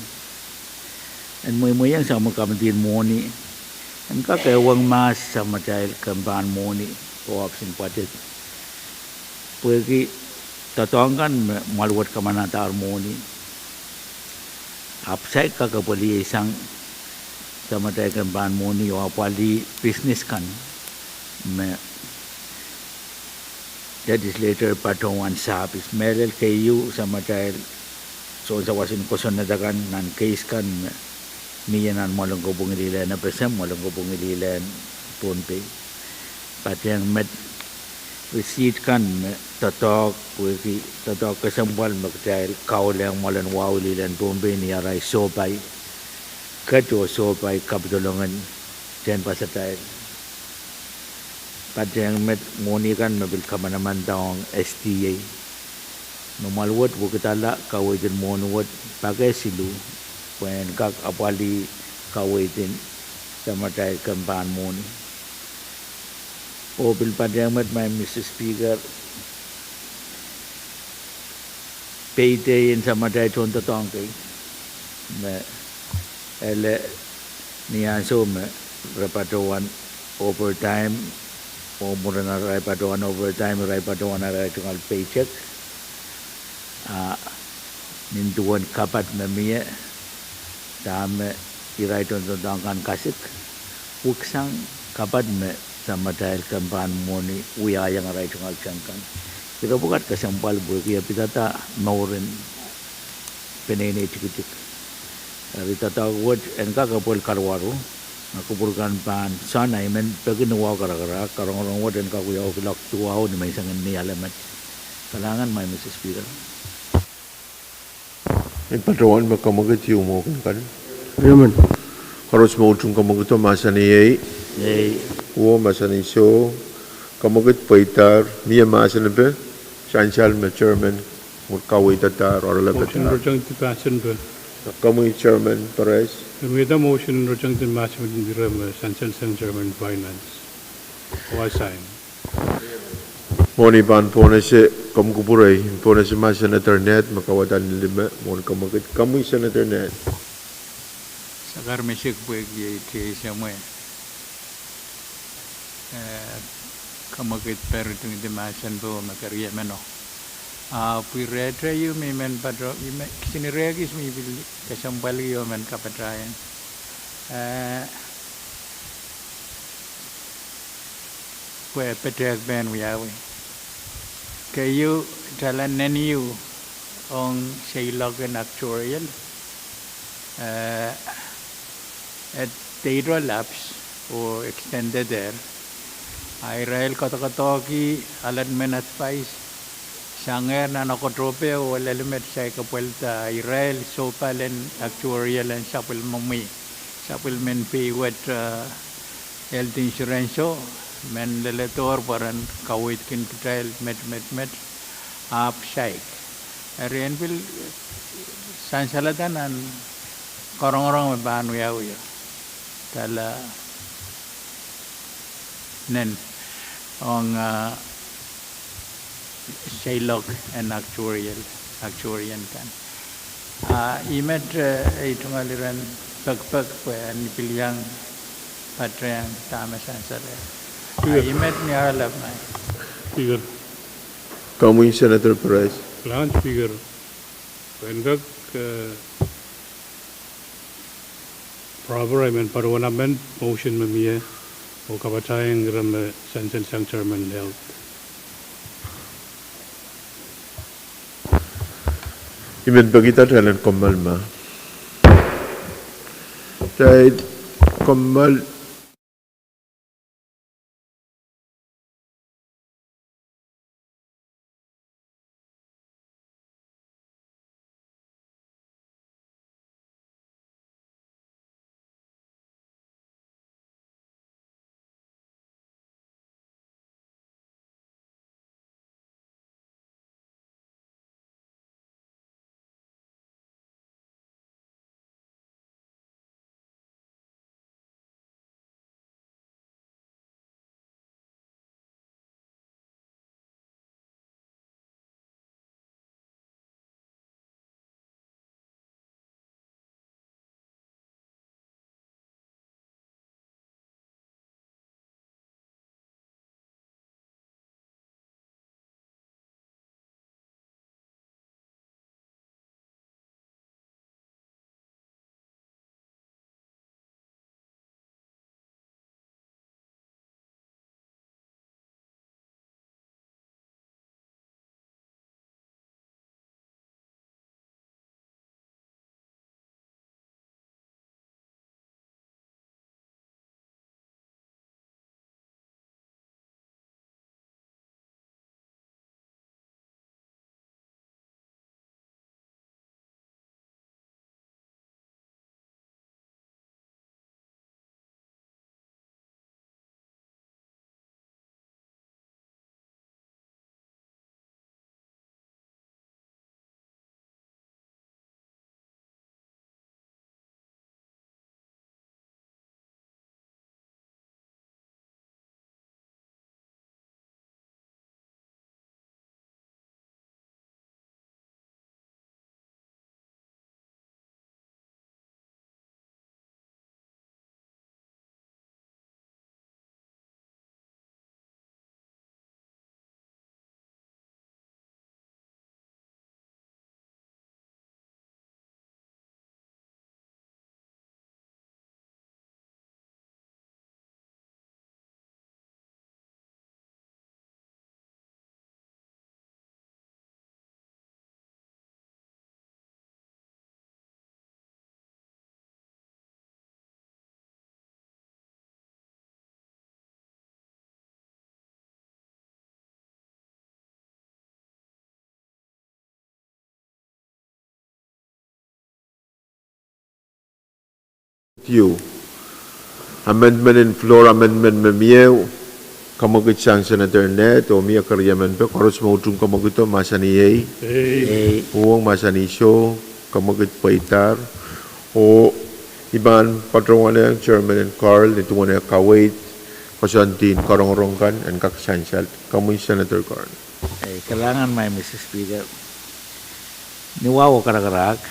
en mweimweiong sapwellimatail Committee en Mwohni en kak ehuong mahs samatail kempahn mwohni oh ohpis en budget, pwehki doadoahk kan me mwahl wet kamanahdahr mwohni, ahpw saik kak epwelihsang samatail kempahn mwohni oh apwalih business kan me legislature patohwan sahpis. Mehlel keieu samatail sounsawas en kosonned akan nan case kan me mie nan mwoalen kopwung en lihlen FSM, mwoalen kopwung en lihlen Pohnpei. Patehng met, receipt kan me doadoahk, pwehki doadoahk kesempwal me kitail kaulehng mwoalen wahu en lihlen Pohnpei ni arail sohpai ket oh sohpai Capitol ong en tehnpasatail. Patehng met, mwohni kan me pil kamanamandahr ong SDA. Mwomwal wet wekidala kaweid en mwohni wet pak siluh, pwehn kak apwalih kaweid en samatail kempahn mwohni. Oh pil patehng met, Madam Speaker, payday en samatail tohndoadoahk kei, me ele ni ansou me re patohwan overtime, oh mwurin arail patohwan overtime, irail patohwan arail tungoal paycheck. A nin duwen kapad me mie, dahme irail tohndoadoahk kan kasik, weksang kapad me samatail kempahn mwohni wiahiong arail tungoal teng kan. Ire pwukat kesempwal pwehki e pidada mouren peneinei tikitik. Eri doadoahk wet en kak epwel karuwaru, a kupwur kan pahn soan, a I men peki ni wahu karakarahk, karongorong wet en kak wiawi kuloak duwau nimenseng en ni ale met. Kalahngan, Madam Speaker. En patohwan me kemwekid ieu mwo kin kan. Koaros me utung kemwekido mahsanih ei. Ei. Uo mahsanih soh. Kemwekid pweidahr, mie mahsen pe, sansal me chairman mwur kaweidadahr, oaralap. Motion reject mahsen pe. Komwi Chairman Perez. Eri mie motion reject mahsen me ire me sansal sang Chairman Finance. Oa sign. Mwohni pahn pohnese, komw kupwurei, pohnese ma Senator Ned me kawada ni lime, mwohn kemwekid, komwi Senator Ned. Sakar me sik pwehki ei teisemwe, eh, kemwekid peri tungdi mahsen po me keriemeno. A pwihn rehte ieu me I men pato, I men, kisin ire kis me I pil kesempwalki oh men kapatahieng. Eh, pwe petehk pehn wiawi. Keieu, kitail en nenieiu ong seiloak en actuarial, eh, e deito lapse oh extended er. A irail koadokoadoahki allotment advice sangehr nan Okotohpe oh lel met saik epwelda irail sohpal en actuarial en sapwellimomwi, sapwellimen pei wet, eh, health insurance o, men leledohr pwe ren kaweidki kitail met, met, met, ahpw saik. Eri en pil sansalada nan karongorong me pahn wiawi, dahla nen ong, ah, seiloak en actuarial, actuarian kan. Ah, I met, eh, ei tungoal iren pekpek pwe en pil iang patehng dahme sansal. Ah, I met ni oaralap ngehi. Speaker. Komwi Senator Perez. Kalahngan Speaker. Pwehn pek, eh, proper, I men patohwan amend motion me mie, oh kapatahieng ire me sansal sang Chairman Health. I men pekihda kitail en kommoal ma. Kitail kommoal. Amendment en floor, amendment me mie, kamwekid sang Senator Ned, oh mie keriemen pe, koaros me utung kamwekid o mahsanih ei. Ei. Uhwong mahsanih soh, kamwekid pweidahr. Oh I pahn patohwanohng Chairman en Carl ni duwen eh kaweid koasoandi en karongorong kan en kak sansal. Komwi Senator Carl. Ei, kalahngan, Madam Speaker. Ni wahu oh karakarahk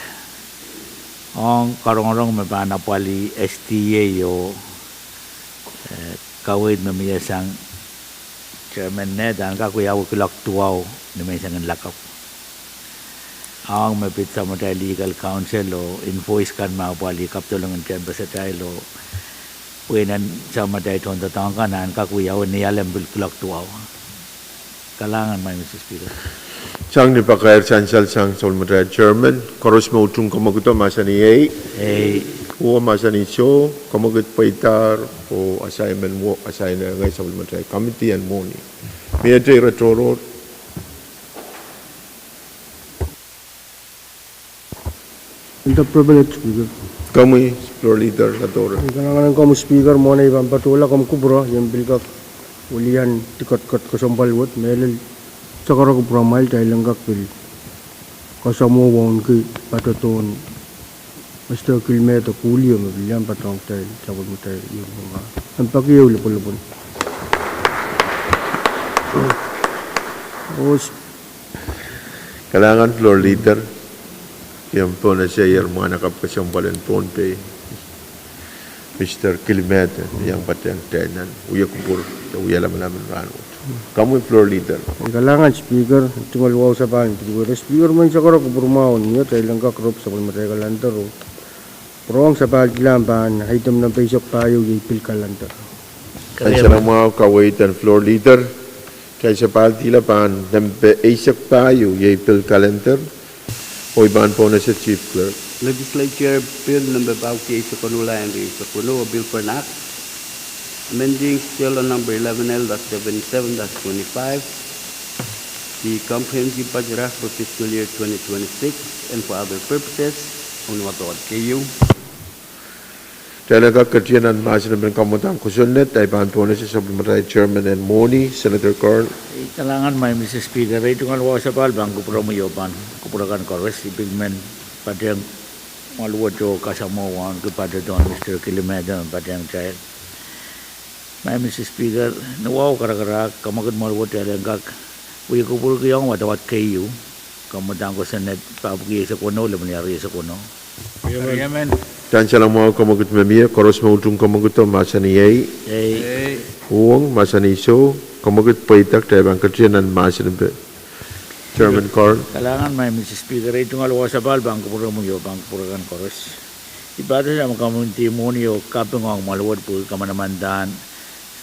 ong karongorong me pahn apwalih S D A oh, eh, kaweid me mie sang Chairman Ned en kak wiawi kuloak duwau ni menseng en lakapw. Ong me pid samatail legal counsel oh invoice kan me apwalih kapitol en tehnpasatail oh pweinen samatail tohndoadoahk kan en kak wiawi ni alem pil kuloak duwau. Kalahngan, Madam Speaker. Sang ni pakair sansal sang sapwellimatail Chairman, koaros me utung kamwekid o mahsanih ei. Ei. Uhwong mahsanih soh, kamwekid pweidahr, oh assignment wo, assign ngehi sapwellimatail committee en mwohni. Mie tei re tohrohr. Komwi Floor Leader, re tohrohr. Kalahngan komwi Speaker, mwohn ei pahn patohla komw kupwuro, I en pil kak wiliandi koadokoadohng kesempwal wet, mehlel sakaro kupwuramwail, kitail en kak pil kasamwo wauneki patohdohn Mister Kilmedo Cooley me pil iang patohng kitail sapwellimatail ieu. Ong peki ehu lipwelipwen. Kalahngan Floor Leader, I en pwonese ier mwahnakapw kesempwal en Pohnpei, Mister Kilmedo, iang patehng kitail nan wie kupwur de wie lamalam en rahnwet. Komwi Floor Leader. Kalahngan Speaker, tungoal wahu sapahl en pil were Speaker, mwein sakaro kupwurmwahu ni atail en kak rop sapwellimatail calendar oh pwurehng sapahlkihla pahn item nempe eisek pahieu iei pil calendar. Ansou me kaweid en Floor Leader, kitail sapahlkihla pahn nempe eisek pahieu iei pil calendar. Oh I pahn pwonese Chief Clerk. Legislature Bill nempe pahieu eisek weneu lel eisek weneu, a bill for an act amending Schedule number eleven L dash seventy-seven dash twenty-five, the Comprehensive Budget Act for fiscal year twenty twenty-six and for other purposes, onward order. K U. Kitail en kak ketin nan mahsen en pahn kamwadang kosonned, I pahn pwonese sapwellimatail Chairman en mwohni, Senator Carl. Kalahngan, Madam Speaker, ei tungoal wahu sapahl pahn kupwuromwi oh pahn kupwur akan koaros, I pil men patehng mwahl wet oh kasamwo wauneki patohdohn Mister Kilmedo me patehng kitail. Madam Speaker, ni wahu oh karakarahk, kamwekid mwahl wet kitail en kak wie kupwurki ong wadawad K U, kamwadang kosonned, pahpwiki eisek weneu, lemwen iar eisek weneu. Kitail en salemen kamwekid me mie, koaros me utung kamwekid o mahsanih ei. Ei. Uhwong mahsanih soh, kamwekid pweida, kitail pahn ketin nan mahsen en pahn Chairman Carl. Kalahngan, Madam Speaker, ei tungoal wahu sapahl pahn kupwuromwi oh pahn kupwur akan koaros. I patohsang me komwi en mwohni oh kaping ong mwahl wet pwehki kamanamandan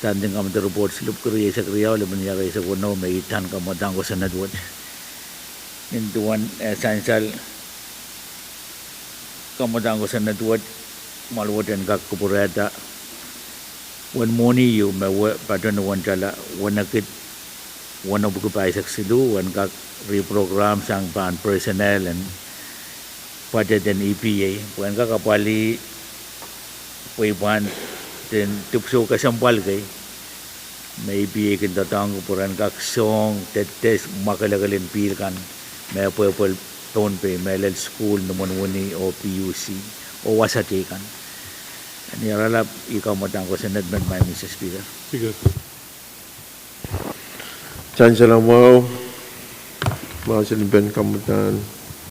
Standing Committee Report silipwiki rieisek riau, lemwen iar eisek weneu me itan kamwadang kosonned wet. Nin duwen, eh, sansal kamwadang kosonned wet, mwahl wet en kak kupwurehda wen mwohni ieu me we patohwan tala wenekid wenepwiki pahisek siluh, wen kak reprogram sang pahn personnel en pwatet en E P A, pwe en kak apwalih pweipwand en dipwisou kesempwal kei me E P A kin doadoahngki pwe ren kak song dehdeh mwakelekel en pihl kan me pwehpwel Pohnpei, mehlel sukuhl, nimwen wini oh P U C oh wasa teikan. Ni oaralap, I kamwadang kosonned men, Madam Speaker. Kitail en salemen mahsen en pahn kamwadang